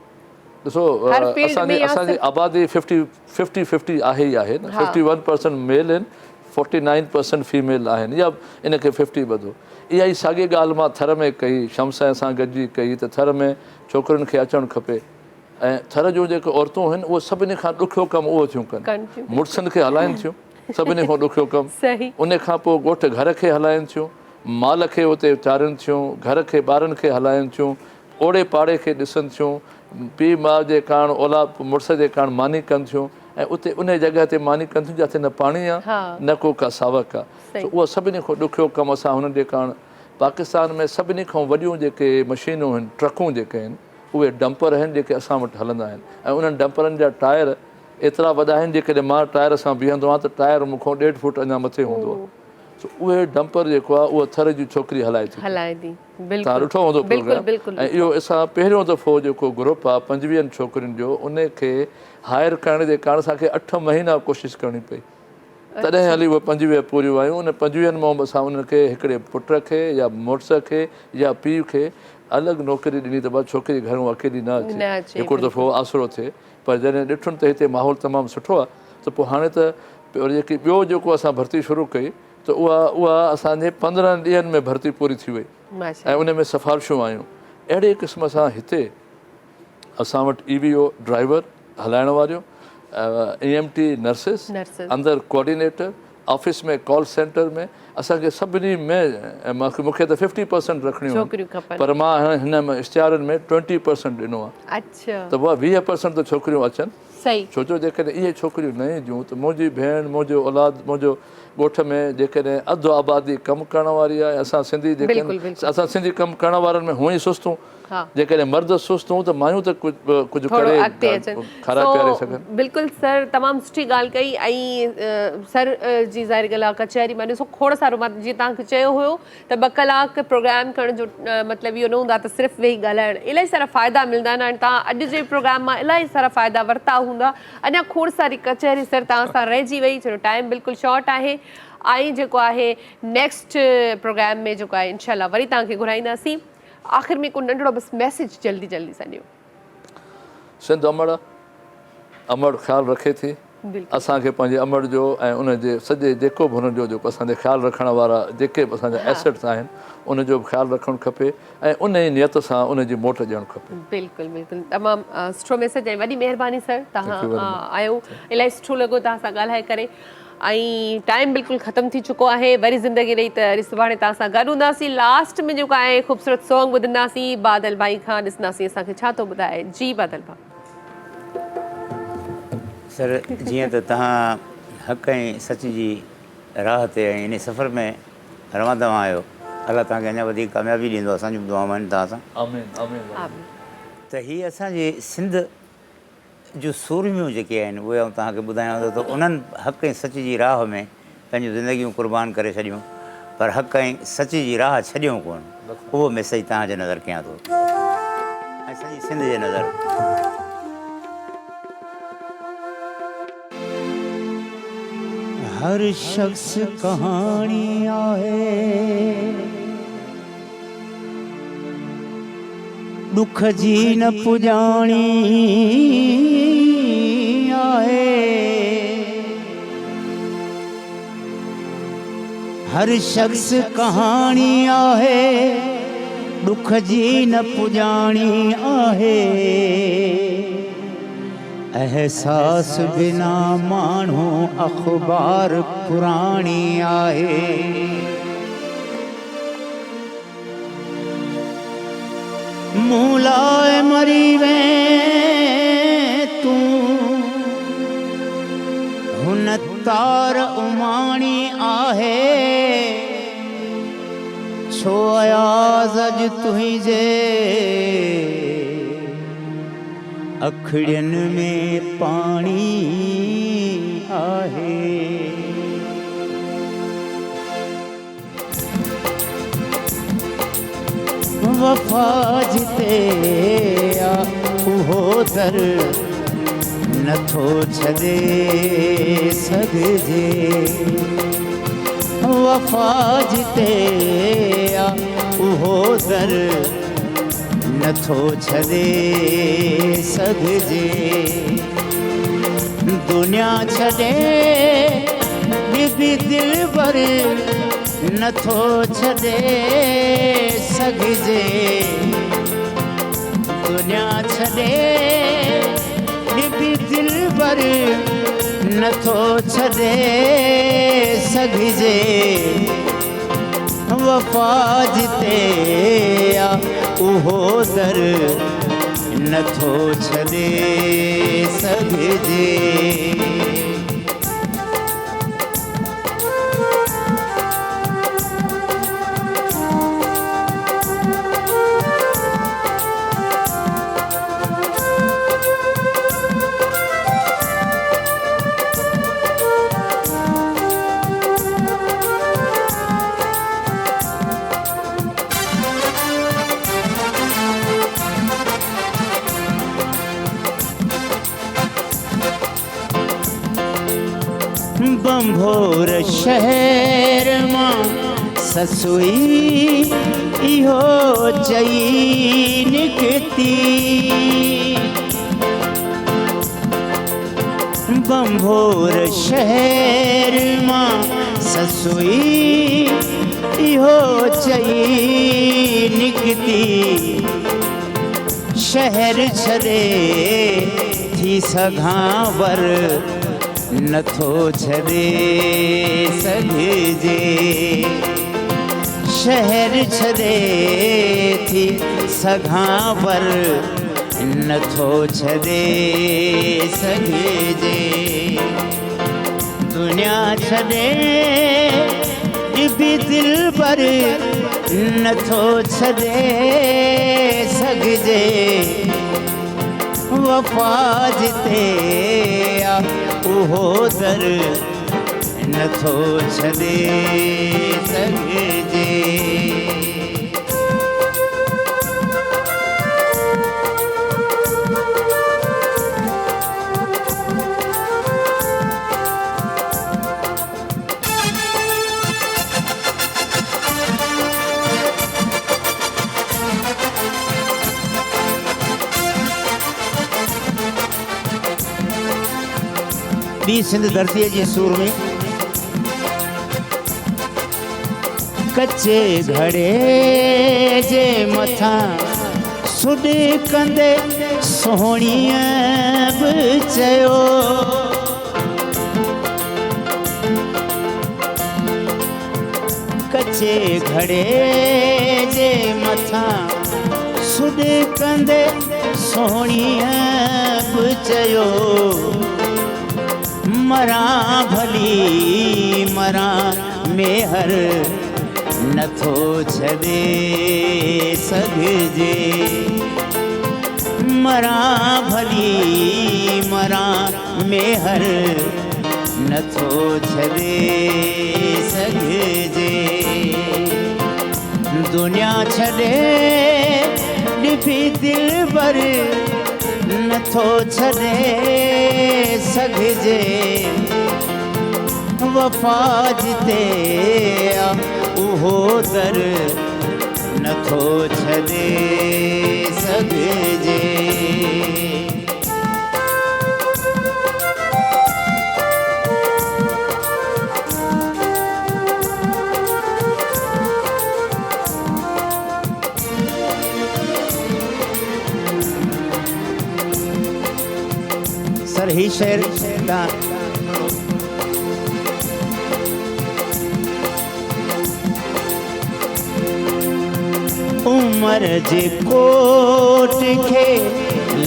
ڏسو اسان جي اسان جي آبادي ففٽي ففٽي ففٽي آهي ئي آهي نه 51 پرسنٽ ميل آهن 49 پرسنٽ فيميل آهن يا ان کي ففٽي ٻڌو اها ئي ساڳي ڳالهه مان ٿر ۾ ڪئي شمس سان گڏجي ڪئي ته ٿر ۾ ڇوڪرين کي اچڻ کپي ۽ ٿر جون جيڪي عورتون هن اهي سڀني کان ڏکيو ڪم اهو ٿيون ڪن مڙسن کي هلائن ٿيون سڀني کان ڏکيو ڪم ان کان پوء ڳوٺ گهر کي هلائن ٿيون مال کي اتي چارين ٿيون گهر کي ٻارن کي هلائن ٿيون. اوڙي پاڙي کي ڏسن ٿيون، پيء ماء جي ڪاڻ، اولاد مڙس جي ڪاڻ ماني ڪن ٿيون ۽ اتي انهي جڳهه تي ماني ڪن ٿيون جاتي نه پاڻي آ نه ڪو ڪا ساوڪ آ. سو اهو سڀني کان ڏکيو ڪم اسان هنن جي ڪاڻ پاڪستان ۾ سڀني کان وڏيون جيڪي مشينون آهن ٽرڪون جيڪي آهن اهي ڊمپر آهن جيڪي اسان وٽ هلندا آهن ۽ انهن ڊمپرن جا ٽائر ايترا وڏا آهن جيڪڏهن مان ٽائر سان بيهندو آهيان ته ٽائر مون کان ڏيڍ فوٽ اڃا مٿي هوندو آهي سو اهي ڊمپر جيڪو آهي اهو ٿر جي ڇوڪري هلائي ٿي هلائي ٿي توهان ڏٺو هوندو پروگرام ۽ اهو اسان پهريون دفعو جيڪو گروپ آهي پنجويهن ڇوڪرين جو ان کي هائر ڪرڻ جي ڪاڻ اسان کي اٺ مهينا ڪوشش ڪرڻي پئي تڏهن هلي اهي 25 پوريون آيون ان 25 مان به اسان انهن کي هڪڙي پٽ کي يا مڙس کي يا پيء کي الڳ نوڪري ڏني ته بس ڇوڪري گهرون اڪيلي نه اچي هڪڙو دفعو آسرو ٿئي پر جڏهن ڏٺن ته هتي ماحول تمام سٺو آهي ته پوء هاڻي ته وري جيڪي ٻيو جيڪو اسان ڀرتي شروع ڪئي ته اها اها اسان جي 15 ڏينهن ۾ ڀرتي پوري ٿي وئي ۽ ان ۾ سفارشون آيون اهڙي قسم سان هتي اسان وٽ اي وي او ڊرائيور هلائڻ واريون اي ايم ٽي نرسز اندر ڪوآرڊينيٽر آفيس ۾ ڪال سينٽر ۾ اسان کي سڀني ۾ مون کي ته ففٽي پرسنٽ رکڻيون آهن پر مان هن اشتهارن ۾ ٽوئنٽي پرسنٽ ڏنو آهي ته 20 پرسنٽ ته ڇوڪريون اچن ڇو جو جيڪڏهن اهي ڇوڪريون نه اينديون ته منهنجي ڀيڻ منهنجو اولاد منهنجو ڳوٺ ۾ جيڪڏهن اڌ آبادي ڪم ڪرڻ واري آهي اسان سنڌي جيڪي اسان سنڌي ڪم ڪرڻ وارن ۾ هونئن ئي سست هون جيڪڏهن مرد سست هون ته مايون ته ڪجهه ڪري کارائي پياري سگهن. بلڪل سر تمام سٺي ڳالهه ڪئي ۽ سر جي ظاهر ڳالهه آهي ڪچهري مان ڏسو کوڙ سارو مان جيئن توهان کي چيو هيو ته ٻه ڪلاڪ پروگرام ڪرڻ جو مطلب اهو نه هوندو آهي ته صرف ويهي ڳالهائڻ الاهي سارا فائدا ملندا آهن ۽ توهان اڄ جي پروگرام مان الاهي سارا فائدا ورتا هوندا اڃا کوڙ ساري ڪچهري سر توهان سان رهجي وئي ڇو جو ٽائيم بلڪل شارٽ آهي ۽ جيڪو آهي نيڪسٽ پروگرام ۾ جيڪو آهي انشاء الله وري توهان کي گهرائينداسين آخر ۾ ڪو ننڍڙو بس ميسيج جلدي جلدي سان ڏيو. سنڌ امڙ امڙ خيال رکي ٿي اسان کي پنهنجي امڙ جو ۽ ان جي سڄي جيڪو به هن جو جيڪو اسان جي خيال رکڻ وارا جيڪي به اسان جا ايسيٽس آهن ان جو به خيال رکڻ کپي ۽ ان ئي نيت سان ان جي موٽ ڏيڻ کپي. بلڪل بلڪل تمام سٺو ميسيج ۽ وڏي مهرباني سر توهان آيو الاهي سٺو لڳو توهان سان ڳالهائي ڪري ۽ ٽائيم بلڪل ختم ٿي چڪو آهي وري زندگي رهي ته وري سڀاڻي توهان سان گڏ هونداسين لاسٽ ۾ جيڪو آهي خوبصورت سونگ ٻڌنداسين بادل ڀائي کان ڏسنداسين اسان کي ڇا ٿو ٻڌائي جي بادل ڀاء. سر جيئن ته توهان حق ۽ سچ جي راهه تي ۽ انهي سفر ۾ روان دوان آهيو الله توهان کي اڃا وڌيڪ ڪاميابي ڏيندو اسان جون به دعائون آهن توهان سان. آمين آمين. ته هي اسان جي سنڌ جون سورميون جيڪي آهن اهي آئون توهان کي ٻڌايان ٿو ته انهن حق ۽ سچ جي راهه ۾ پنهنجون زندگيون قربان ڪري ڇڏيون پر حق ۽ سچ جي راهه ڇڏيون ڪونه اهو ميسيج توهان جي نظر ڪيان ٿو ۽ سڄي سنڌ جي نظر. هر شخص ڪهاڻي آهي. ڏک جي نه پڄاڻي آهي. هر شخص ڪهاڻي آهي، ڏک جي نه پڄاڻي آهي. احساس بنا ماڻهو اخبار پراڻي آهي. مون لاء مري وئين تون، هن تار اماڻي آهي، ڇو اياز اڄ تنهنجي اکڙين ۾ پاڻي آهي. وفا جتي آ اهو در نٿو ڇڏي سگهجي وفا جتي آ اهو در نٿو ڇڏي سگهجي دنيا ڇڏي ڏبي دلبر نٿو ڇڏي سگهجي دنيا ڇڏي ڏبي دلبر نٿو ڇڏي سگهجي. وفا جتي آ اهو در نٿو ڇڏي سگهجي. ڀنڀور شهر مان سسئي اهو چئي نڪتي. ڀنڀور شهر مان سسئي اهو چئي نڪتي. شهر ڇڏي ٿي سگهان ور نٿو ڇڏي سگهجي. شهر ڇڏي ٿي سگهان ور نٿو ڇڏي سگهجي. دنيا ڇڏي ڏبي دلبر نٿو ڇڏي سگهجي. وفا جتي آ اهو در نٿو ڇڏي سگهجي. ٻي سنڌ ڌرتيء جي سورمي ڪچي گهڙي جي مٿان سڏ ڪندي سهڻيء به چيو. ڪچي گهڙي جي مٿان سڏ ڪندي سهڻيء به چيو. مران ڀلي مران ميهر نٿو ڇڏي سگهجي. مران ڀلي مران ميهر نٿو ڇڏي سگهجي. دنيا ڇڏي ڏبي دلبر نٿو ڇڏي سگهجي. وفا جتي آ اهو در نٿو ڇڏي سگهجي. سر هي شعر تان عمر جي ڪوٽ کي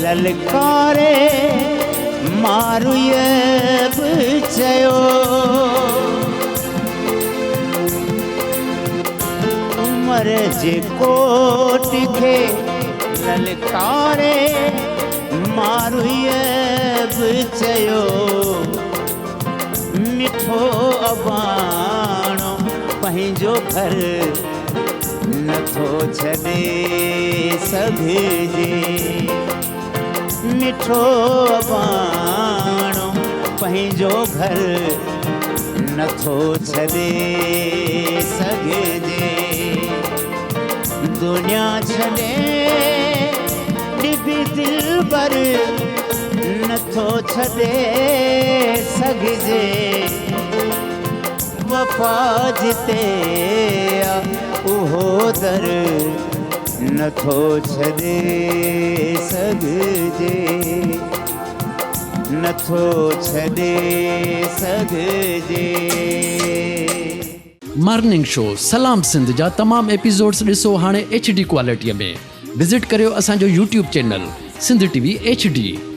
للڪاري مارويء به چيو. عمر جي ڪوٽ کي للڪاري مارويء به چيو. مٺو اباڻو پنهنجو گهر نٿو ڇڏي سگهجي. مٺو اباڻو پنهنجو گهر نٿو ڇڏي سگهجي. دنيا ڇڏي ڏبي دلبر نٿو ڇڏي سگهجي. وفا جتي آ اهو در نٿو ڇڏي سگهجي. نٿو ڇڏي سگهجي. مارننگ شو سلام سنڌ جا تمام ايپيسوڊز ڏسو هاڻي ايڇ ڊي ڪوالٽيء ۾. وزٽ ڪريو اسان جو YouTube channel Sindh T V H D.